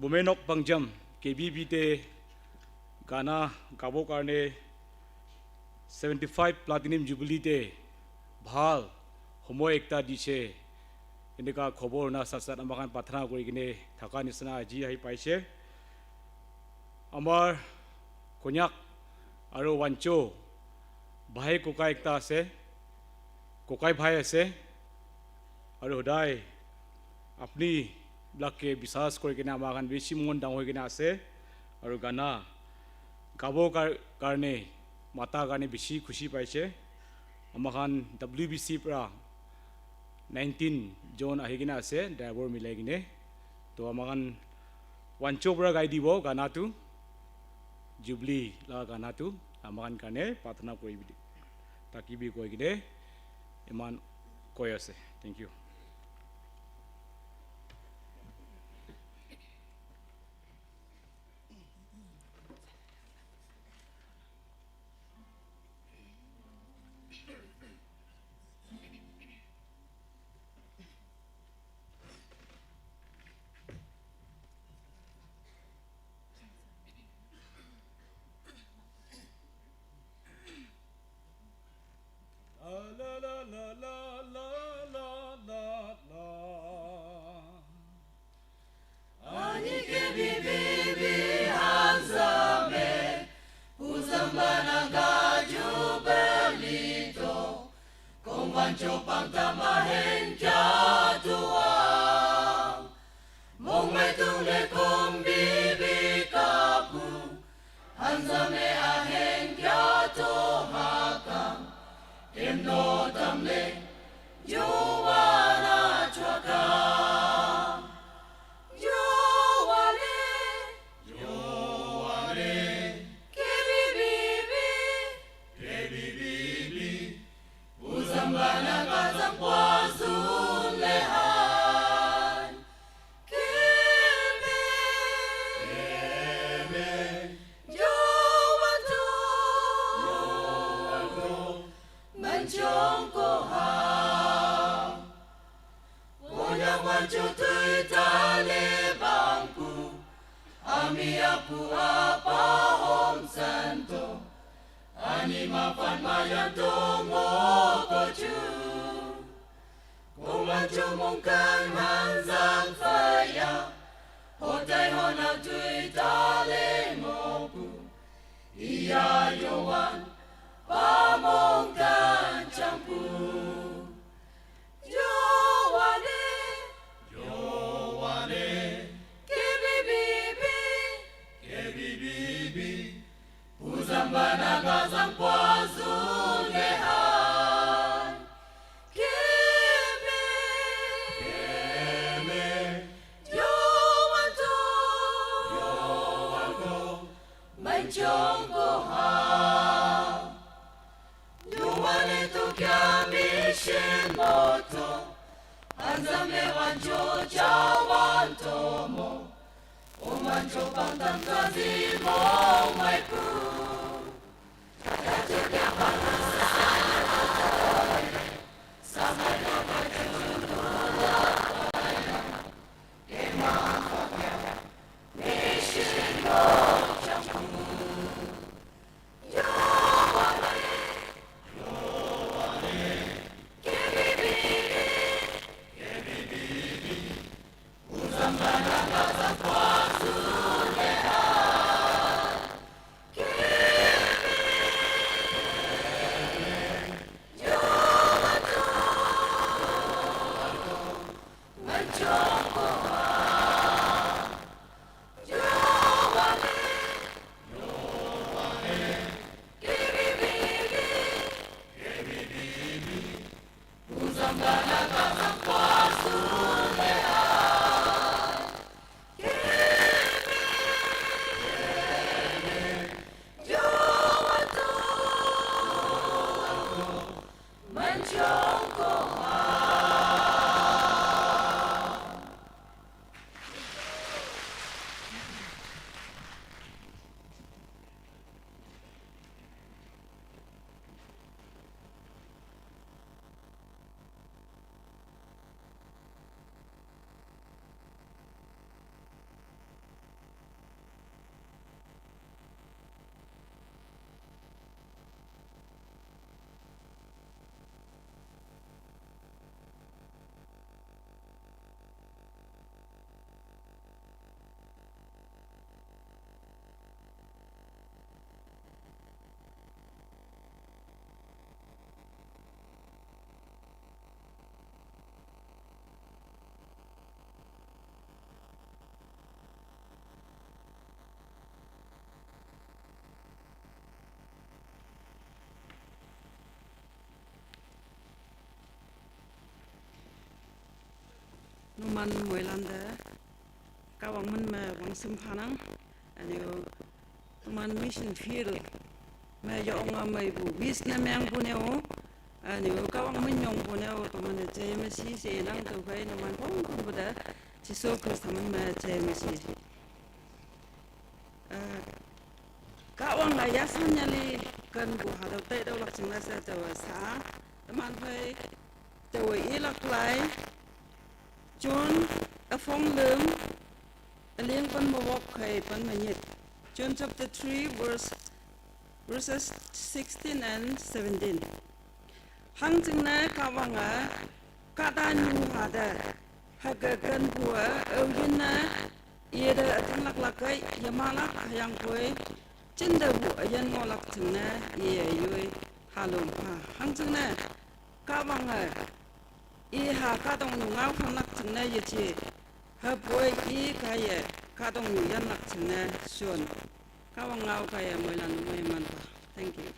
Bumenok Pangjam K B B te gana gabo karne seventy five Platinum Jubilee te bhal homoy ekta diche, eneka khobor na sat sat amakhan prarthana kuri kene thaka nisna aji ahi paise. Amar Konyak aru Wancho bhai kokai ekta ase, kokai bhai ase, aru hodai apni bilak ke biswas kuri kene amakhan bishi mon dangor hoi kene ase, aru gana gabo kar-, karne mata karne bishi khushi paise. Amakhan W B C pura nineteen jon ahi kene ase, driver milai kene. To amakhan Wancho pura gai dibo gana tu, Jubilee la gana tu, amakhan karne prarthana kuri bi, taki bi koi kene iman koi ase. Thank you. Ani ke bibi bi hanzame, uzambana gaju belito, kongwancho pangtama hen kya tua. Mong mai tung le kong bibi kapu, hanzame ahen kya to haka, kendo tamle, yuwana chwaka. Yowane, yowane, kebibibi, kebibibi, uzambana kazam kwazun lehai. Keme, keme, yowanto, yowanto, manchong koha. Onya mancho tui tale bangku, ami apu apa hom santo, ani mapan mayanto ngokochu. Kong mancho mongkan hanzang faya, hotai hona tui tale ngoku. Iya yowan, pamongkan champu. Yowane, yowane, kebibibi, kebibibi, uzambana gazam kwazun lehai. Keme, keme, yowanto, yowanto, manchong koha. Yowane tu kya mission moto, anzame wancho chawan tomo, o mancho pangtam kazi mo maipu. Numan moilan te Kahwang min me wangsim phanang. Anyo, numan mission field me yong a mei bu wis ne meng bu neo. Anyo, Kahwang min yong bu neo, numan ne jai mesi se nang tu kai numan pong pong bu da. Jisu Krista min me jai mesi. Eh, Kahwang a yasan yali kan bu hadau tai dau lak ching la sa tawa sa. Teman phai tawa i lak lai. Jun a phong lem a ling pan mawok khai pan manyit. Jun chapter three, verse, verses sixteen and seventeen. Hang ching na Kahwang a, ka ta nyu ha da, ha ga gan bu a, au yin na, ye da a tang lak lak kai, ye ma lak ha yang koi, chin da bu a yan ngo lak ching na, ye yoi, ha lom ha. Hang ching na, Kahwang a, i ha ka dong nu ngau khan lak ching na ye chi. Ha boi i ka ye, ka dong nu yan lak ching na, shun. Kahwang ngau ka ye, moilan moiman pa. Thank you.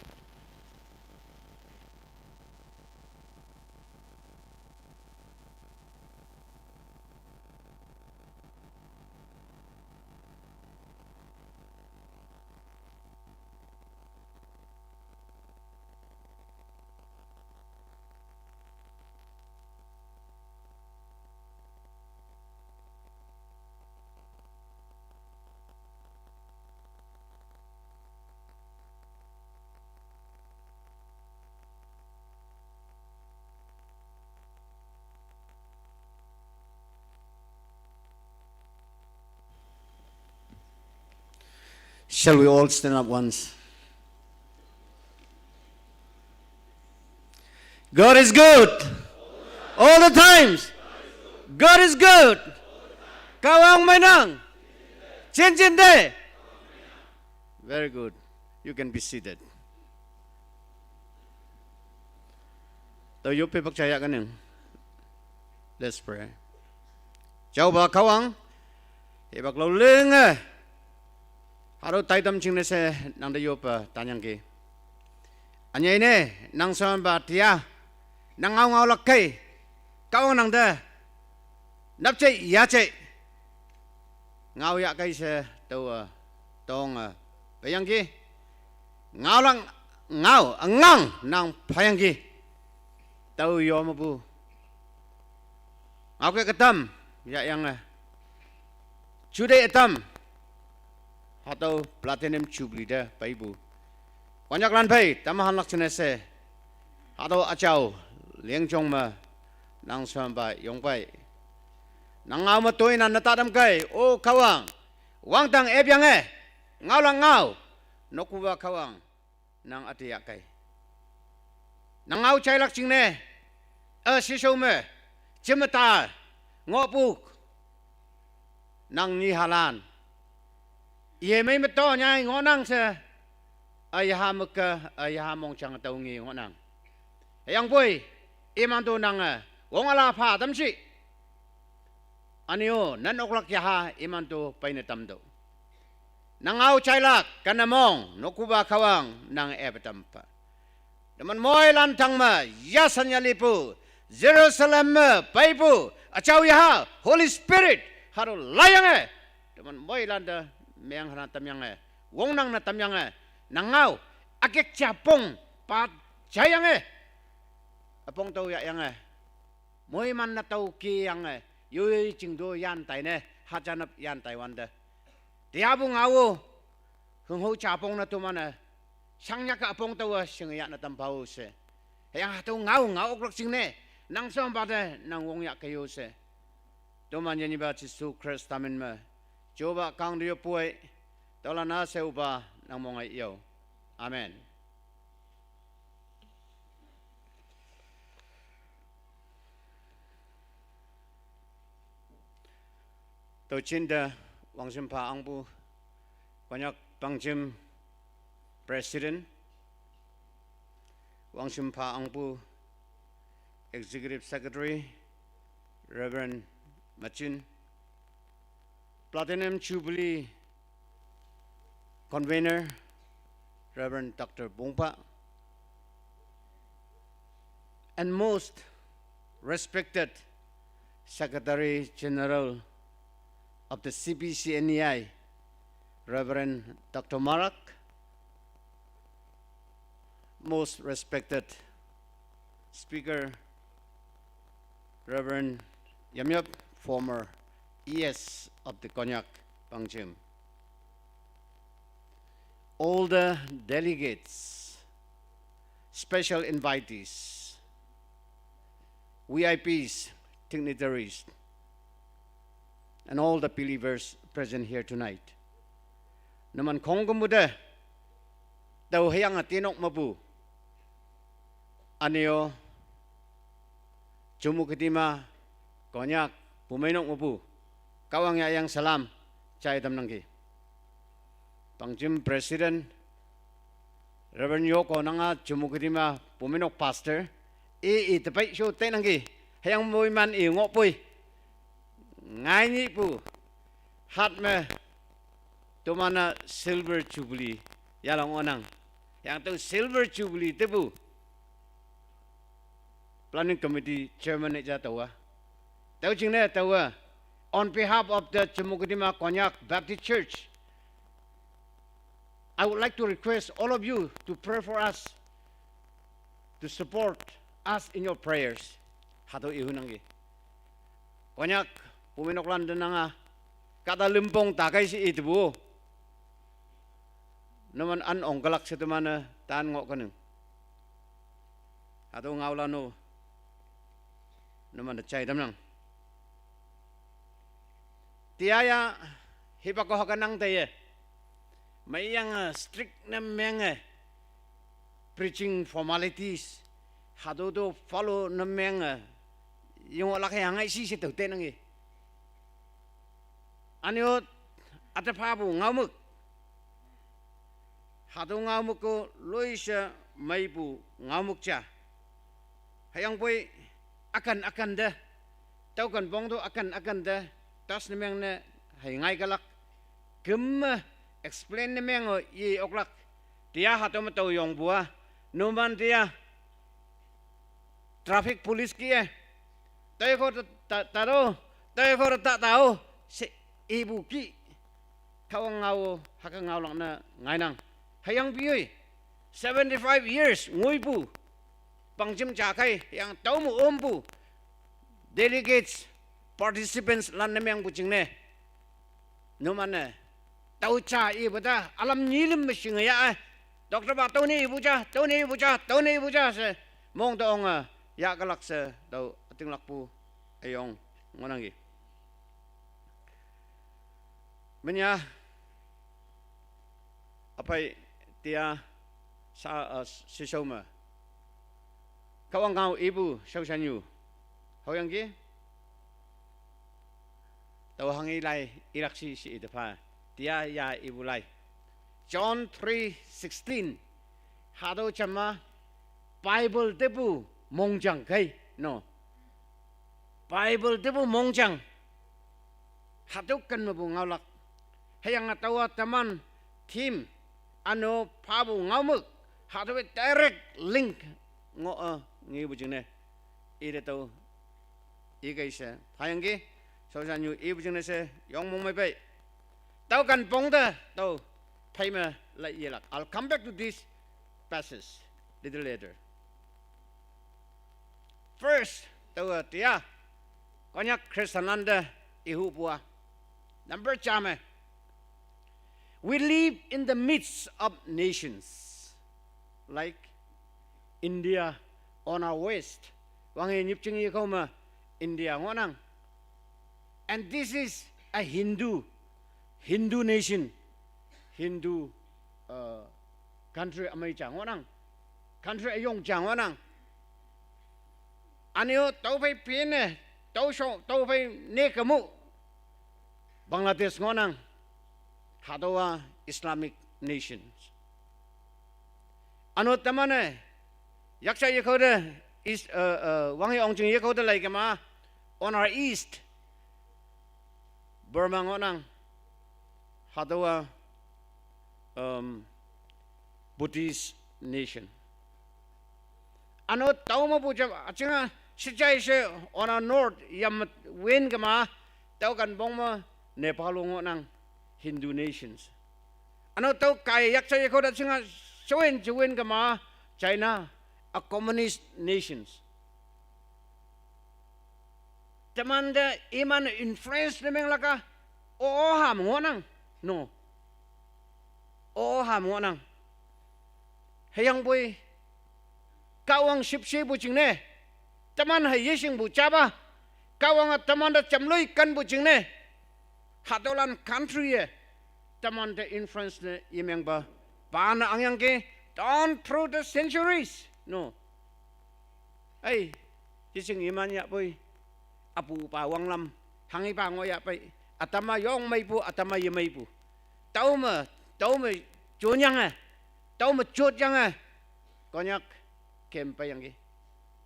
Shall we all stand up once? God is good. All the times. God is good. Kahwang meinang. Chin chin de. Very good. You can be seated. Tau yope pak chaya kaning. Let's pray. Chau ba Kahwang. He bak lo leng eh. Haro tai tam ching ne se nang da yopa tanyang ki. Anyai ne nang son ba tia. Nang ngau ngau lak kai. Kahwang nang da. Nap chai ya chai. Ngau ya kai se tau a tong a payang ki. Ngau lang ngau a ngang nang payang ki. Tau yo ma bu. Ngau ke katam ya yang a. Chu de atam. Hatau platinum jubilee da pai bu. Wanyak lan pai tamahan lak chine se. Hatau achau liang chong ma nang suam bai yong bai. Nang ngau ma toi nan na ta dam kai o Kahwang. Wang tang e biang e. Ngau lang ngau. Nokuwa Kahwang. Nang ati yak kai. Nang ngau chai lak ching ne. A si so me. Chim ta. Ngo puk. Nang ni halan. Ye mei me to nyai ngo nang se. A yaha meka, a yaha mong chang tau ngi ngo nang. Yang pui, iman tu nang a, wong ala pha tam si. Anio, nan ok lak yaha, iman tu pai ne tam do. Nang au chai lak, kan na mong, nokuwa Kahwang, nang e pa tam pa. Daman moi lan tang ma, yasan ya lipu, Jerusalem me peipu achao yaha Holy Spirit hatüo laiyange. Teman moilante meng hana tamyange, wongnangne tamyange, nang ngao, ükek japong pa jaiyange, üpong tüo yahyange, moiman ne tüo keyange, yoi chingto yan taine, hajanap yan taiwante, teapu ngao-o, hünghao japong ne toman-e, shangnyak-e üpong tüowa shinge yahne tampao she. Hüyange hatüo ngao ngao oklak jingne, nang shonpa te nang wongyah keiyo she. Toman yenyipa Jesu Khrista min me, Jehoba kangte yoppoi, tüolan-a sheopa nang monge yo. Amen. Tüo jinte Wangshim Pha Angpu, Konyak Pangjim President, Wangshim Pha Angpu, Executive Secretary, Reverend Machin, Platinum Jubilee Convener, Reverend Doctor Bongpa, and most respected Secretary General of the C P C N E I, Reverend Doctor Marak, most respected Speaker, Reverend Yamyap, former E S of the Konyak Pangjim, all the delegates, special invitees, V I Ps, dignitaries, and all the believers present here tonight. Numan khongkümpu te, tao hüyange tenok mepu, üne-o, Chümoukedima, Konyak, pumeinok mepu, Kahwang yahyang salam, jai tamnangki. Pangjim President, Reverend Yoko nanga Chümoukedima pumeinok Pastor, i i tepai sho tainangki, hüyange moiman i ngohpoi. Ngai nyipu, hat me, toman-a Silver Jubilee, yahlak ngohnang. Hüyange tüo Silver Jubilee tepu, Planning Committee Chairman ne ja taowa. Tüo jingne taowa, on behalf of the Chümoukedima Konyak Baptist Church, I would like to request all of you to pray for us, to support us in your prayers. Hatüo ihunangki. Konyak, pumeinoklan te nanga, kahta limpong takai she itepu. Numan an ongkelak she teman-e tan ngoh kening. Hatüo ngaolan-o, numan te jai tamnang. Tia ya, hipak-o hüke nang teiye, meiyange strict ne menge, preaching formalities, hatüo to follow ne menge, yengohlak hüyange shi she tao tainangki. Üne-o, üte phapu ngaomük, hatüo ngaomük-o loishe meipu ngaomük ja. Hüyangpoi, ükan ükan te, tüoken pong to ükan ükan te, touch ne meng ne, hei ngaikelak, küm me, explain ne meng-o ye oklak. Tia hatüo me tao yongpu-a, numan tia, traffic police kih-e, tei kho ta, ta, ta to, tei kho ta, ta, ta-o, she ipu kih, Kahwang ngao-o hüke ngaolak ne ngainang. Hüyangpoi, seventy-five years ngoipu, Pangjim ja khei, hüyange tüome ompu, delegates, participants lan ne mengpu jingne, numan-e, tüo ja ipu te, ülam nyi lüm me shinge ya-e, doctor pa tüone ipu ja, tüone ipu ja, tüone ipu ja she, mong te onge, yahkelak she tüo ütinglakpu, üyong ngohnangki. Menya, üphei tia sha, uh, shishao me, Kahwang ngao ipu shaoshanyu, haoyangki. Tao hanghe lai ilak shi she ite pha, tia ya ipu lai, John three sixteen, hatüo jam-a, Bible tepu mongjang kei, no, Bible tepu mongjang, hatüo ken mepu ngaolak. Hüyange taowa teman theme, üne-o phapu ngaomük, hatüo-e direct link ngoh-e ngepu jingne, Ite tüo ikei she phayangki. Shaoshanyu ipu jingne she yong mongmei pei. Tüo kan pongte tüo phei me lai yelak. I'll come back to this passage little later. First, tüowa tia, Konyak Christianlan te ihupu-a. Number ja me, we live in the midst of nations like India on our west. Wanghe nyipjing ye kao me India ngohnang. And this is a Hindu, Hindu nation, Hindu, uh, country ümei ja ngohnang, country üyong ja ngohnang. Üne-o tüophei pene, tüo shong, tüophei ne kemu Bangladesh ngohnang, hatüowa Islamic nations. Üne-o teman-e yaksha yekao te, is, uh, uh, wanghe ongjing yekao te lai kema, on our east, Burma ngohnang, hatüowa, um, Buddhist nation. Üne-o tüo mepu jam üjinga shejai she on our north yam win kema, tüo kan pong me Nepal ngohnang, Hindu nations. Üne-o tüo kai yaksha yekao te jinga shewin jewin kema, China, a communist nations. Temante iman influence ne menglak-a, o, o ham ngohnang, no. O, o ham ngohnang. Hüyangpoi Kahwang shüpshepu jingne, teman hei yeshingpu japa, Kahwange temante jamloi kenpu jingne, hatüolan country-e temante influence ne yemengpa, pane angyangki, down through the centuries, no. Ei, yeshing iman yahpoi, üpu üpa wanglam, hanghipa ngoh yahpei, ütama yong meipu, ütama yemeipu, tüome, tüome jonyange, tüome jotyange, Konyak kem peiyangki.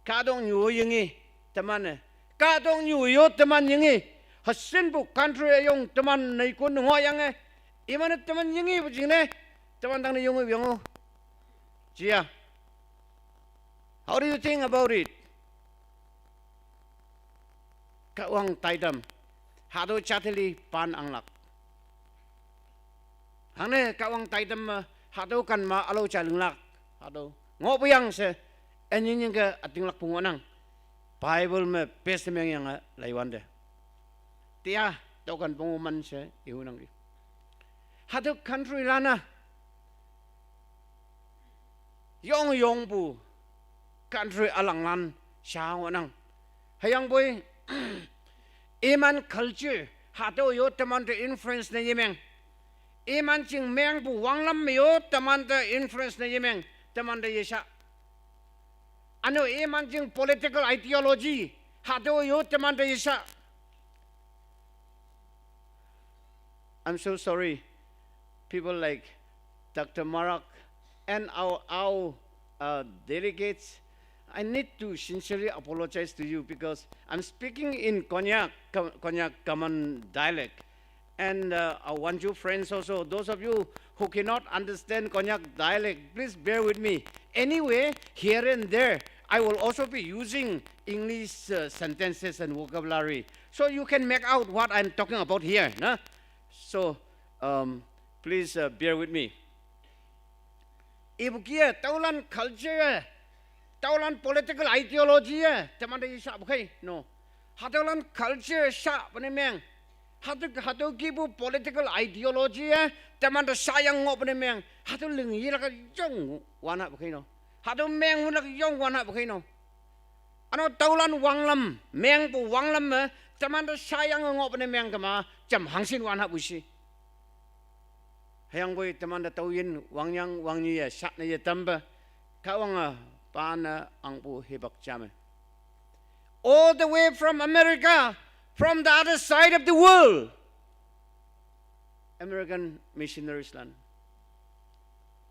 Kahtoknyu yinge, teman-e, kahtoknyu yo teman yinge, hüshinpu country üyong teman neikon ngohyange, iman-e teman yingepu jingne, teman tangne yonge yong-o. Jia, how do you think about it? Kahwang taitam, hatüo jateli pan anglak. Hangne Kahwang taitam me, hatüo kan me ülao ja linglak, hatüo ngohpu yang she, ünying nyingke ütinglakpu ngohnang. Bible me best mengyange laiwante, tia, tüo kan pong-o man she ihunangki. Hatüo country lan-a yong yongpu country ülanglan sha ngohnang. Hüyangpoi iman culture hatüo yo temante influence ne yemeng. Iman jing mengpu wanglam me yo temante influence ne yemeng, temante yesha. Üne-o iman jing political ideology hatüo yo temante yesha. I'm so sorry. People like Doctor Marak and our, our, uh, delegates, I need to sincerely apologize to you because I'm speaking in Konyak, Ko-, Konyak common dialect. And, uh, our Wancho friends also, those of you who cannot understand Konyak dialect, please bear with me. Anyway, here and there, I will also be using English, uh, sentences and vocabulary. So you can make out what I'm talking about here, na? So, um, please, uh, bear with me. Ipu kih-e, tüolan culture-e, tüolan political ideology-e temante yeshahpu khei, no. Hatüolan culture shahpu ne meng. Hatüo, hatüo kihpu political ideology-e temante shayang ngohpu ne meng. Hatüo ling yelak yong wanhapu khei, no. Hatüo meng wulak yong wanhapu khei, no. Üne-o tüolan wanglam, mengpu wanglam me temante shayange ngohpu ne meng kema, jam hangshin wanhapu shi. Hüyangpoi temante tüoyin wangyang wangnyu ye sha ne yetampe, Kahwange pane angpu hipak ja me, all the way from America, from the other side of the world, American missionaries lan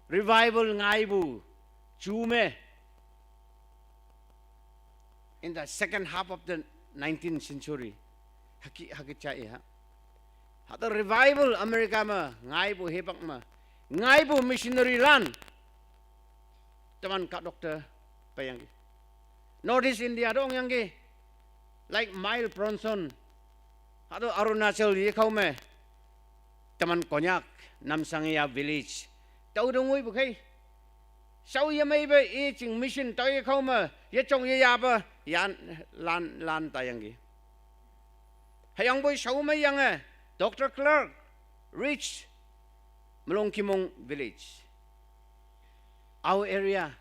revival ngaipu ju me, in the second half of the nineteenth century, hüke, hüke ja i ha. Hatüo revival America me ngaipu hipak me, ngaipu missionary lan teman kahtok te peiyangki. North East India dong yang ki, like Miles Bronson, hatüo Arunachal ye khao me, teman Konyak, Namsang ya village, tao dong woi bu khei. Shao ye mei be i ching mission tao ye khao me, ye chong ye ya be, yan, lan, lan ta yang ki. Hüyangpoi shao mei yange, Doctor Clark reached Malong Kimong village, our area,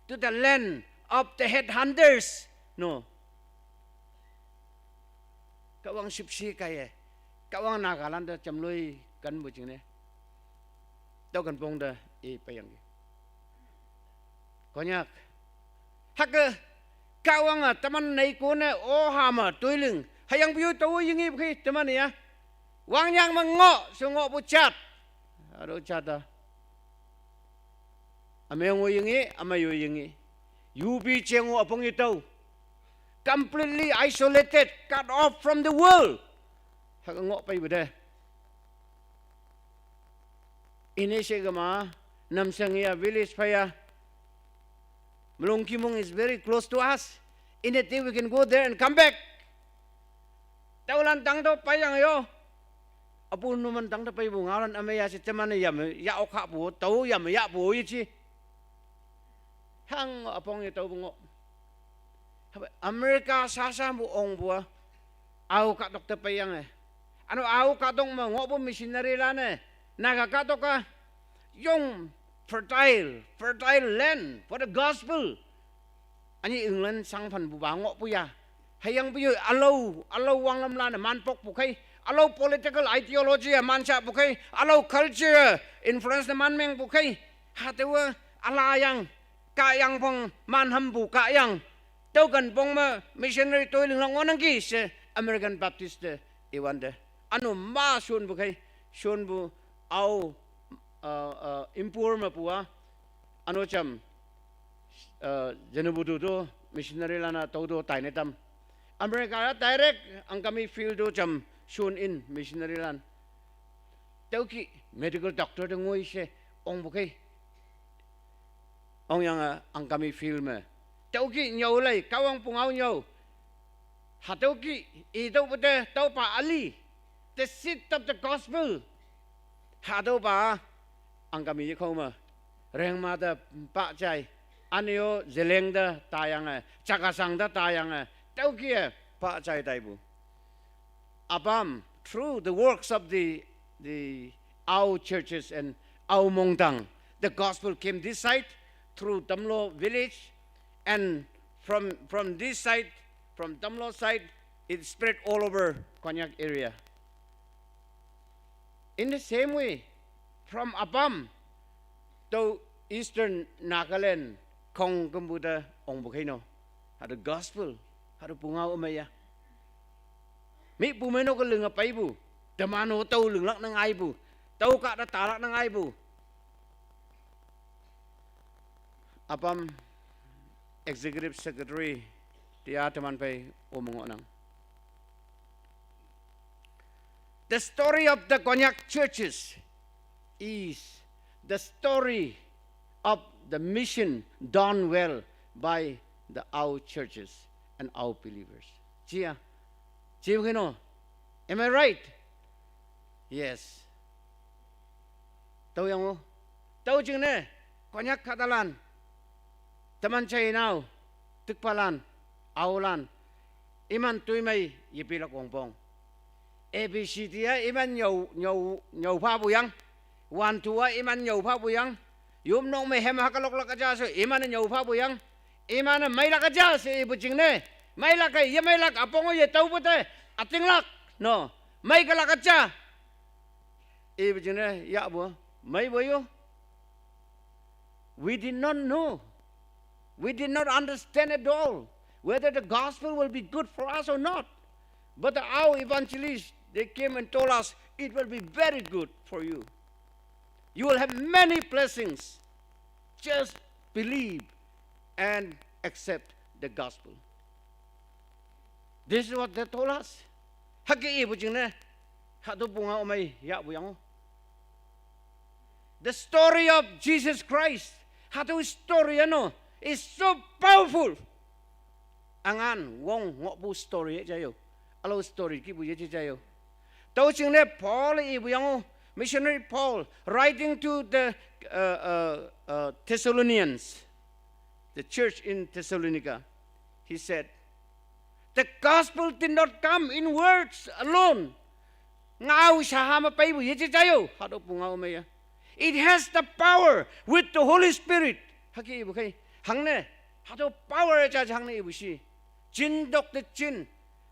to the land of the headhunters. No. Kahwang shüpshe kaiye. Kahwang Nagaland te jamloi kenpu jingne, tüo kenpong te i peiyangki. Konyak, hüke, Kahwange teman neikone oha me toiling, hüyangpoi tao yinge pu khei teman ya, wangyang me ngoh she ngohpu jat, hatüo jat a, ümeng-o yinge, ümei-o yinge, yupi jeng-o üpong yetüo, completely isolated, cut off from the world, hüke ngoh peipu te. Ine she kema, Namsang ya village phei ya, Malong Kimong is very close to us. In a day we can go there and come back. Tüolan tang to peiyang yo. Üpu numan tang to peipu ngaolan ümei ya she teman yame ya okkhapu, tao yame yahpu yeji. Hang üpong ye taopu ngoh. Hüpe America sashapu ongpu a, ao kahtok te peiyange. Üno ao kahtok me ngohpu missionary lan-e, Naga kahtok a, yong fertile, fertile land for the gospel. Ünyi England shangphanpupa ngohpu ya. Hüyangpoi ülao, ülao wanglamlan-e man pokpu khei, ülao political ideology a man shapu khei, ülao culture influence ne man mengpu khei, hatüowa üla yang, kahyang pong man hampu kahyang. Tüo kenpong me missionary toiling lak ngohnangki she American Baptist te iwante, üno ma shonpu khei, shonpu ao, uh, uh, Impur mepu a, üno jam, uh, jenupu tu to missionary lan-a tüo to taine tam. America a direct Angami field to jam shon in missionary lan. Tüoki medical doctor te ngoi she ongpu khei, ongyange Angami field me. Tüoki nyüo lei, Kahwang pungao nyüo. Hatüoki itüopu te tüopa üli, the seed of the gospel. Hatüopa Angami yekhao me, Rengma te pah jai, üne-o Zeliang te tayange, Chakhesang te tayange, tüoki-e pah jai taipu. Apam, through the works of the, the Ao churches and Ao Mongdang, the gospel came this side through Tamlu village, and from, from this side, from Tamlu side, it spread all over Konyak area. In the same way, from Apam to Eastern Nagaland, khongkümpu te ongpu khei no, hatüo gospel, hatüo pungao ümei ya. Mipu mei no ke linge peipu, teman-o tüo linglak ne ngaipu, tüo kahta talak ne ngaipu. Apam Executive Secretary tia teman phei-o me ngohnang. The story of the Konyak churches is the story of the mission done well by the Ao churches and Ao believers. Jia, jiu kino, am I right? Yes. Tüoyango, tüo jingne, Konyak kahtalan, teman jainao, tükpalan, aolan, iman toimei yepilak wongpong. A B C D a iman nyüo, nyüo, nyüo phapu yang. One two a iman nyüo phapu yang. Yopnok me hem hüke loklak üja she iman-e nyüo phapu yang. Iman-e meilak üja she ipu jingne, meilak-e yemeilak üpong-o yetüopu te ütinglak, no, mei kelak üja ipu jingne yahpu, meipu yo. We did not know. We did not understand at all whether the gospel will be good for us or not. But our evangelists, they came and told us, it will be very good for you. You will have many blessings. Just believe and accept the gospel. This is what they told us. Hüke ipu jingne, hatüo pungao ümei yahpu yang-o. The story of Jesus Christ, hatüo story ano, is so powerful. Angan wong ngohpu story ye jaiyo. Alo story kihpu ye jaiyo. Tüo jingne Paul ipu yango, missionary Paul, writing to the, uh, uh, uh, Thessalonians, the church in Thessalonica. He said, "The gospel did not come in words alone." Ngao shaha me peipu ye jaiyo, hatüo pungao me ya. "It has the power with the Holy Spirit." Hüke ipu khei. Hangne, hatüo power ja hangne ipu shi. Jin tok te jin.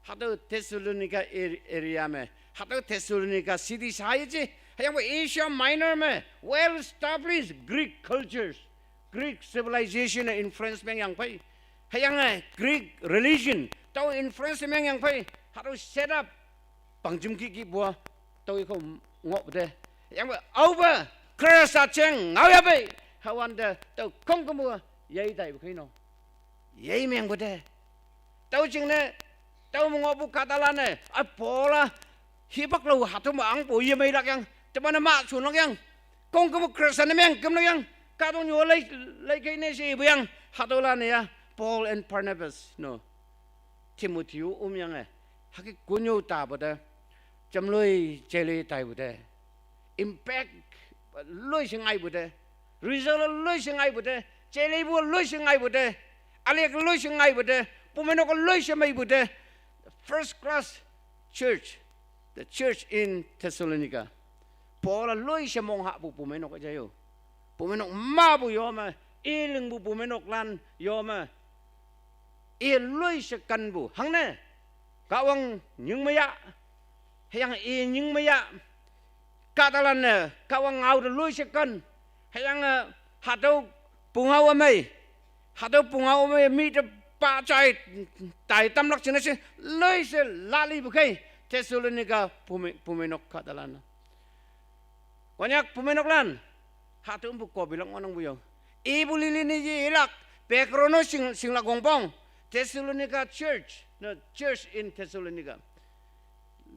Hatüo Thessalonica ar-, area me. Hatüo Thessalonica city sha yeji. Hüyangpoi Asia Minor me well established Greek cultures. Greek civilization-e influence mengyang phei. Hüyange Greek religion tao influence mengyang phei. Hatüo set up. Pangjim kiki pua. Tao iko ngohpu te. Hüyangpoi aope Khrista jeng ngao ya pei. Hüwante tao khongkümpu yei taipu kheino. Yei mengpu te. Tüo jingne, tüo me ngohpu kahtalan-e, a Paul-a, hipak lau hatüo me angpu ye meilak yang, teman-e ma shunlak yang, khongkümpu Christian ne meng kümlak yang, kahtoknyu lei, lei kei ne she ipu yang, hatüolan-e ya, Paul and Barnabas, no. Timothy-o omyange, hüke konyu tapu te, jamloi jeiloi taipu te. Impact loi she ngaipu te. Result loi she ngaipu te. Jeleipu loi she ngaipu te. Alek loi she ngaipu te. Pumeinok loi she meipu te. First class church, the church in Thessalonica. Paul-a loi she mong hahpu pumeinok jaiyo. Pumeinok mapu yo me, i lingpu pumeinoklan yo me. I loi she kenpu, hangne, Kahwang nying me ya, hüyange i nying me ya, kahtalan-e, Kahwang ngao te loi she ken, hüyange, hatüo pungao ümei, hatüo pungao ümei mi te pa jai, tai tamlak jingne she, loi she lalipu khei, Thessalonica pumei, pumeinok kahtalan-e. Konyak pumeinoklan, hatüo ümpu kobilak ngohnangpu yo. Ipu lili ne yelak, background-o shing, shinglak wongpong, Thessalonica church, no, church in Thessalonica.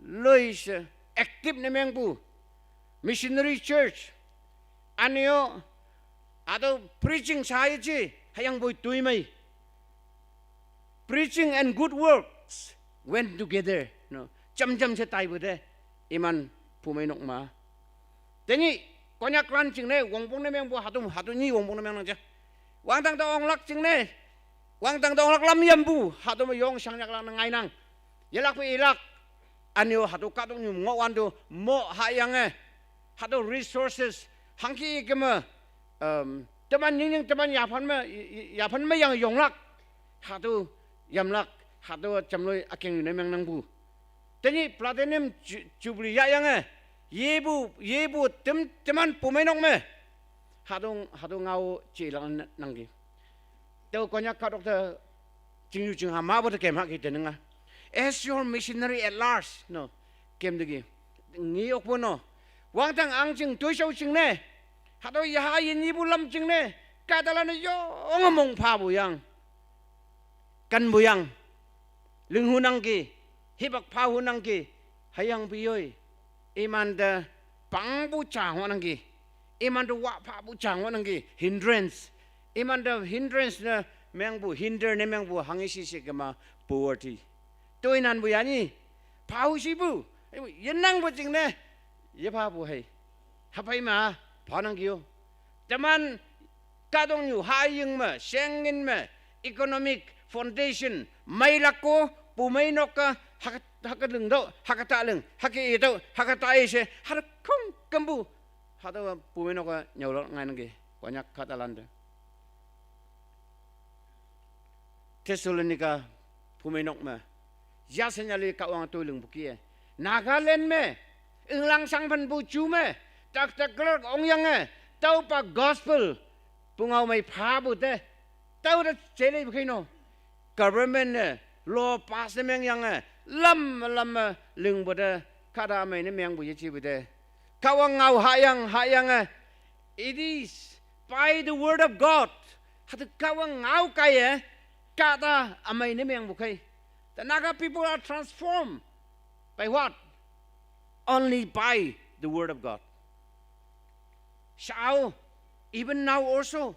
Loi she active ne mengpu, missionary church, üne-o, hatüo preaching sha yeji, hüyangpoi toimei. Preaching and good works went together, no. Jamjam she taipu te, iman pumeinok ma. Tenyih, Konyaklan jingne, wongpong ne mengpu hatüo, hatüo nyi wongpong ne mengnang ja. Wangdang te onglak jingne, wangdang te onglak lam yampu, hatüo me yong shangyaklak ne ngainang. Yelakpu ilak, üne-o hatüo kahtoknyu ngohwante, mo hahyange, hatüo resources, hangki keme, um, teman nyingnying teman yaphan me, y-, y-, yaphan me yang yonglak, hatüo yamlak, hatüo jamloi ükeng ne mengnangpu. Tenyih platinum ju-, jubilee yahyange, yepu, yepu tem-, teman pumeinok me, hatüo, hatüo ngao jelak nangki. Tüo Konyak kahtok te, chingyu chingha mapu te kem hahki teninga. As your missionary at large, no, kem teki. Nge okpu no. Wangdang ahngching toishao jingne, hatüo yaha yenyipu lam jingne, kahtalan-e yonge mong phapu yang, kenpu yang, linghu nangki, hipak phahu nangki, hüyangpoi yoi, imante pangpu ja ngohnangki, imante wa phapu ja ngohnangki, hindrance, imante hindrance ne mengpu, hinder ne mengpu, hanghe shishe kema poverty. Toinanpu yani, phahu shipu, yenangpu jingne, yephapu hei. Hüphei ma, phanangki-o. Teman kahtoknyu haying me, shengin me, economic foundation meilak-o, pumeinok-a, hüke, hüke ling tüoh, hüke ta ling, hüke i tüoh, hüke ta i she, hatüo khongkümpu, hatüo pumeinok-a nyüolak ngainangki, Konyak kahtalante. Thessalonica pumeinok me, yashe nyali Kahwang toi lingpu kih-e. Nagaland me, inglang shangphenpu ju me, Doctor Clark ongyange, tüopa gospel, pungao mei phapu te, tüo te jeleipu kheino. Government ne, law pass ne mengyange, lam lam me lingpu te, kahta ümei ne mengpu yejepu te. Kahwang ngao hahyang, hahyange, it is by the word of God. Hatüo Kahwang ngao kaiye, kahta ümei ne mengpu khei. The Naga people are transformed by what? Only by the word of God. Shao, even now also,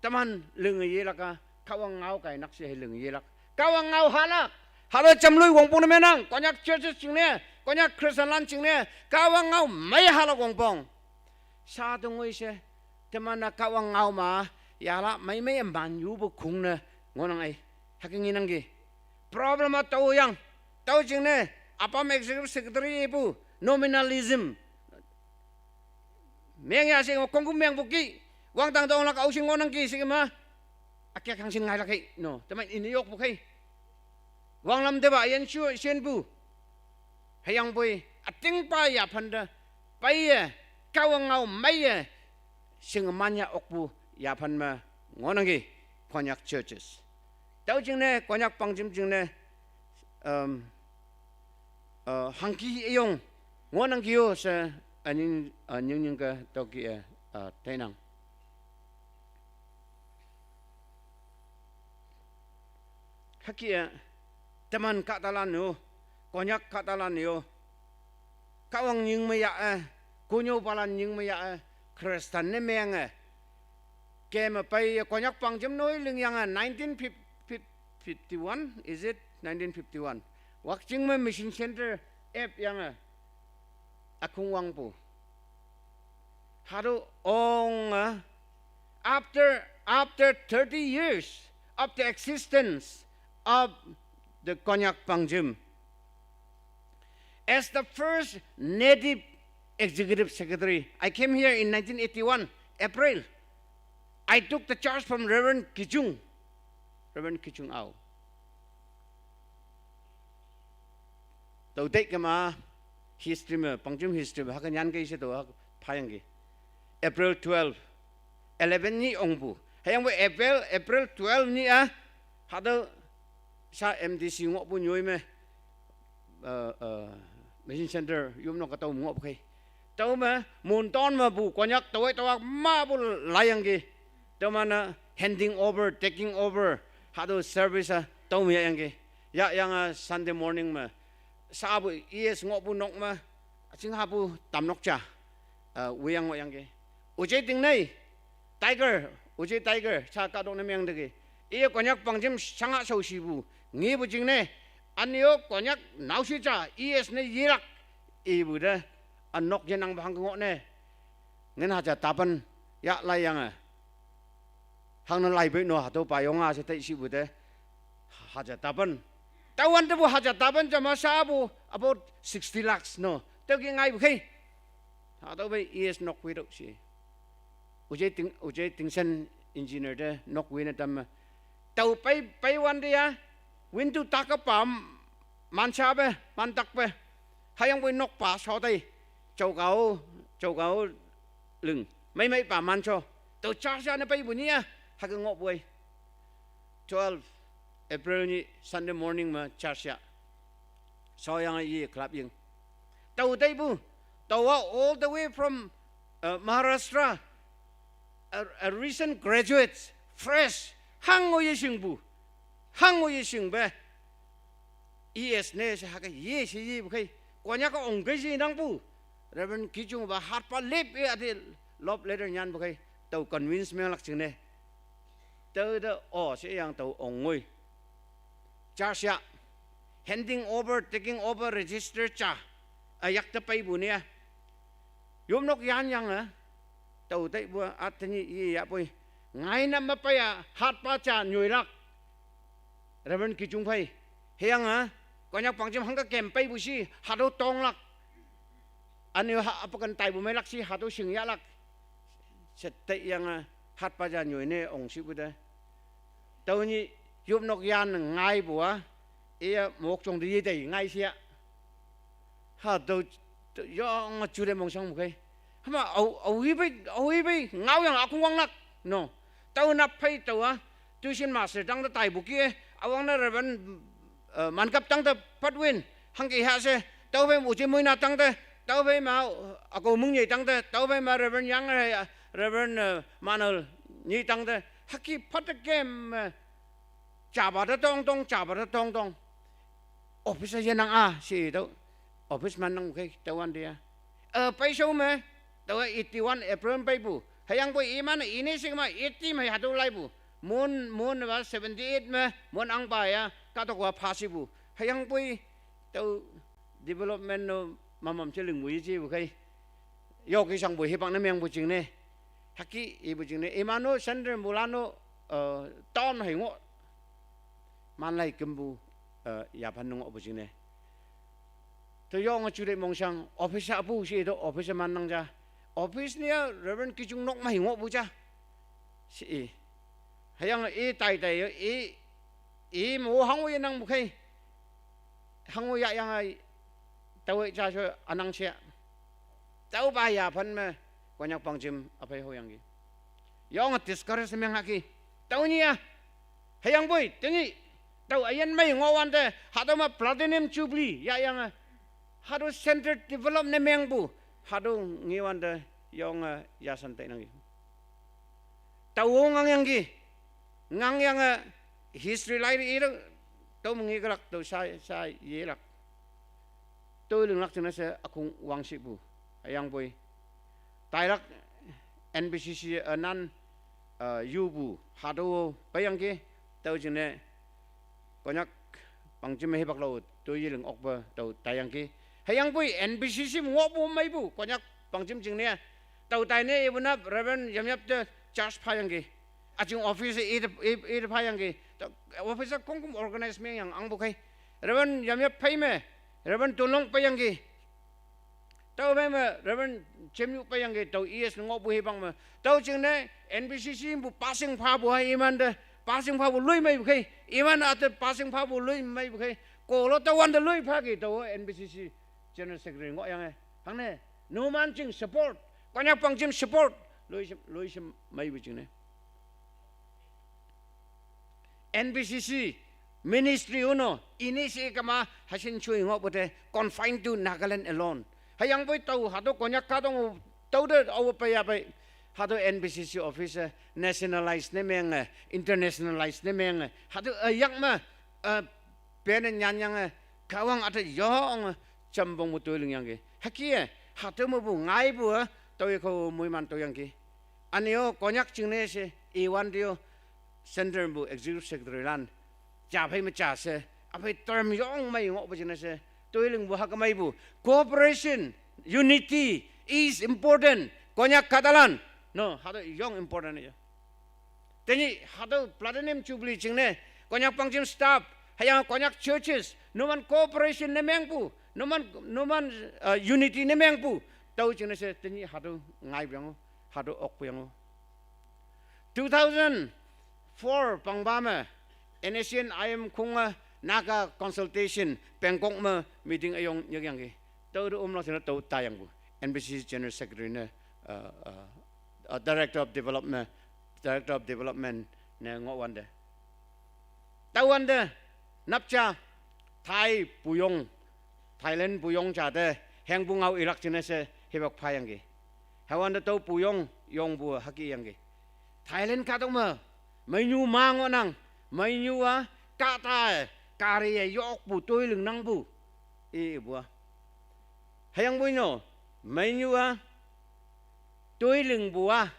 teman linge yelak-a, Kahwang ngao kainak she hei ling yelak. Kahwang ngao halak. Hatüo jamloi wongpong ne menang. Konyak churches jingne, Konyak Christian lan jingne, Kahwang ngao mei halak wongpong. Sha tongoi she, teman-a Kahwang ngao ma, yala mei mei man yupu khong ne, ngohnang ei. Hüke ngenangki. Problem-a tao yang, tao jingne, apam executive secretary ipu, nominalism. Meng ya she, kongku mengpu ki, wangdang donglak aoshin ngohnangki she ma, ake kangsin ngailak hei, no, teman ini yokpu khei. Wanglam tepa ayan shu shenpu. Hüyangpoi, ütingpa yaphante, peiye, Kahwang ngao meiye, shingeman ya okpu, yaphan me, ngohnangki, Konyak churches. Tüo jingne, Konyak pangjim jingne, um, uh, hangki eyong, ngohnangki-o she, ünying, uh, nying nyingke tüoke, uh, tainang. Hüke, teman kahtalan-o, Konyak kahtalan-o, Kahwang nying me ya-e, konyopalan nying me ya-e, Christian ne menge. Keme peiye Konyak pangjim noi lingyange nineteen fifty-one, is it? Nineteen fifty-one. Wakching me mission center ep yange. Ükhong wangpu. Hatüo onge, after, after thirty years of the existence of the Konyak pangjim, as the first native executive secretary, I came here in nineteen eighty-one, April. I took the charge from Reverend Kijung, Reverend Kijung Ao. Tüo dei kema history me, pangjim history me, hüke nyan kei she tüo hüke phayangki. April twelve, eleven nyih ongpu. Hüyangpoi April, April twelve nyih-a, hatüo sha M D C ngohpu nyoi me, uh, uh, mission center yopnok-a tüo ngohpu khei. Tüome, Monton mepu Konyak taowe taowa mapu laiyangki. Tüoman-a handing over, taking over, hatüo service-a tüome yahyangki. Yahyange Sunday morning me, shapu E S ngohpu nok me, chinghapu tamnok ja, uh, weyang ngohyangki. Uje Tingnei, Tiger, Uje Tiger, sha kahtok ne meng teki. Iye Konyak pangjim shanga shaoshipu, ngepu jingne, üne-o Konyak naoshi ja, E S ne yelak, ipu te, ünok yenangpa hangke ngohne. Ngin haja tapan, ya laiyange. Hangne laipei no hatüo payong-a she tei shipu te. Haja tapan. Taowantepu haja tapan jama shapu about sixty lakhs no. Tüoke ngaipu khei. Hatüo pei E S nok witüoh she. Uje Ting, Uje Tingsen engineer te nok wine tamme. Tao pei, peiwante ya, window takapa manshape, mantakpe. Hüyangpoi nokpa shotei, jaogao, jaogao ling, meimeipa mansho. Tao church ya ne peipu nyih-a, hüke ngohpu ei. Twelve April nyih Sunday morning me church ya. Shoyange ye club ying. Tao teipu, taowa all the way from, uh, Maharashtra, a, a recent graduates, fresh, hango yeshingpu, hango yeshingpe, E S ne she hüke ye she yepu khei, Konyak ongkei she nangpu, Reverend Kijungpa hatpa lip-e ate love letter nyanpu khei, tao convince menglak jingne. Tüote o sheyang tao ongngoi. Church ya, handing over, taking over register ja, üyak te peipu ne-a. Yopnok yanyange, tao teipu-a tenyih yeyahpoi. Ngainam me pei-a hatpa ja nyoilak. Reverend Kijung phei. Hüyange, Konyak pangjim hangke kem peipu shi, hatüo tonglak. Üne-o ha, apakan taipu meilak shi, hatüo shingyahlak. She teiyange, hatpa ja nyoine ongshipu te. Tüo nyih yopnok yan ngaipu-a, iya mokjong te yetei ngai shia. Hatüo, yonge jute mongshangpu khei. Hüma ao, aohi pei, aohi pei, ngaoyange ükhong wanglak. No. Tüo nap phei tüowa, tuition master tangte taipu ki-e, üwangne Reverend, uh, Mankap tangte Patwin, hangke ha she, tüophei Uje Moina tangte, tüophei ma, uh, Üko Mongnyei tangte, tüophei ma Reverend Yang, uh, Reverend, uh, Manal nyi tangte, hüke phatte kem, uh, japa te tongtong, japa te tongtong. Office yenang-a, she tüo. Office mannang khei, tüowante ya. Eh, peishao me, taowa eighty-one April peipu. Hüyangpoi iman-e ine shingma eighty me hatüo laipu. Mon, mon ba seventy-eight me, mon angpa ya, katok wa phasipu. Hüyangpoi, tüo development no mamam che lingpu yejepu khei. Yoke shangpu hipak ne mengpu jingne. Hüke ipu jingne. Iman-o central molan-o, eh, town hei ngoh. Manlai kümpu, eh, yaphan ne ngohpu jingne. Tüo yonge juteih mongshang, office apu she tüo office mannang ja. Office ne-a Reverend Kijung nok me hei ngohpu ja. She i. Hüyange i taitai yo, i, i mo hango yenangpu khei. Hango yahyange, taowe ja sho ünang she. Tüopa yaphan me, Konyak pangjim üphei hoyangki. Yonge discourage meng haki. Tüo nyi-a. Hüyangpoi, tenyih. Tüo üyin mei ngohwante, hatüo me platinum jubilee, yahyange. Hatüo center develop ne mengpu, hatüo ngewante, yonge, yashan teinangki. Tao ngangyangki, ngangyange history lai ite, tüo mengekelak, tüo sha, sha yelak. Tüo linglak jingne she ükong wangshipu, hüyangpoi. Tailak N B C C, eh, nan, eh, yupu, hatüo peiyangki, tüo jingne, Konyak pangjim me hipak lao, tüo yeling okpe, tüo taiyangki. Hüyangpoi N B C C me ngohpu meipu, Konyak pangjim jingne. Tüo taine ipu nap, Reverend Yamyap te charge phayangki. Üjing office ite, i-, ite phayangki. Tüo office kongküm organize mengyang angpu khei. Reverend Yamyap phei me, Reverend Tulong peiyangki. Tüo phei me, Reverend Chemyu peiyangki, tüo E S ngohpu hipak me. Tüo jingne, N B C C pu passing phapu ha imante, passing phapu loi meipu khei. Iman ate passing phapu loi meipu khei. Kolo tüo wante loi phaki tüo N B C C General Secretary ngohyange. Hangne, numan jing support, Konyak pangjim support, loi she, loi she meipu jingne. N B C C ministry uno, ini she kema, hasin chui ngohpu te, confined to Nagaland alone. Hüyangpoi tao, hatüo Konyak kahtong, tao te, aope ya pei, hatüo N B C C office, nationalize ne menge, internationalize ne menge, hatüo, eh, yak me, eh, pene nyanyange, Kahwang ate yonge, jampong me toi lingyangki. Hüke, hatüo mepu ngaipu, eh, tüo yekhao moiman toyangki. Üne-o, Konyak jingne she, iwante-o, Central pu Executive Secretary lan, ja phei me ja she, üphei term yong mei ngohpu jingne she, toi lingpu hüke meipu, cooperation, unity is important, Konyak kahtalan, no, hatüo yong important ye. Tenyih hatüo Platinum Jubilee jingne, Konyak pangjim staff, hüyange Konyak churches, numan cooperation ne mengpu, numan, numan, eh, unity ne mengpu, tüo jingne she tenyih hatüo ngaipu yango, hatüo okpu yango. Two thousand four pangpa me, N S C N I M khonge Naga consultation Bangkok me meeting üyong nyikyangki. Tüo te omlak jingne tüo taiyangpu. N B C C General Secretary ne, uh, uh, uh, Director of Development, Director of Development ne ngohwante. Tüowante, nap ja, Thai puyong, Thailand puyong ja te, hengpu ngao ilak jingne she hipak phayangki. Hüwante tüo puyong, yongpu hüke yangki. Thailand kahtok me, meinyu ma ngohnang, meinyu-a, kahta-e, gari-e yokpu toi lingnangpu, ipu-a. Hüyangpoi no, meinyu-a, toi lingpu-a,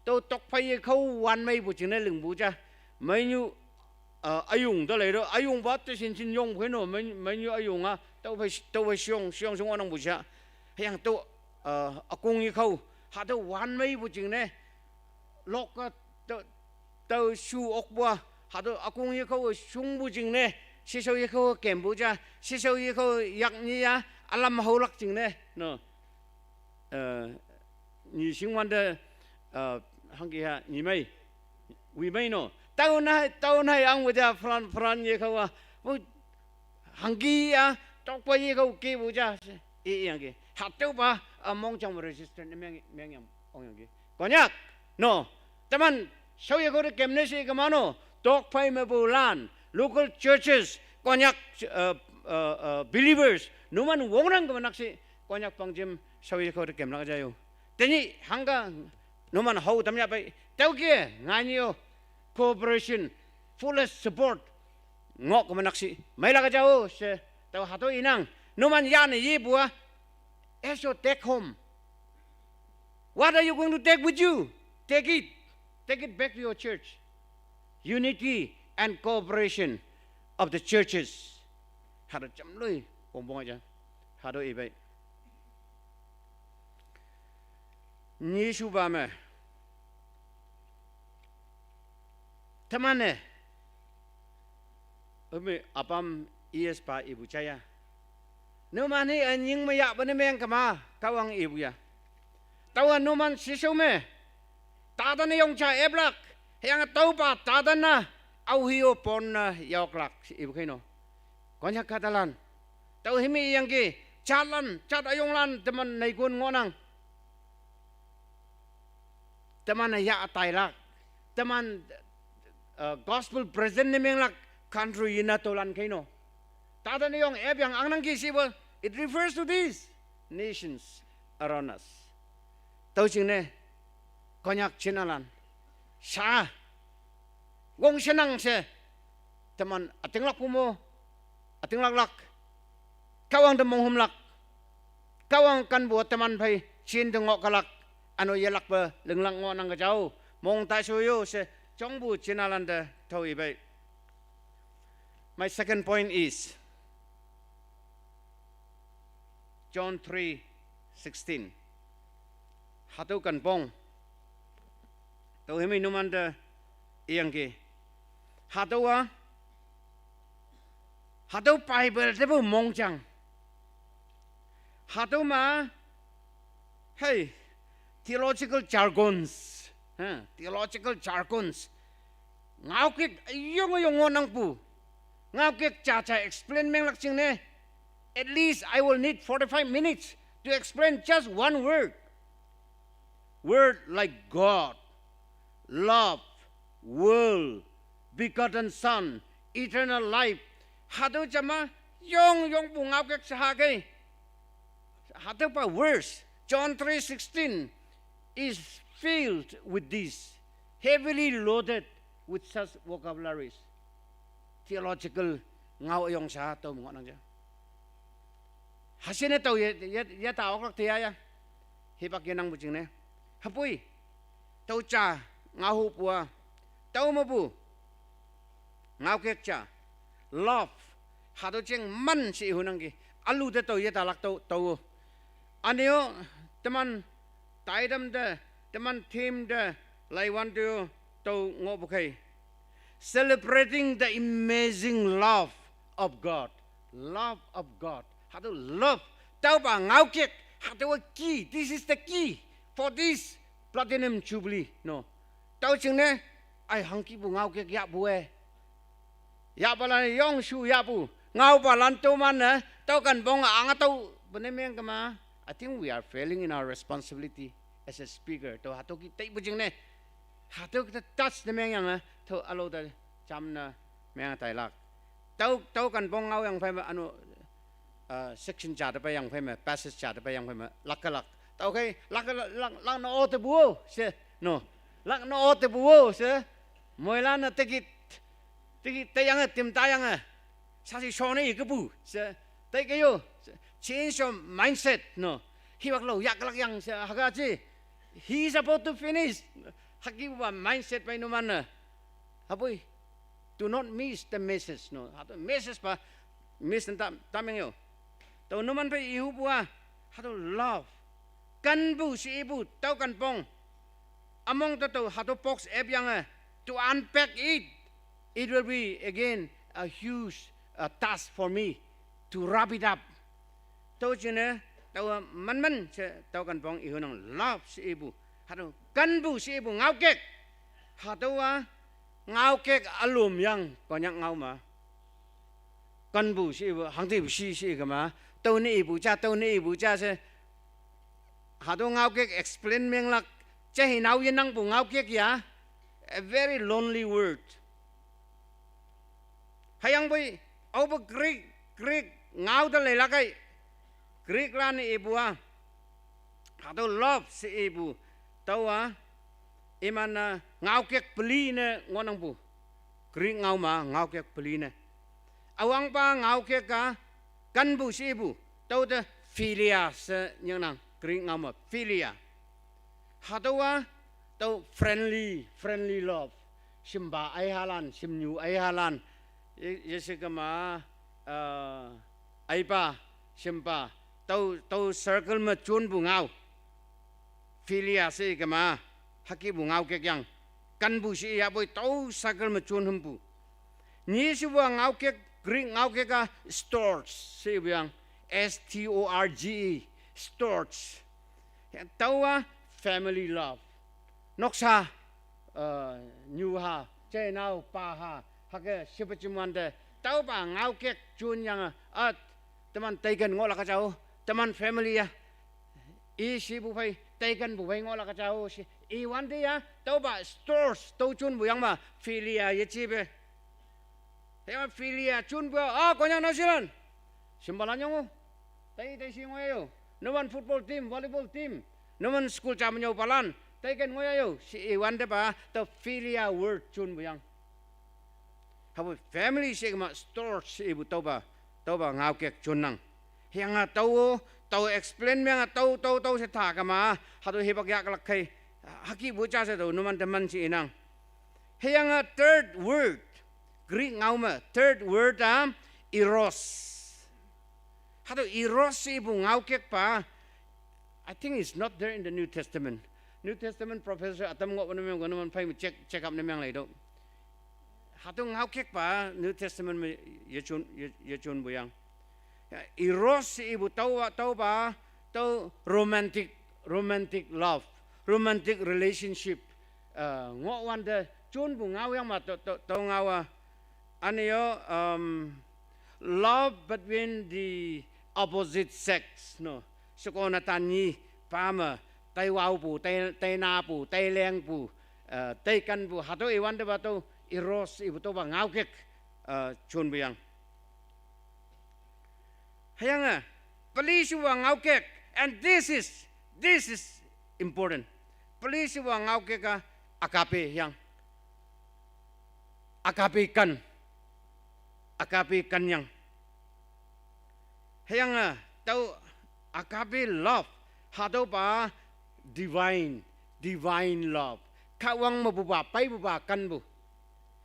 tüo tokphei yekhao wan meipu jingne lingpu ja. Meinyu, uh, üyong te lei te, üyongpa te shinshin yongpu khei no, mei-, meinyu üyong-a, tüophei, tüophei shiyong, shiyong shong ngohnangpu ja. Hüyange tüo, uh, ükong yekhao, hatüo wan meipu jingne, lok-a, tüo, tüo shu okpu-a, hatüo ükong yekhao shungpu jingne, sheshao yekhao kempu ja, sheshao yekhao yaknyi-a, ülam haolak jingne, no. Eh, nyi shingwante, eh, hangke-a, nyimei, wimei no. Tao nai, tao nai angpu ja, Fran, Fran yekhao-a, pu, hangke-a, tokphei yekhao kepu ja, i, iyangki. Hatüopa, eh, mongjang register ne meng, mengyang, ongyangki. Konyak, no. Teman, shao yekhao te kemne she kema no, tokphei mepu lan, local churches, Konyak, uh, uh, uh, believers, numan wongnang kema nak she, Konyak pangjim, shao yekhao te kemlak ja yo. Tenyih hangke, numan hao tam yahpei, tüoke, ngainyi-o, cooperation, fullest support, ngoh kema nak she, meilak ja-o she, tüo hatüo inang, numan yane yepu-a, as your take home. What are you going to take with you? Take it. Take it back to your church. unity and cooperation of the churches. Hatüo jamloi wongpong ja. Hatüo ibai. Nyishupa me, teman-e, üme apam espa ipu jaya. Numan-e ünying me yahpu ne meng kema, Kahwang ipu ya. Taowa numan shishao me, tatanne yong ja eplak, hüyange tüopa tatanne, aohe-o pon ne yaoklak ipu kheino. Konyak kahtalan, tüo hime iyangki, jatlan, jat üyonglan teman neikon ngohnang. Teman-e yah tailak, teman, uh, gospel present ne menglak country yinne tüolan kheino. Tatanne yong epyang angnangki shipu, it refers to these nations around us. Tüo jingne, Konyak jinalan, sha, wong shenang she, teman ütinglakpu mo, ütinglaklak, Kahwang te monghümlak, Kahwang kenpu teman phei jin te ngoh kalak, üno yelakpe linglak ngohnang ke jao, mong taisho yo she, jongpu jinalan te tüo ipei. My second point is John three sixteen. Hatüo kenpong, tüo hime numan te iyangki. Hatüowa, hatüo Bible tepu mongjang, hatüo ma, hei, theological jargons, ha, theological jargons, ngaokek üyong üyong ngohnangpu. Ngaokek jaja explain menglak jingne, at least I will need forty-five minutes to explain just one word. Word like God, love, world, begotten Son, eternal life. Hatüo jama yong yongpu ngaokek shaha kei. Hatüopa verse, John three sixteen, is filled with this, heavily loaded with such vocabularies. Theological ngao üyong sha tüo me ngohnang ja. Hashinne tao ye, ye, yeta oklak teya ya. Hipak yenangpu jingne, hüpoi, tüo ja ngaohupu-a, tüo mepu ngaokek ja, love, hatüo jeng man she ihunangki. Ülu te tao yetalak tüo, tao. Üne-o, teman taitam te, teman theme te, laiwan te-o, tüo ngohpu khei, celebrating the amazing love of God. Love of God. Hatüo love, tüopa ngaokek, hatüowa key. This is the key for this platinum jubilee, no. Tüo jingne, ai hangkipu ngaokek yahpu-e, yahpalan yongshu yahpu, ngaopalan toman-e tüo kenpong ange tüopu ne meng kema, I think we are failing in our responsibility as a speaker. Tüo hatüo ki teipu jingne, hatüo ki te touch ne mengyange, tüo ülao te jamne meng tailak. Tüo, tüo kenpong ngaoyang phei me üno, uh, section ja te peiyang phei me, passage ja te peiyang phei me, lakkelak. Tüokhei, lakkelak, lak, lak ne o tepu-o she, no. Lak ne o tepu-o she, moilan-e tekit, tekit teiyange, tim tayange, shashi shone ikepu she, teike yo, change your mindset, no. Hipak lao yahlak yang she, hüke ji, he is about to finish. Hükepupa mindset pei numan-e, hüpoi, do not miss the message, no. Hatüo message pa miss ta, ta meng yo. Tüo numan phei ihupu-a, hatüo love, kenpu she ipu tüo kenpong, ümong te tao hatüo box epyange, to unpack it, it will be again a huge, uh, task for me to wrap it up. Tüo jingne, tüo manman she tüo kenpong ihunang, love she ipu, hatüo kenpu she ipu ngaokek. Hatüowa ngaokek ülom yang Konyak ngao me. Kenpu she ipu, hangtipu shi she kema, tüo ne ipu ja, tüo ne ipu ja she, hatüo ngaokek explain menglak, jehi nao yenangpu ngaokek ya, a very lonely word. Hüyangpoi, aope Greek, Greek ngao te leilak ei, Greek lan-e ipu-a, hatüo love she ipu, tüowa, iman-e ngaokek peli ne ngohnangpu. Greek ngao me ngaokek peli ne. Üwangpa ngaokek-a, kenpu she ipu, tüo te philia she nyingnang, Greek ngao me philia. Hatüowa, tüo friendly, friendly love. shimpa aihalan, shimnyu aihalan, ye, yeshikema, uh, aipa, shimpa, tüo, tüo circle me jonpu ngao. Philia she kema, hükepu ngaokek yang. Kenpu she yapoi tüo circle me jon hümpu. Nyi shepu ngaokek, Greek ngaokek-a storge shepu yang. S T O R G E, storge. Tüowa family love. Noksa, uh, nyuha, jeinao, paha, hüke shepejimwante. Tüopa ngaokek jonyange, ah, teman teiken ngohlak jao, teman family ya. I shipu phei, teikenpu phei ngohlak jao she. Iwante ya, tüopa storge, tüo jonpu yang ma, philia yejepe. Hüyange philia jonpu, ah, Konyak naoshilan. Shimpalan yong-o. Tei, tei shi ngohyayo. Numan football team, volleyball team. Numan school ja me nyüopalan. Teiken ngohyayo. She iwantepa, tüo philia word jonpu yang. Hüpoi family she kema storge she ipu tüopa, tüopa ngaokek jonnang. Hüyange tüo, tüo explain meange tüo, tüo, tüo she ta kema, hatüo hipak yahlak khei, hükepu ja she tüo numan teman she inang. Hüyange third word, Greek ngao me, third word-a, eros. Hatüo eros she ipu ngaokekpa, I think it's not there in the New Testament. New Testament professor ütam ngohpu ne meng, numan phei me check, check up ne meng leitüoh. Hatüo ngaokekpa New Testament me yejon, ye, yejonpu yang. Ya, eros she ipu tüowa, tüopa, tüo romantic, romantic love, romantic relationship, uh, ngohwante jonpu ngao yang ma tüo, tüo, tüo ngao-a. Üne-o, um, love between the opposite sex, no. Sheko netan nyi pa me, taiwaopu, tai, tainapu, tailengpu, uh, teikenpu, hatüo iwantepa tüo eros ipu tüopa ngaokek, uh, jonpu yang. Hüyange, peli shepu ngaokek, and this is, this is important. Peli shepu ngaokek-a agape yang. Agape ken. Agape ken yang. Hüyange, tüo agape love, hatüopa divine, divine love. Kahwang mepupa, peipupa kenpu.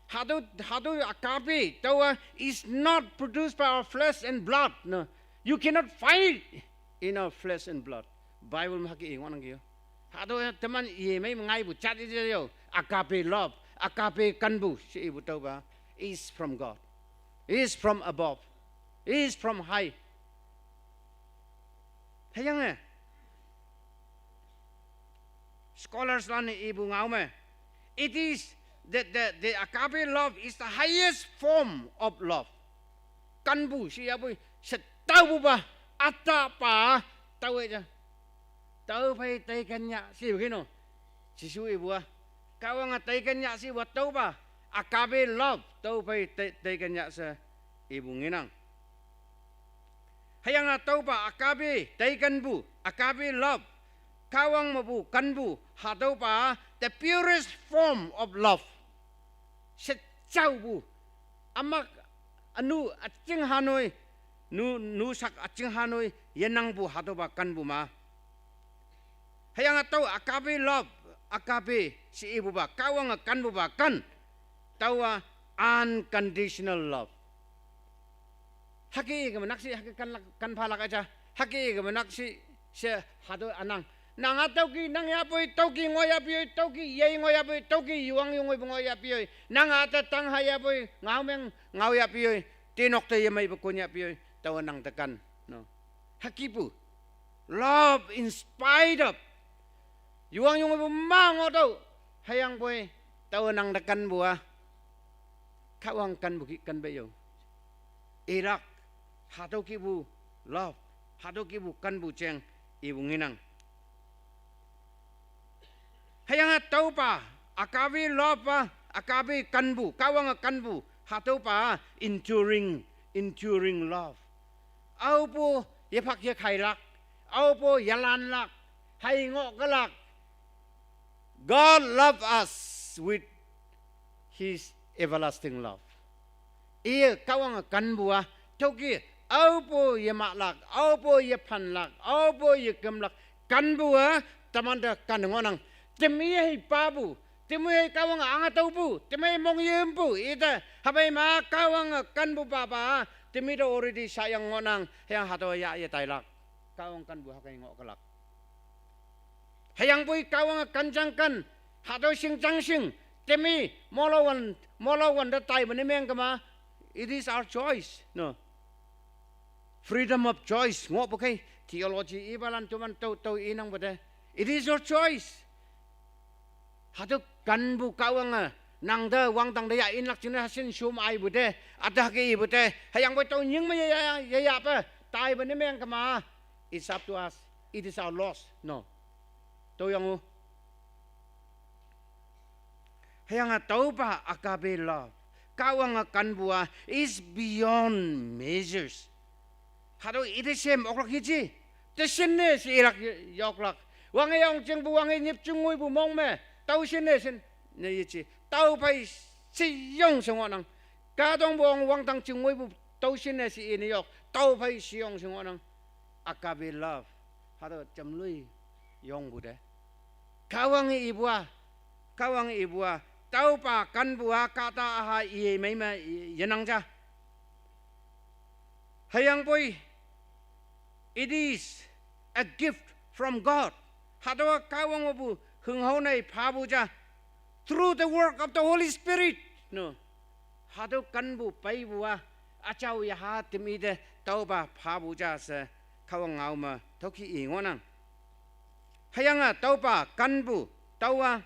Hatüo, hatüo agape, tüowa is not produced by our flesh and blood, no. You cannot find it in our flesh and blood. Bible me hüke i ngohnangki yo. Hatüo teman yemei me ngaipu jat i yo. Agape love, agape kenpu she ipu tüopa is from God. Is from above. Is from high. Hüyange, scholars lan-e ipu ngao me, it is that the, the agape love is the highest form of love. Kenpu she yapoi, she taopupa, ütahpa, taowe ja. Tüo phei teiken yah she kei no. Jesu ipu-a. Kahwange teiken yah shepu-a tüopa. Agape love, tüo phei tei, teiken yah she ipu ngenang. Hüyange tüopa agape, teikenpu, agape love. Kahwang mepu kenpu, hatüopa, the purest form of love. Shejaopu, ümak ünu üjing hanoi, nu, nu sak üjing hanoi yenangpu hatüopa kenpu ma. Hüyange tüo agape love, agape she ipupa, Kahwange kenpupa ken. Tüowa unconditional love. Hüke keme nak shi, hüke ken lak, ken phalak aja. Hüke keme nak shi, she hatüo ünang. Nang-a tüoki nang yahpoi, tüoki ngoh yahpoi, tüoki yei ngoh yahpoi, tüoki yuwang yongoipu ngoh yahpoi. Nang-a te tang ha yahpoi, ngao meng ngao yahpoi, tenok te yemeipu kon yahpoi, taowe nang te ken, no. Hükepu. Love in spite of. Yuwang yongoipu ma ngohtüoh, hüyangpoi, taowe nang te kenpu-a. Kahwang kenpu kih ken pei yo. Ilak, hatüo kihpu love, hatüo kihpu kenpu jeng ipu ngenang. Hüyange tüopa, agape love-a, agape kenpu, Kahwange kenpu, hatüopa enduring, enduring love. Aopu yephak yekhailak, aopu yelanlak, hai ngohkelak. God love us with his everlasting love. Iye Kahwange kenpu-a, tüoki, aopu yemahlak, aopu yephanlak, aopu yekümlak, kenpu-a, temante ken ngohnang. Temi hei papu, Temi Kahwange ange tüopu, temi mongyempu, ite, hapei ma Kahwange kenpu papa, temi te already shayang ngohnang, hüyange hatüo yah yetailak. Kahwang kenpu hüke ngohkelak. Hüyangpoi Kahwange kenjang ken, hatüo shingjang shing, temi, molo wan, molo wan te taipu ne meng kema, it is our choice, no. Freedom of choice, ngohpu khei, theology ipalan toman tao, tao inangpu te. It is your choice. Hatüo kenpu Kahwange, nang te wangdang te yah inlak jingne hashin shom aipu te, üta hüke ipu te, hüyangpoi tüo nying me ye, ye, ye, yahpe, taipu ne meng kema, it's up to us. It is our loss, no. Tüoyango. Hüyange tüopa agape love, Kahwange kenpu-a is beyond measures. Hatüo ite shem oklak yeji, te shinne she ilak ye-, yoklak. Wange yong jingpu, wange nyip jing ngoipu mong me, tao shinne shin, ne yeji. Tao phei sheyong she ngohnang. Kahtokpu ong wangdang jing ngoipu, tao shinne she ine yok, tao phei sheyong she ngohnang. Agape love, hatüo jamloi yongpu te. Kahwange ipu-a, Kahwange ipu-a, tüopa kenpu-a kahta üha i mei me i, yenang ja. Hüyangpoi, it is a gift from God. Hatüowa Kahwang mepu hünghao nei phapu ja. Through the work of the Holy Spirit, no. Hatüo kenpu peipu-a, üjao yaha temi te tüopa phapu ja she, Kahwang ngao me tüokih i ngohnang. Hüyange tüopa kenpu, tüowa,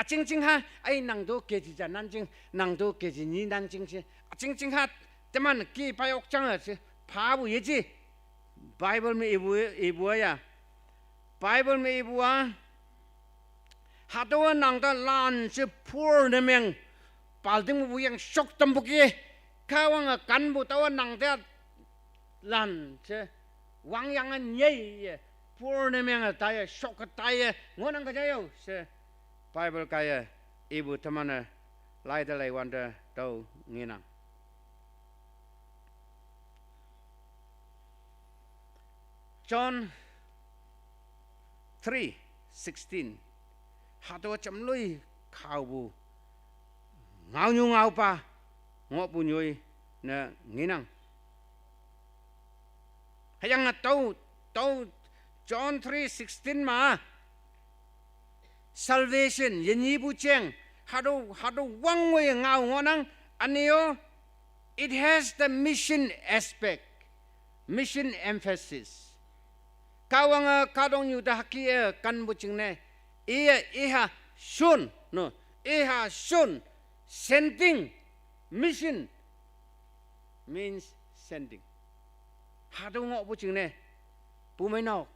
üjing jing ha, ei nang to K G ja nanjing, nang to K G nyi nanjing she, üjing jing ha, teman ki pai ok jange she, phapu yeji. Bible me ipu, ipu-a ya. Bible me ipu-a, hatüowa nang te lan she poor ne meng, palting mepu yang shok tampu ke, Kahwange kenpu tüowa nang te lan she, wangyange nyeiye, poor ne menge taiye, shoke taiye ngohnang ke ja yo she, Bible kaiye ipu teman-e lai te lei wante tüo ngenang. John three sixteen. Hatüo jamloi khaopu, ngaonyu ngaopa, ngohpu nyoi ne ngenang. Hüyange tüo, tüo John three sixteen me, salvation, yenyipu jeng, hatüo, hatüo wangngoi ngao ngohnang, üne-o, it has the mission aspect, mission emphasis. Kahwange kahtoknyu te hüke-e kenpu jingne, iye, iha shon, no, iha shon, sending, mission means sending. Hatüo ngohpu jingne, bumeinok,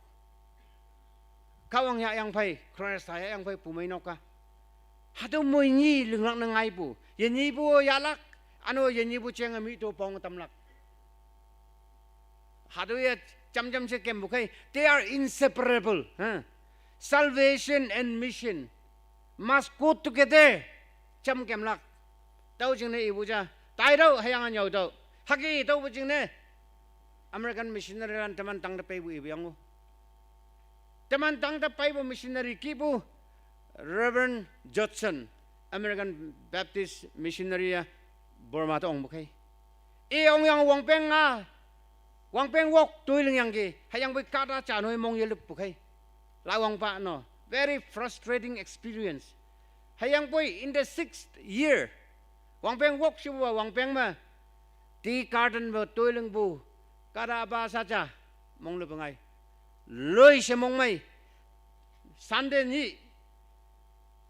Kahwang yahyang phei, Khrista yahyang phei bumeinok a, hatüo moinyi linglak ne ngaipu, yenyipu yahlak, üne-o yenyipu jenge mi to pong tamlak. Hatüo ye jamjam she kempu khei, they are inseparable, ha? Salvation and mission must go together. Jam kemlak. Tüo jingne ipu ja, taitüoh hüyange nyüotüoh. Hüke tüopu jingne, American missionary lan teman tangte peipu ipu yango. Teman tangte peipu missionary kihpu Reverend Judson, American Baptist missionary-a, Burma te ongpu khei. I ongyange wangpeng a, wangpeng wok toi lingyangki, hüyangpoi kahta ja noi mong yelüppu khei. Lawangpa no, very frustrating experience. Hüyangpoi in the sixth year, wangpeng wok shepu-a wangpeng me, tea garden me toi lingpu, kahta apa saja monglüppe ngai. Loi she mongmei, Sunday nyih,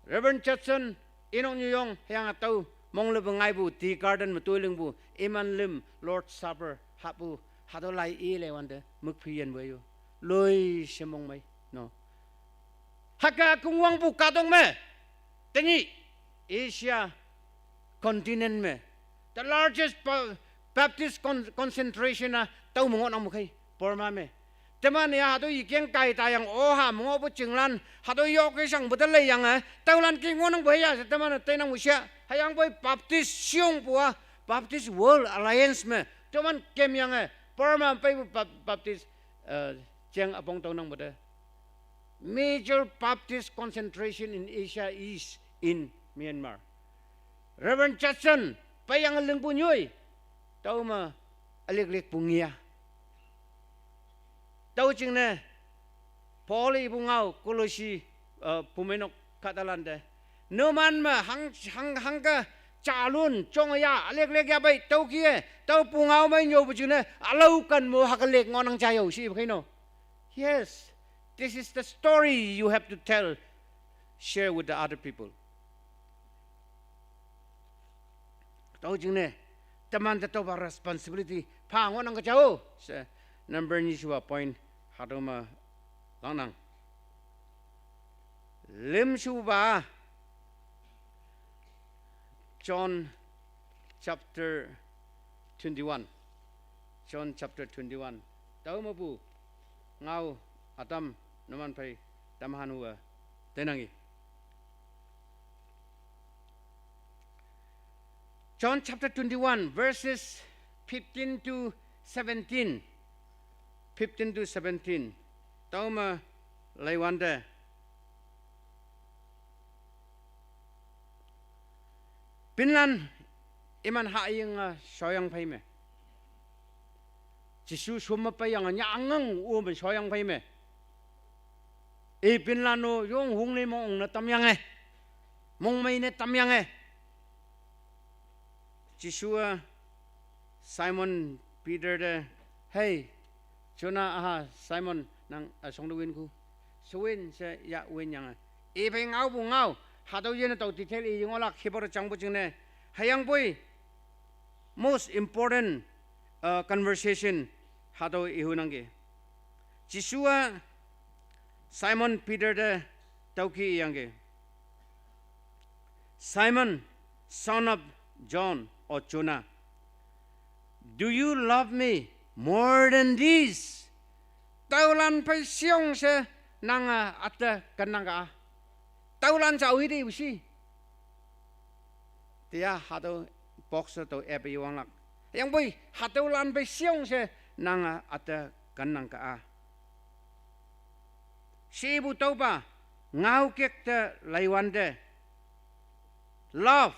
Reverend Judson, inok nyuyong, hüyange tüo monglüppe ngaipu, tea garden me toi lingpu, iman lüm, Lord's Supper hahpu, hatüo lai i leiwante mükphi yenpu yo. Loi she mongmei, no. Hüke kungwangpu kahtok me, tenyih Asia continent me, the largest Ba-, Baptist con-, concentration-a tüo me ngohnangpu khei, Burma me. Teman-e hatüo yekeng kai tayang oha me ngohpu chinglan, hatüo yoke shangpu te leiyange, tüolan ki ngohnangpu hüya she teman-e teinangpu sha, hüyangpoi Baptist shongpu-a, Baptist World Alliance me, teman kemyange, Burma peipu Bap-, Baptist, eh, jeng üpong tüonangpu te. Major Baptist concentration in Asia is in Myanmar. Reverend Judson, peiyange lingpu nyoi, tüome ülick lickpu ngia. Tüo jingne Paul ipu ngao Kolosi, uh, pumeinok kahtalante, numan me hang, hang, hangke jalun, jongya, ülick lick ya pei, tüokih-e, tüopu ngao mei nyüopu jingne, ülao ken mo hüke lick ngohnang ja yo, shipu khei no. Yes, this is the story you have to tell, share with the other people. Tüo jingne, temante tüopa responsibility pha ngohnang ke jao she, number nyishuwa point, hatüo me langnang. Lümshupa, John chapter twenty-one. John chapter twenty-one. Tüo mepu ngao ütam numan phei tamhanwe teinangi. John chapter twenty-one, verses fifteen to seventeen. Fifteen to seventeen. Tüome leiwante, pinlan iman hayinge shoyang phei me, Jesu shom me peiyange nyah angang ome shoyang phei me, i pinlan-o yong hongne mong ongne tamyange, mongmeine tamyange, Jesu-a Simon Peter te, "Hei, Jonah üha Simon, nang üshong te winkhu? Shewin she yah winyange, iphei ngaopu ngao, hatüo yene tao detail i ngohlak hipak te jangpu jingne. Hüyangpoi most important, uh, conversation hatüo ihunangki." Jesu-a Simon Peter te tüoki iyangki, "Simon, son of John or Jonah, do you love me more than this?" Tüolan phei sheyong she nange üte kennang ka-a? Tüolan ja ite ipu shi. Teya hatüo box tao app iwanglak. Hüyangpoi hatüolan phei sheyong she nange üte kennang ka-a? Shepu tüopa ngaokek te leiwante, love,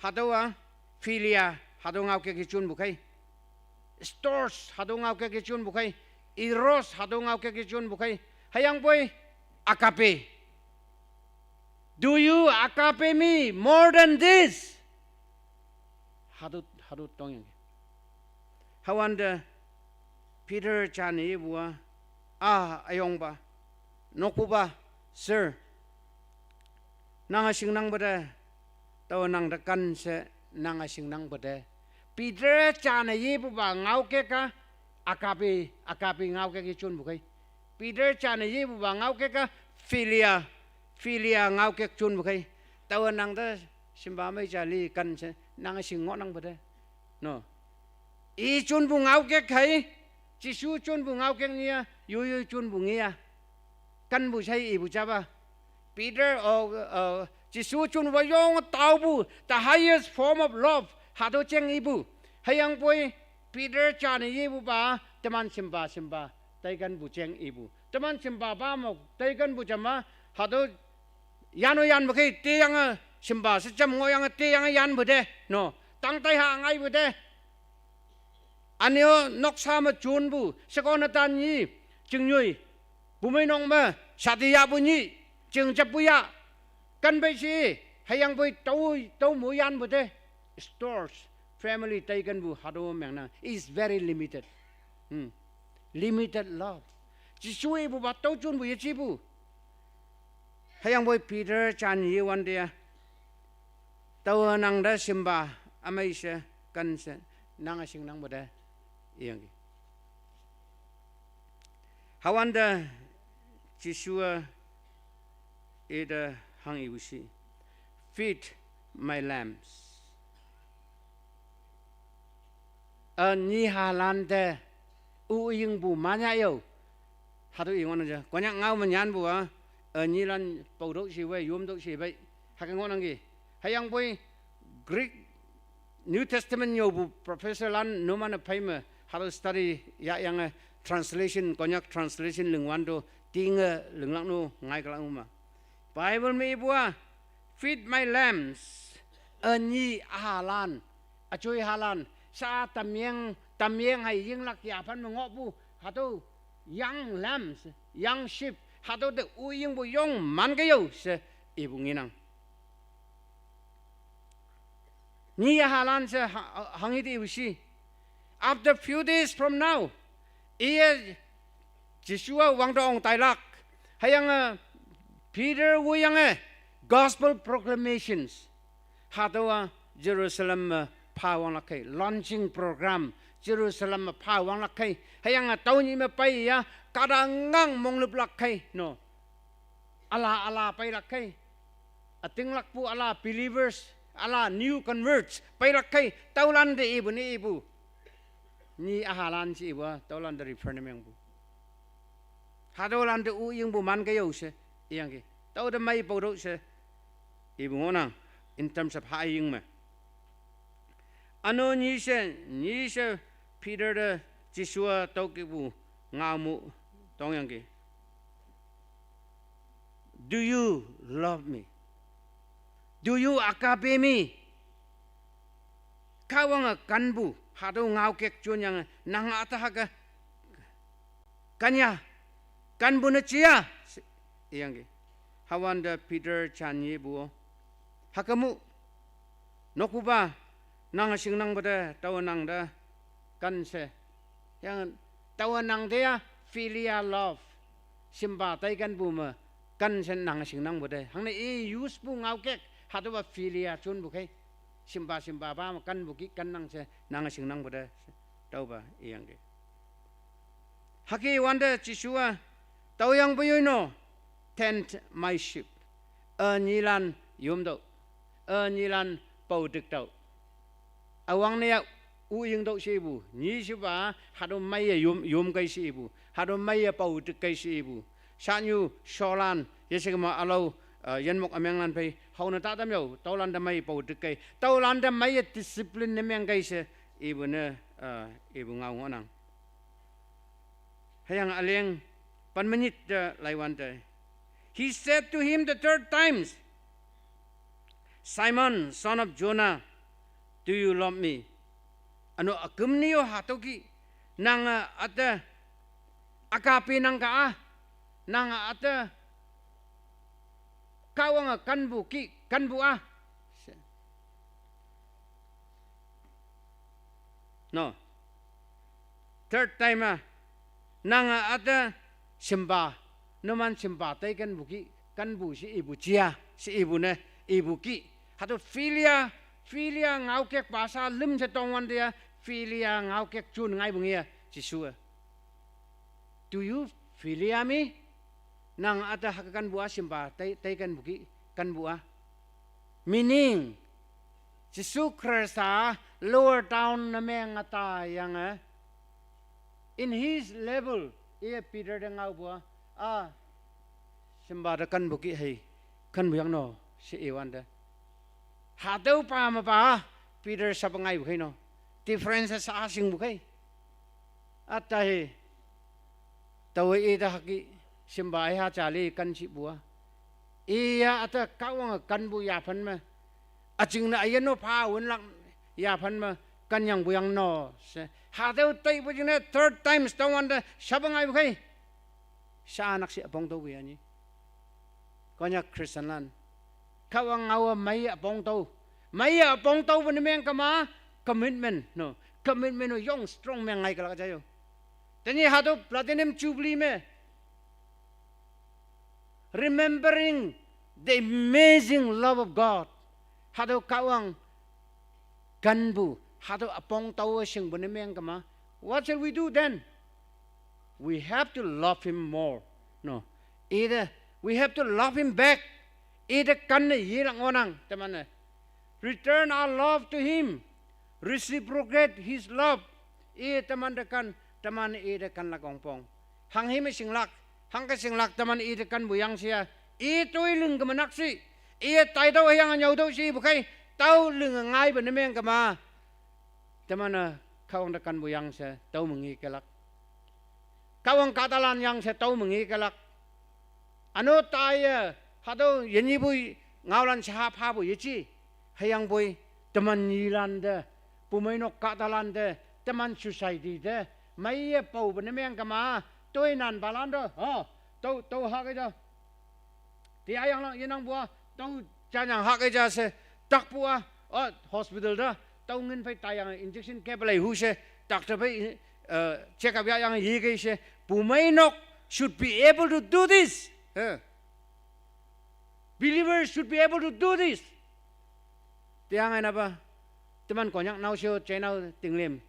hatüowa philia, hatüo ngaokek yejonpu khei. Storge, hatüo ngaokek yejonpu khei. Eros, hatüo ngaokek yejonpu khei. Hüyangpoi agape. Do you agape me more than this? Hatüo, hatüo tongyangki. Hüwante Peter jane yepu-a, a, üyongpa, nokpupa, Sir, nange shingnangpu te, tao nangte ken she nange shingnangpu te. Peter jane yepupa ngaokek-a, agape, agape ngaokek yejonpu khei. Peter jane yepupa ngaokek-a philia, philia ngaokek jonpu khei. Taowe nangte shimpa mei ja li ken she nange shing ngohnangpu te, no. I jonpu ngaokek khei, Jesu jonpu ngaokek nge-a, yoi yoi jonpu nge-a, kenpu shei ipu japa. Peter, uh, uh, Jesu jonpu yong taopu, the highest form of love, hatüo jeng ipu. Hüyangpoi Peter jane yepupa teman shimpa shimpa teikenpu jeng ipu. Teman shimpapa me teikenpu jama, hatüo yan-o yanpu khei teyange shimpa she jam ngohyange teyange yanpu te, no. Tangtei ha ngaipu te. Üne-o noksa me jonpu, shekone tan nyi, chingnyoi, bumeinok me, shati yahpu nyi, ching jappu yah, ken pei she, hüyangpoi tao, tao mo yanpu te. Storge, family teikenpu hatüo mengnang is very limited. Hmm. Limited love. Jesu ipupa tüo jonpu yejepu. Hüyangpoi Peter jane yewante-a, taowe nangte shimpa ümei she, ken she nange shingnangpu te iyangki. Hüwante Jesu-a ite hang ipu shi, "Feed my lambs." Ü, nyihalante u üyingpu manyah yo. Hatüo i ngohnang ja. Konyak ngao me nyanpu-a, ü, nyilan paotüoh she pei, yomtüoh she pei, hüke ngohnangki. Hüyangpoi Greek New Testament nyüopu professorlan numan-e phei me hatüo study yahyange translation, Konyak translation lingwan to, tinge linglak no ngai kalak uma. Bible me ipu-a, "Feed my lambs," ünyi ahalan, achoi halan, sha tamyeng, tamyeng hai yinglak yaphan me ngohpu, hatüo young lambs, young sheep, hatüo te uyingpu yong man ke yo she ipu ngenang. Nyi ahalan she ha-, hanghi te ipu shi. After few days from now, iye Jesu-a wangto ong tailak. Hüyange Peter woiyange gospel proclamations. Hatüowa Jerusalem me pha wanglak khei. Launching program Jerusalem me pha wanglak khei. Hüyange tüo nyih me peiya kahta ngang monglüplak khei. No. Üla üla peilak khei. Ütinglakpu üla believers, üla new converts peilak khei. Tüolante ipu ne ipu. Nyi ahalan she ipu-a, tüolante refer ne mengpu. Hatüolante uyingpu man ke yo she iyangki. Tüote mei paotüoh she ipu ngohnang, in terms of haying me. Üno nyi she, nyi she Peter te Jesu-a tüokihpu ngao mu tongyangki. Do you love me? Do you agape me? Kahwange kenpu, hatüo ngaokek jonyange, nang üte hüke kenya, kenpu ne jia she iyangki. Hüwante Peter janyepu, hüke mu, nokpupa, nange shingnangpu te, taowe nang te ken she. Yang, taowe nang te-a philia love, shimpa taikenpu me ken she nange shingnangpu te. Hangne i use pu ngaokek, hatüopa philia jonpu khei. Shimpa shimpapa me kenpu kih kennang she nange shingnangpu te, tüopa iyangki. Hüke wante Jesu-a, tüoyangpoi yo no, tend my sheep. Ünyilan yomtüoh. Ünyilan paotiktüoh. Üwangne-a uyingtüoh she ipu, nyi shepa, hatüo meiye yom, yomkei she ipu, hatüo meiye paotikkei she ipu. Shanyu sholan, yeshekema ülao, uh, yinmok ümenglan phei haone tatam yao, tüolante mei paotikkei, tüolante meiye discipline ne mengkei she ipu ne, uh, ipu ngao ngohnang. Hüyange üleng pen me nyit te laiwante, he said to him the third times, Simon, son of Jonah, do you love me? Üno üküm ne yo hatüo kih, nange üte agape nang ka-a, nange üte Kahwange kenpu kih, kenpu-a she. No. Third time-a, nange üte shimpa, numan shimpa taikenpu kih, kenpu she ipu jia, she ipu ne, ipu kih. Hatüo philia, philia ngaokek bhasha lüm she tongwante-a, philia ngaokek jon ngaipu nge-a, Jesu-e, do you philia me? Nang üte hüke kenpu-a shimpa tei, taikenpu kih, kenpu-a. Meaning, Jesu Khrista lower down ne menge tayange, in his level, iye Peter te ngaopu-a, a, shimpa te kenpu kih hei, kenpu yang no she iwante, hatüopa mepa Peter shape ngaipu khei no. Difference sha shingpu khei. Üta hi, taowe ite hüke shimpa iha jali ken shipu-a, iya üte Kahwange kenpu yaphan me, üjingne üyin no pha wünlak yaphan me kenyangpu yang no she. Hatüo taipu jingne third times tongwante shape ngaipu khei. Sha-a nakshih üpong tüopu ya nyi. Konyak Christianlan, Kahwang ngaowe meiye üpong tüoh. Meiye üpong tüohpu ne meng kema, commitment no. Commitment no yong strong meng ngai kalak ja yo. Tenyih hatüo Platinum Jubilee me, remembering the amazing love of God, hatüo Kahwang kenpu, hatüo üpong tüowe shingpu ne meng kema, what shall we do then? We have to love him more. No. Ite, we have to love him back. Ite kenne yelak ngohnang, teman-e. Return our love to him. Reciprocate his love. I teman te ken, teman ite kenlak ongpong. Hanghi me shinglak, hangke shinglak teman ite kenpu yang she-a, i toi ling keme nakshih. Iye taitüoh hüyange nyüotüoh shepu khei, tao linge ngaipu ne meng kema, teman-e Kahwang te kenpu yang she tüo me ngekelak. Kahwang kahtalan yang she tao menge kalak. Ano taiye, hatüo yenyipu ngaolan shaha phapu yeji. Hüyangpoi, teman nyilan te, pumeinok kahtalan te, teman society te, meiye paopu ne meng kema, toinan palan to, ha, tao, tao hahkei ja. Te ayang lang yenangpu a, tao janyang hahkei ja she, takpu a, o, hospital te, tao ngin phei taiyange injection kep lei hu she, doctor phei, eh, check up yahyange yekei she, pumeinok should be able to do this. Eh. Believers should be able to do this. Tiang ai napa, teman Konyak naoshe-o, jeinao tinglem.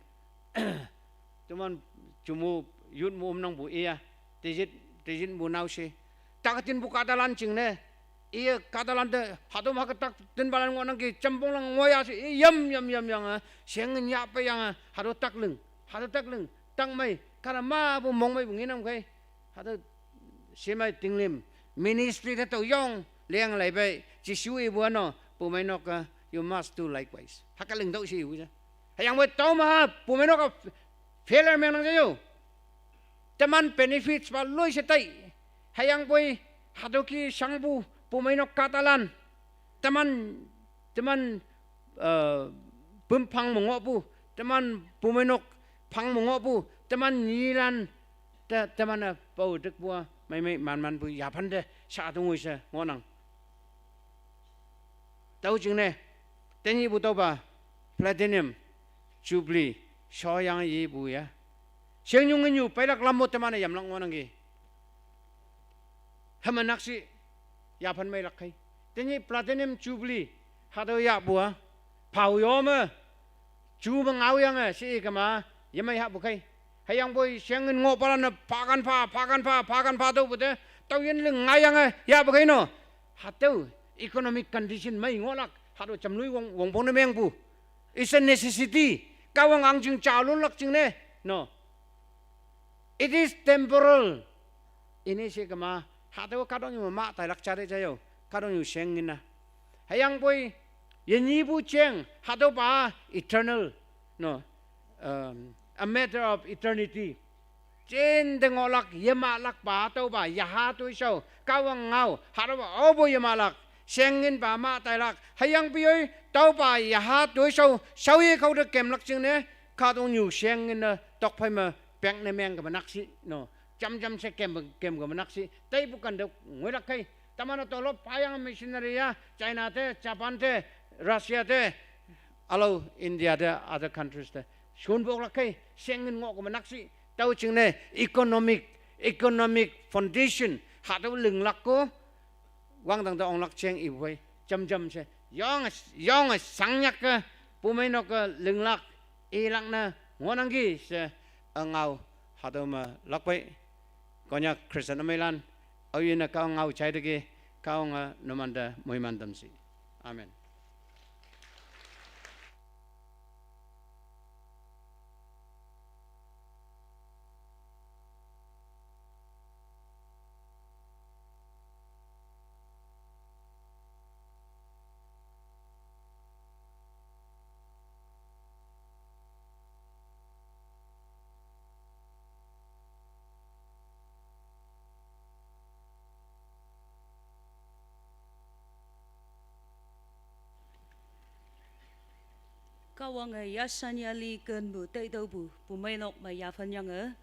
Teman jumu, yut mu omnangpu iya, tejit, tejitpu naoshe. Tak tinpu kahtalan jingne, iye kahtalan te, hatüo ma ke tak tinpalan ngohnangki, jampong lang ngoya she, i yam, yam, yam, yange, shengin yahpeiyange, hatüo takling, hatüo takling, takmei, kahta mapu mongmeipu ngenang khei, hatüo shemei tinglem, ministry te tao yong, leng lei pei, Jesu ipu a no, pumeinok a, you must do likewise. Hüke lingtüoh she ipu ja. Hüyangpoi tao ma, pumeinok a, failure mengnang ja yo. Teman benefits pa loi she tai. Hüyangpoi, hatüo ki shangpu, pumeinok kahtalan. Teman, teman, eh, püm phang me ngohpu, teman pumeinok phang me ngohpu, teman nyilan, te, teman-e pao tükpu a, meimei manmanpu yaphante, sha tongoi she ngohnang. Tüo jingne, tenyihpu tüopa, platinum, jubilee, shoyange yepu ya. Shengnyung ngenyu peilak lam mo teman-e yamlak ngohnangki. Hüme nakshih, yaphan meilak khei. Tenyih platinum jubilee, hatüo yahpu a, phao yo me, ju me ngaoyange, she ikema, yemei hahpu khei. Hüyangpoi shengin ngohpalan-e phakan pha, phakan pha, phakan pha tüopu te, tüo yin ling ngaiyange, yahpu khei no. Hatüo, economic condition mei ngohlak, hatüo jamloi wong, wongpong ne mengpu. It's a necessity. Kahwang ahngjing jalonlak jingne, no. It is temporal. Ine she kema, hatüo kahtoknyu me mah tailak jate ja yo, kahtoknyu sheng ngin a. Hüyangpoi, yenyipu jeng, hatüopa eternal, no, um, a matter of eternity. Jinte ngohlak, yemahlakpa, tüopa, yaha toishao, Kahwang ngao, hatüopa, aopu yemahlak, sheng nginpa mah tailak, hüyangpoi, tüopa, yaha toishao, shaoye khao te kemlak jingne, kahtoknyu sheng ngin ne, tokphei me, peng ne meng keme nakshih, no. Jam jam she kem, kem keme nakshih, taipu kante ngoilak khei, teman-e tolop phayange missionary ya, China te, Japan te, Russia te, ülao India te, other countries te, shonpu oklak khei, sheng ngin ngoh keme nakshih, tüo jingne, economic, economic foundation, hatüo linglak ko, wangdang te onglak jeng iwei, jam jam she, yonge, yonge, shangnyak ke, pumeinok ke linglak, ilak ne, ngohnangki she, üngao, hatüo me, lakpei, Konyak Christian ümeilan, aoyinne Kahwang ngao jaiteki, Kahwange numante moiman tamshi. Amen. Kahwange yashan yali kenpu taitüopu, pumeinok me yaphan yange,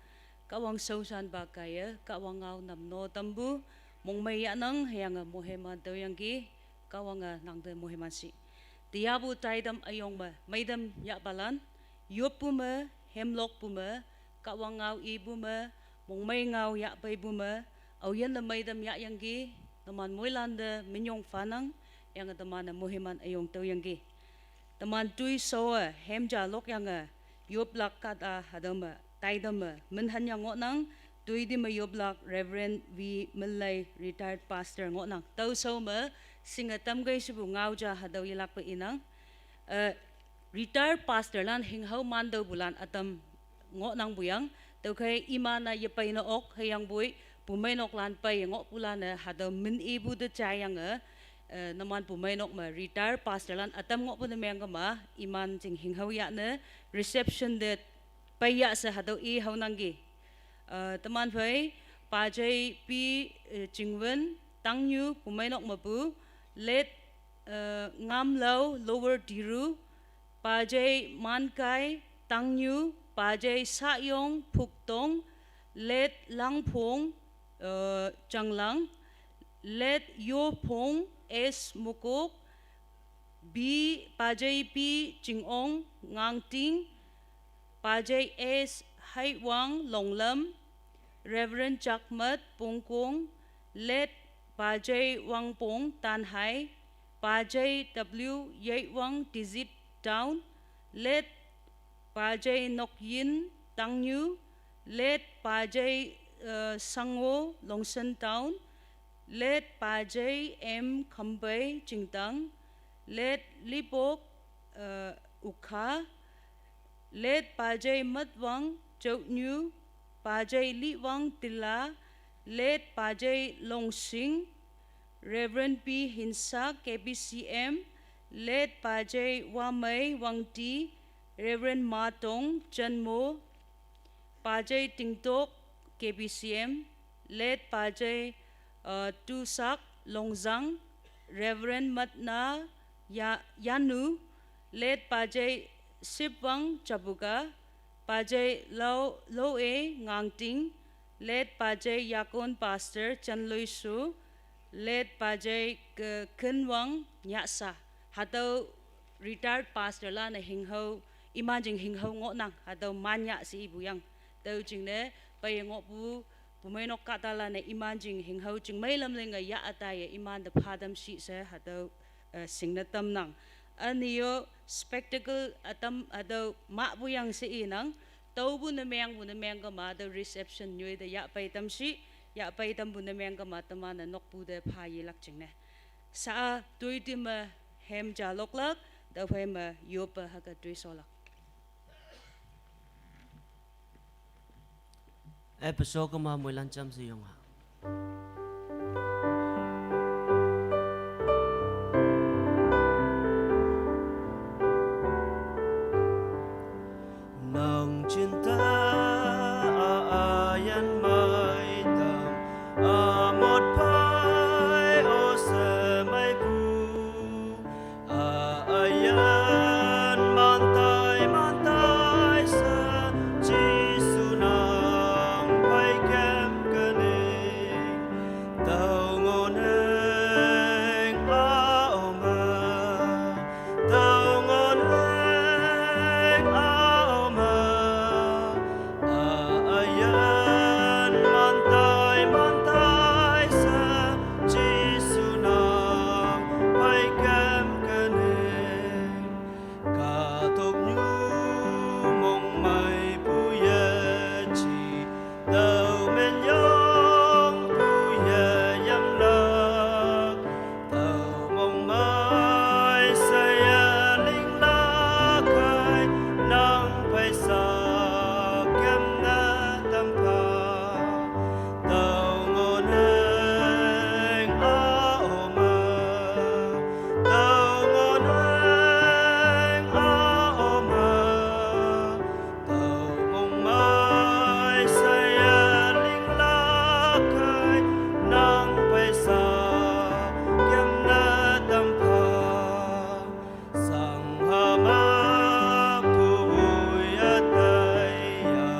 Kahwang shaoshanpa kaiye, Kahwang ngao namno tampu, mongmei yahnang hüyange moheman tüoyangki, Kahwange nangte moheman shi. Tiapu taitam üyong me, meitam yahpalan, yoppu me, hemlokpu me, Kahwang ngao ipu me, mongmei ngao yahpeipu me, aoyinne meitam yahyangki, numan moilante minyong phanang, hüyange teman-e moheman üyong tüoyangki. Teman toishao-e, hemja lokyange, yoplak kahta hatüo me, taitam me, minhan yang ngohnang, toite me yoplak Reverend V Minlei, retired pastor ngohnang. Tüoshao me, shinge tamkei shepu ngao ja hatüo yelakpe inang. Eh, retired pastorlan hinghao mantüopulan ütam ngohnangpu yang, tüokhei iman-e yepeine ok hüyangpoi, pumeinoklan pei ngohpulan-e hatüo min ipu te jayange, eh, numan pumeinok me retired pastorlan ütam ngohpu ne meng kema, iman jing hinghao yahne, reception te peiya she hatüo i haonangki. Uh, teman phei, Pajai P, uh, Jingwen, Tangnyu, Pumeinok Mapu, Late, uh, Ngamlao, Lower Diru, Pajai Mankai, Tangnyu, Pajai Sayong, Puktong, Late Langpong, uh, Changlang, Late Yopong, S Mukok, B, Pajai P Chingong, Ngangting, Pajai S Haiwang, Longlam, Reverend Jakmat, Pongkong, Late Pajai Wangpong, Tanhai, Pajai W Yaiwang, Tizit Town, Late Pajai Nokyin, Tangnyu, Late Pajai, uh, Sango, Longsan Town, Late Pajai M Khambai, Chingtang, Late Lipok, uh, Ukha, Late Pajai Matwang, Choknyu, Pajai Liwang, Tila, Late Pajai Longsing, Reverend P Hinsa, K B C M, Late Pajai Wamai, Wangti, Reverend Matong, Chanmo, Pajai Tingtok, K B C M, Late Pajai, uh, Tusak, Longzang, Reverend Matna, Ya-, Yanu, Late Pajai Sipwang, Chabuka, Pajai Lau, Loe, Ngangting, Late Pajai Yakon, Pastor, Chanluisu, Late Pajai Ke-, Kenwang, Nyasa. Hatau retired pastor lan hinghou, iman jing hinghou ngohnang, hatau manya si ipu yang. Tüo jingne, pei ngohpu, Pumeinok kahtalan-e iman jing hinghou jing meilam linge ya atai-e iman te phatam shi she hatüo, eh, shingne tamnang. Üne-o spectacle ütam hatüo mahpu yang she inang, tüopu ne mengpu ne mengkema hatüo reception nyoi te yahpei tam shi, yahpei tampu ne mengkema teman-e nokpu te pha yelak jingne. Sha-a toi ti me hem ja loklak, tüophei me yoppe hüke toi sholak. Episode kema moilan jam she yonga. Nang jinta a ayan meitam, a mot phei o she meipu. A ayan mantai mantai she, Jesu nang phei kem kening. Tao ngoneng a oma, tao ngoneng a oma. A ayan mantai mantai she, Jesu nang phei kem kening. Kahtoknyu mongmeipu yeji, tüo minyongpu ye yamlak. Tüo mongmei she ye linglak kei, nang phei sha kemne tampha. Tüo ngoneng a oma, tüo ngoneng a oma. Tüo mongmei she ye linglak kei, nang phei sha kemne tampha. Sangha ma pu ya tai ya,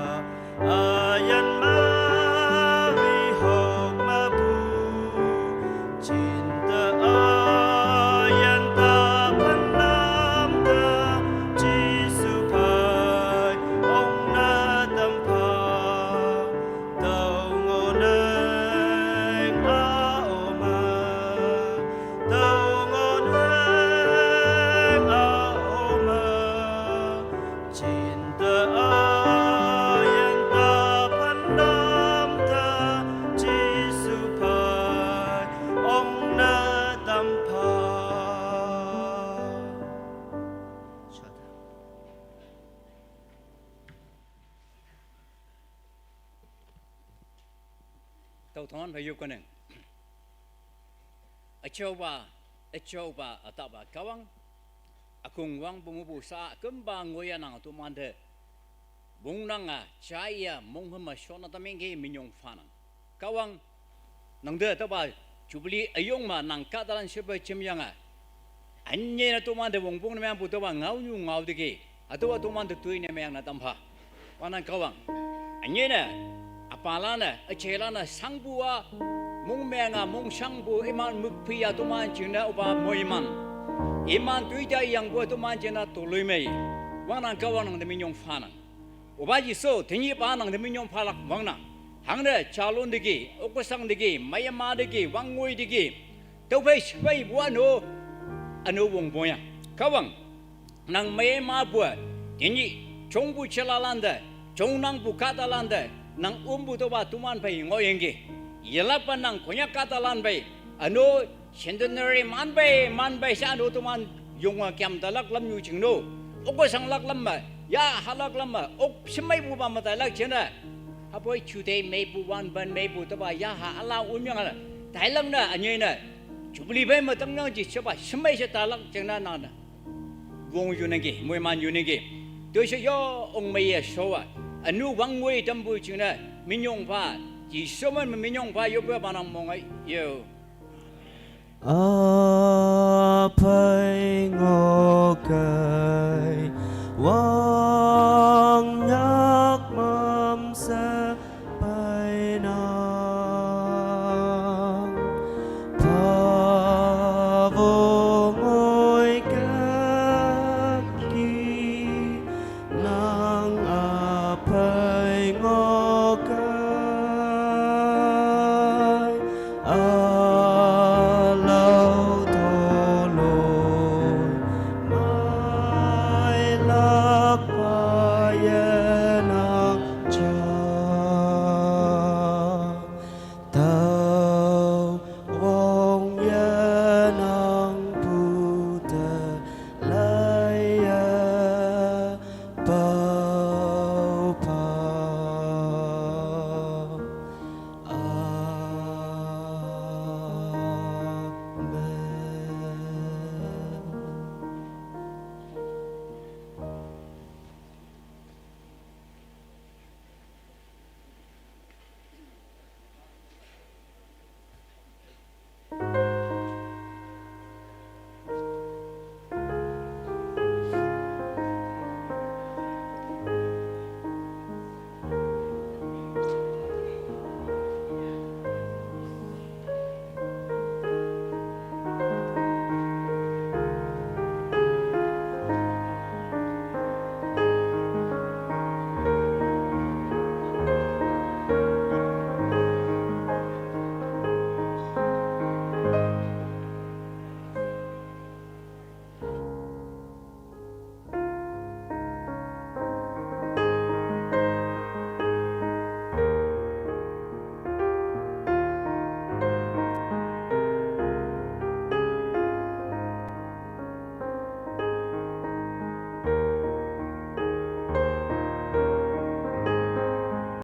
ayan ma wi hok ma pu. Jinte ayan ta phanlam te, Jesu phei ong ne tampha. Tüo ngoneng a oma, tüo ngoneng a oma. Jinte ayan ta phanlam te, Jesu phei ong ne tampha. Tüo toman phei yop kening. Üjaopa, üjaopa, ütahpa Kahwang, ükongwangpu mepu sha-a kümpa ngoiyanang tomante. Wongnang a chaya monghüm a shona tamyangki minyong phanang. Kahwang, nangte tüopa Jubilee üyong me nang kahtalan shepe jemyange, ünyene tomante wongpong ne meangpu tüopa ngaonyu ngao teki, hatüowa tomante toine meangne tampha. Wangnang Kahwang, ünyene, üpalanne, üjelanne shangpu a, mongmeng a mongshangpu iman mükphi a toman jingne opa moiman, iman toita yangpu toman jingne toloimei. Wangnang Kahwang, nangte minyong phanang. Opa Jesu, tenyihpa nangte minyong phalak wangnang. Hangne jalon teki, okesang teki, meiye ma teki, wangngoi teki, tüophei shepeipu a no, üno wongpong yang. Kahwang, nang meiye mapu a, tenyih jongpu jelalante, jongnangpu kahtalante, nang ompu tüopa toman phei ngohyangki. Yelakpa nang Konyak kahtalan phei, üno centenary manpei manpei she üno toman yonge kemtalak lamnyu jingne, okeshanglak lam me, yahalak lam me, ok shemeipupa me tailak jingne, hüpoi juteih meipu wanpen meipu tüopa yaha üla omyange, tailangne ünyei ne, Jubilee phei me tamyang ji shepa shemei she talak jingne nang wong yunangki, moiman yunangki. Tüoshe yo ongmeiye showa, ünu wangngoi tampu jingne, minyong pha, Jesu men me minyong pha yoppe pa nang mong-a yo. Aphei ngohkei wa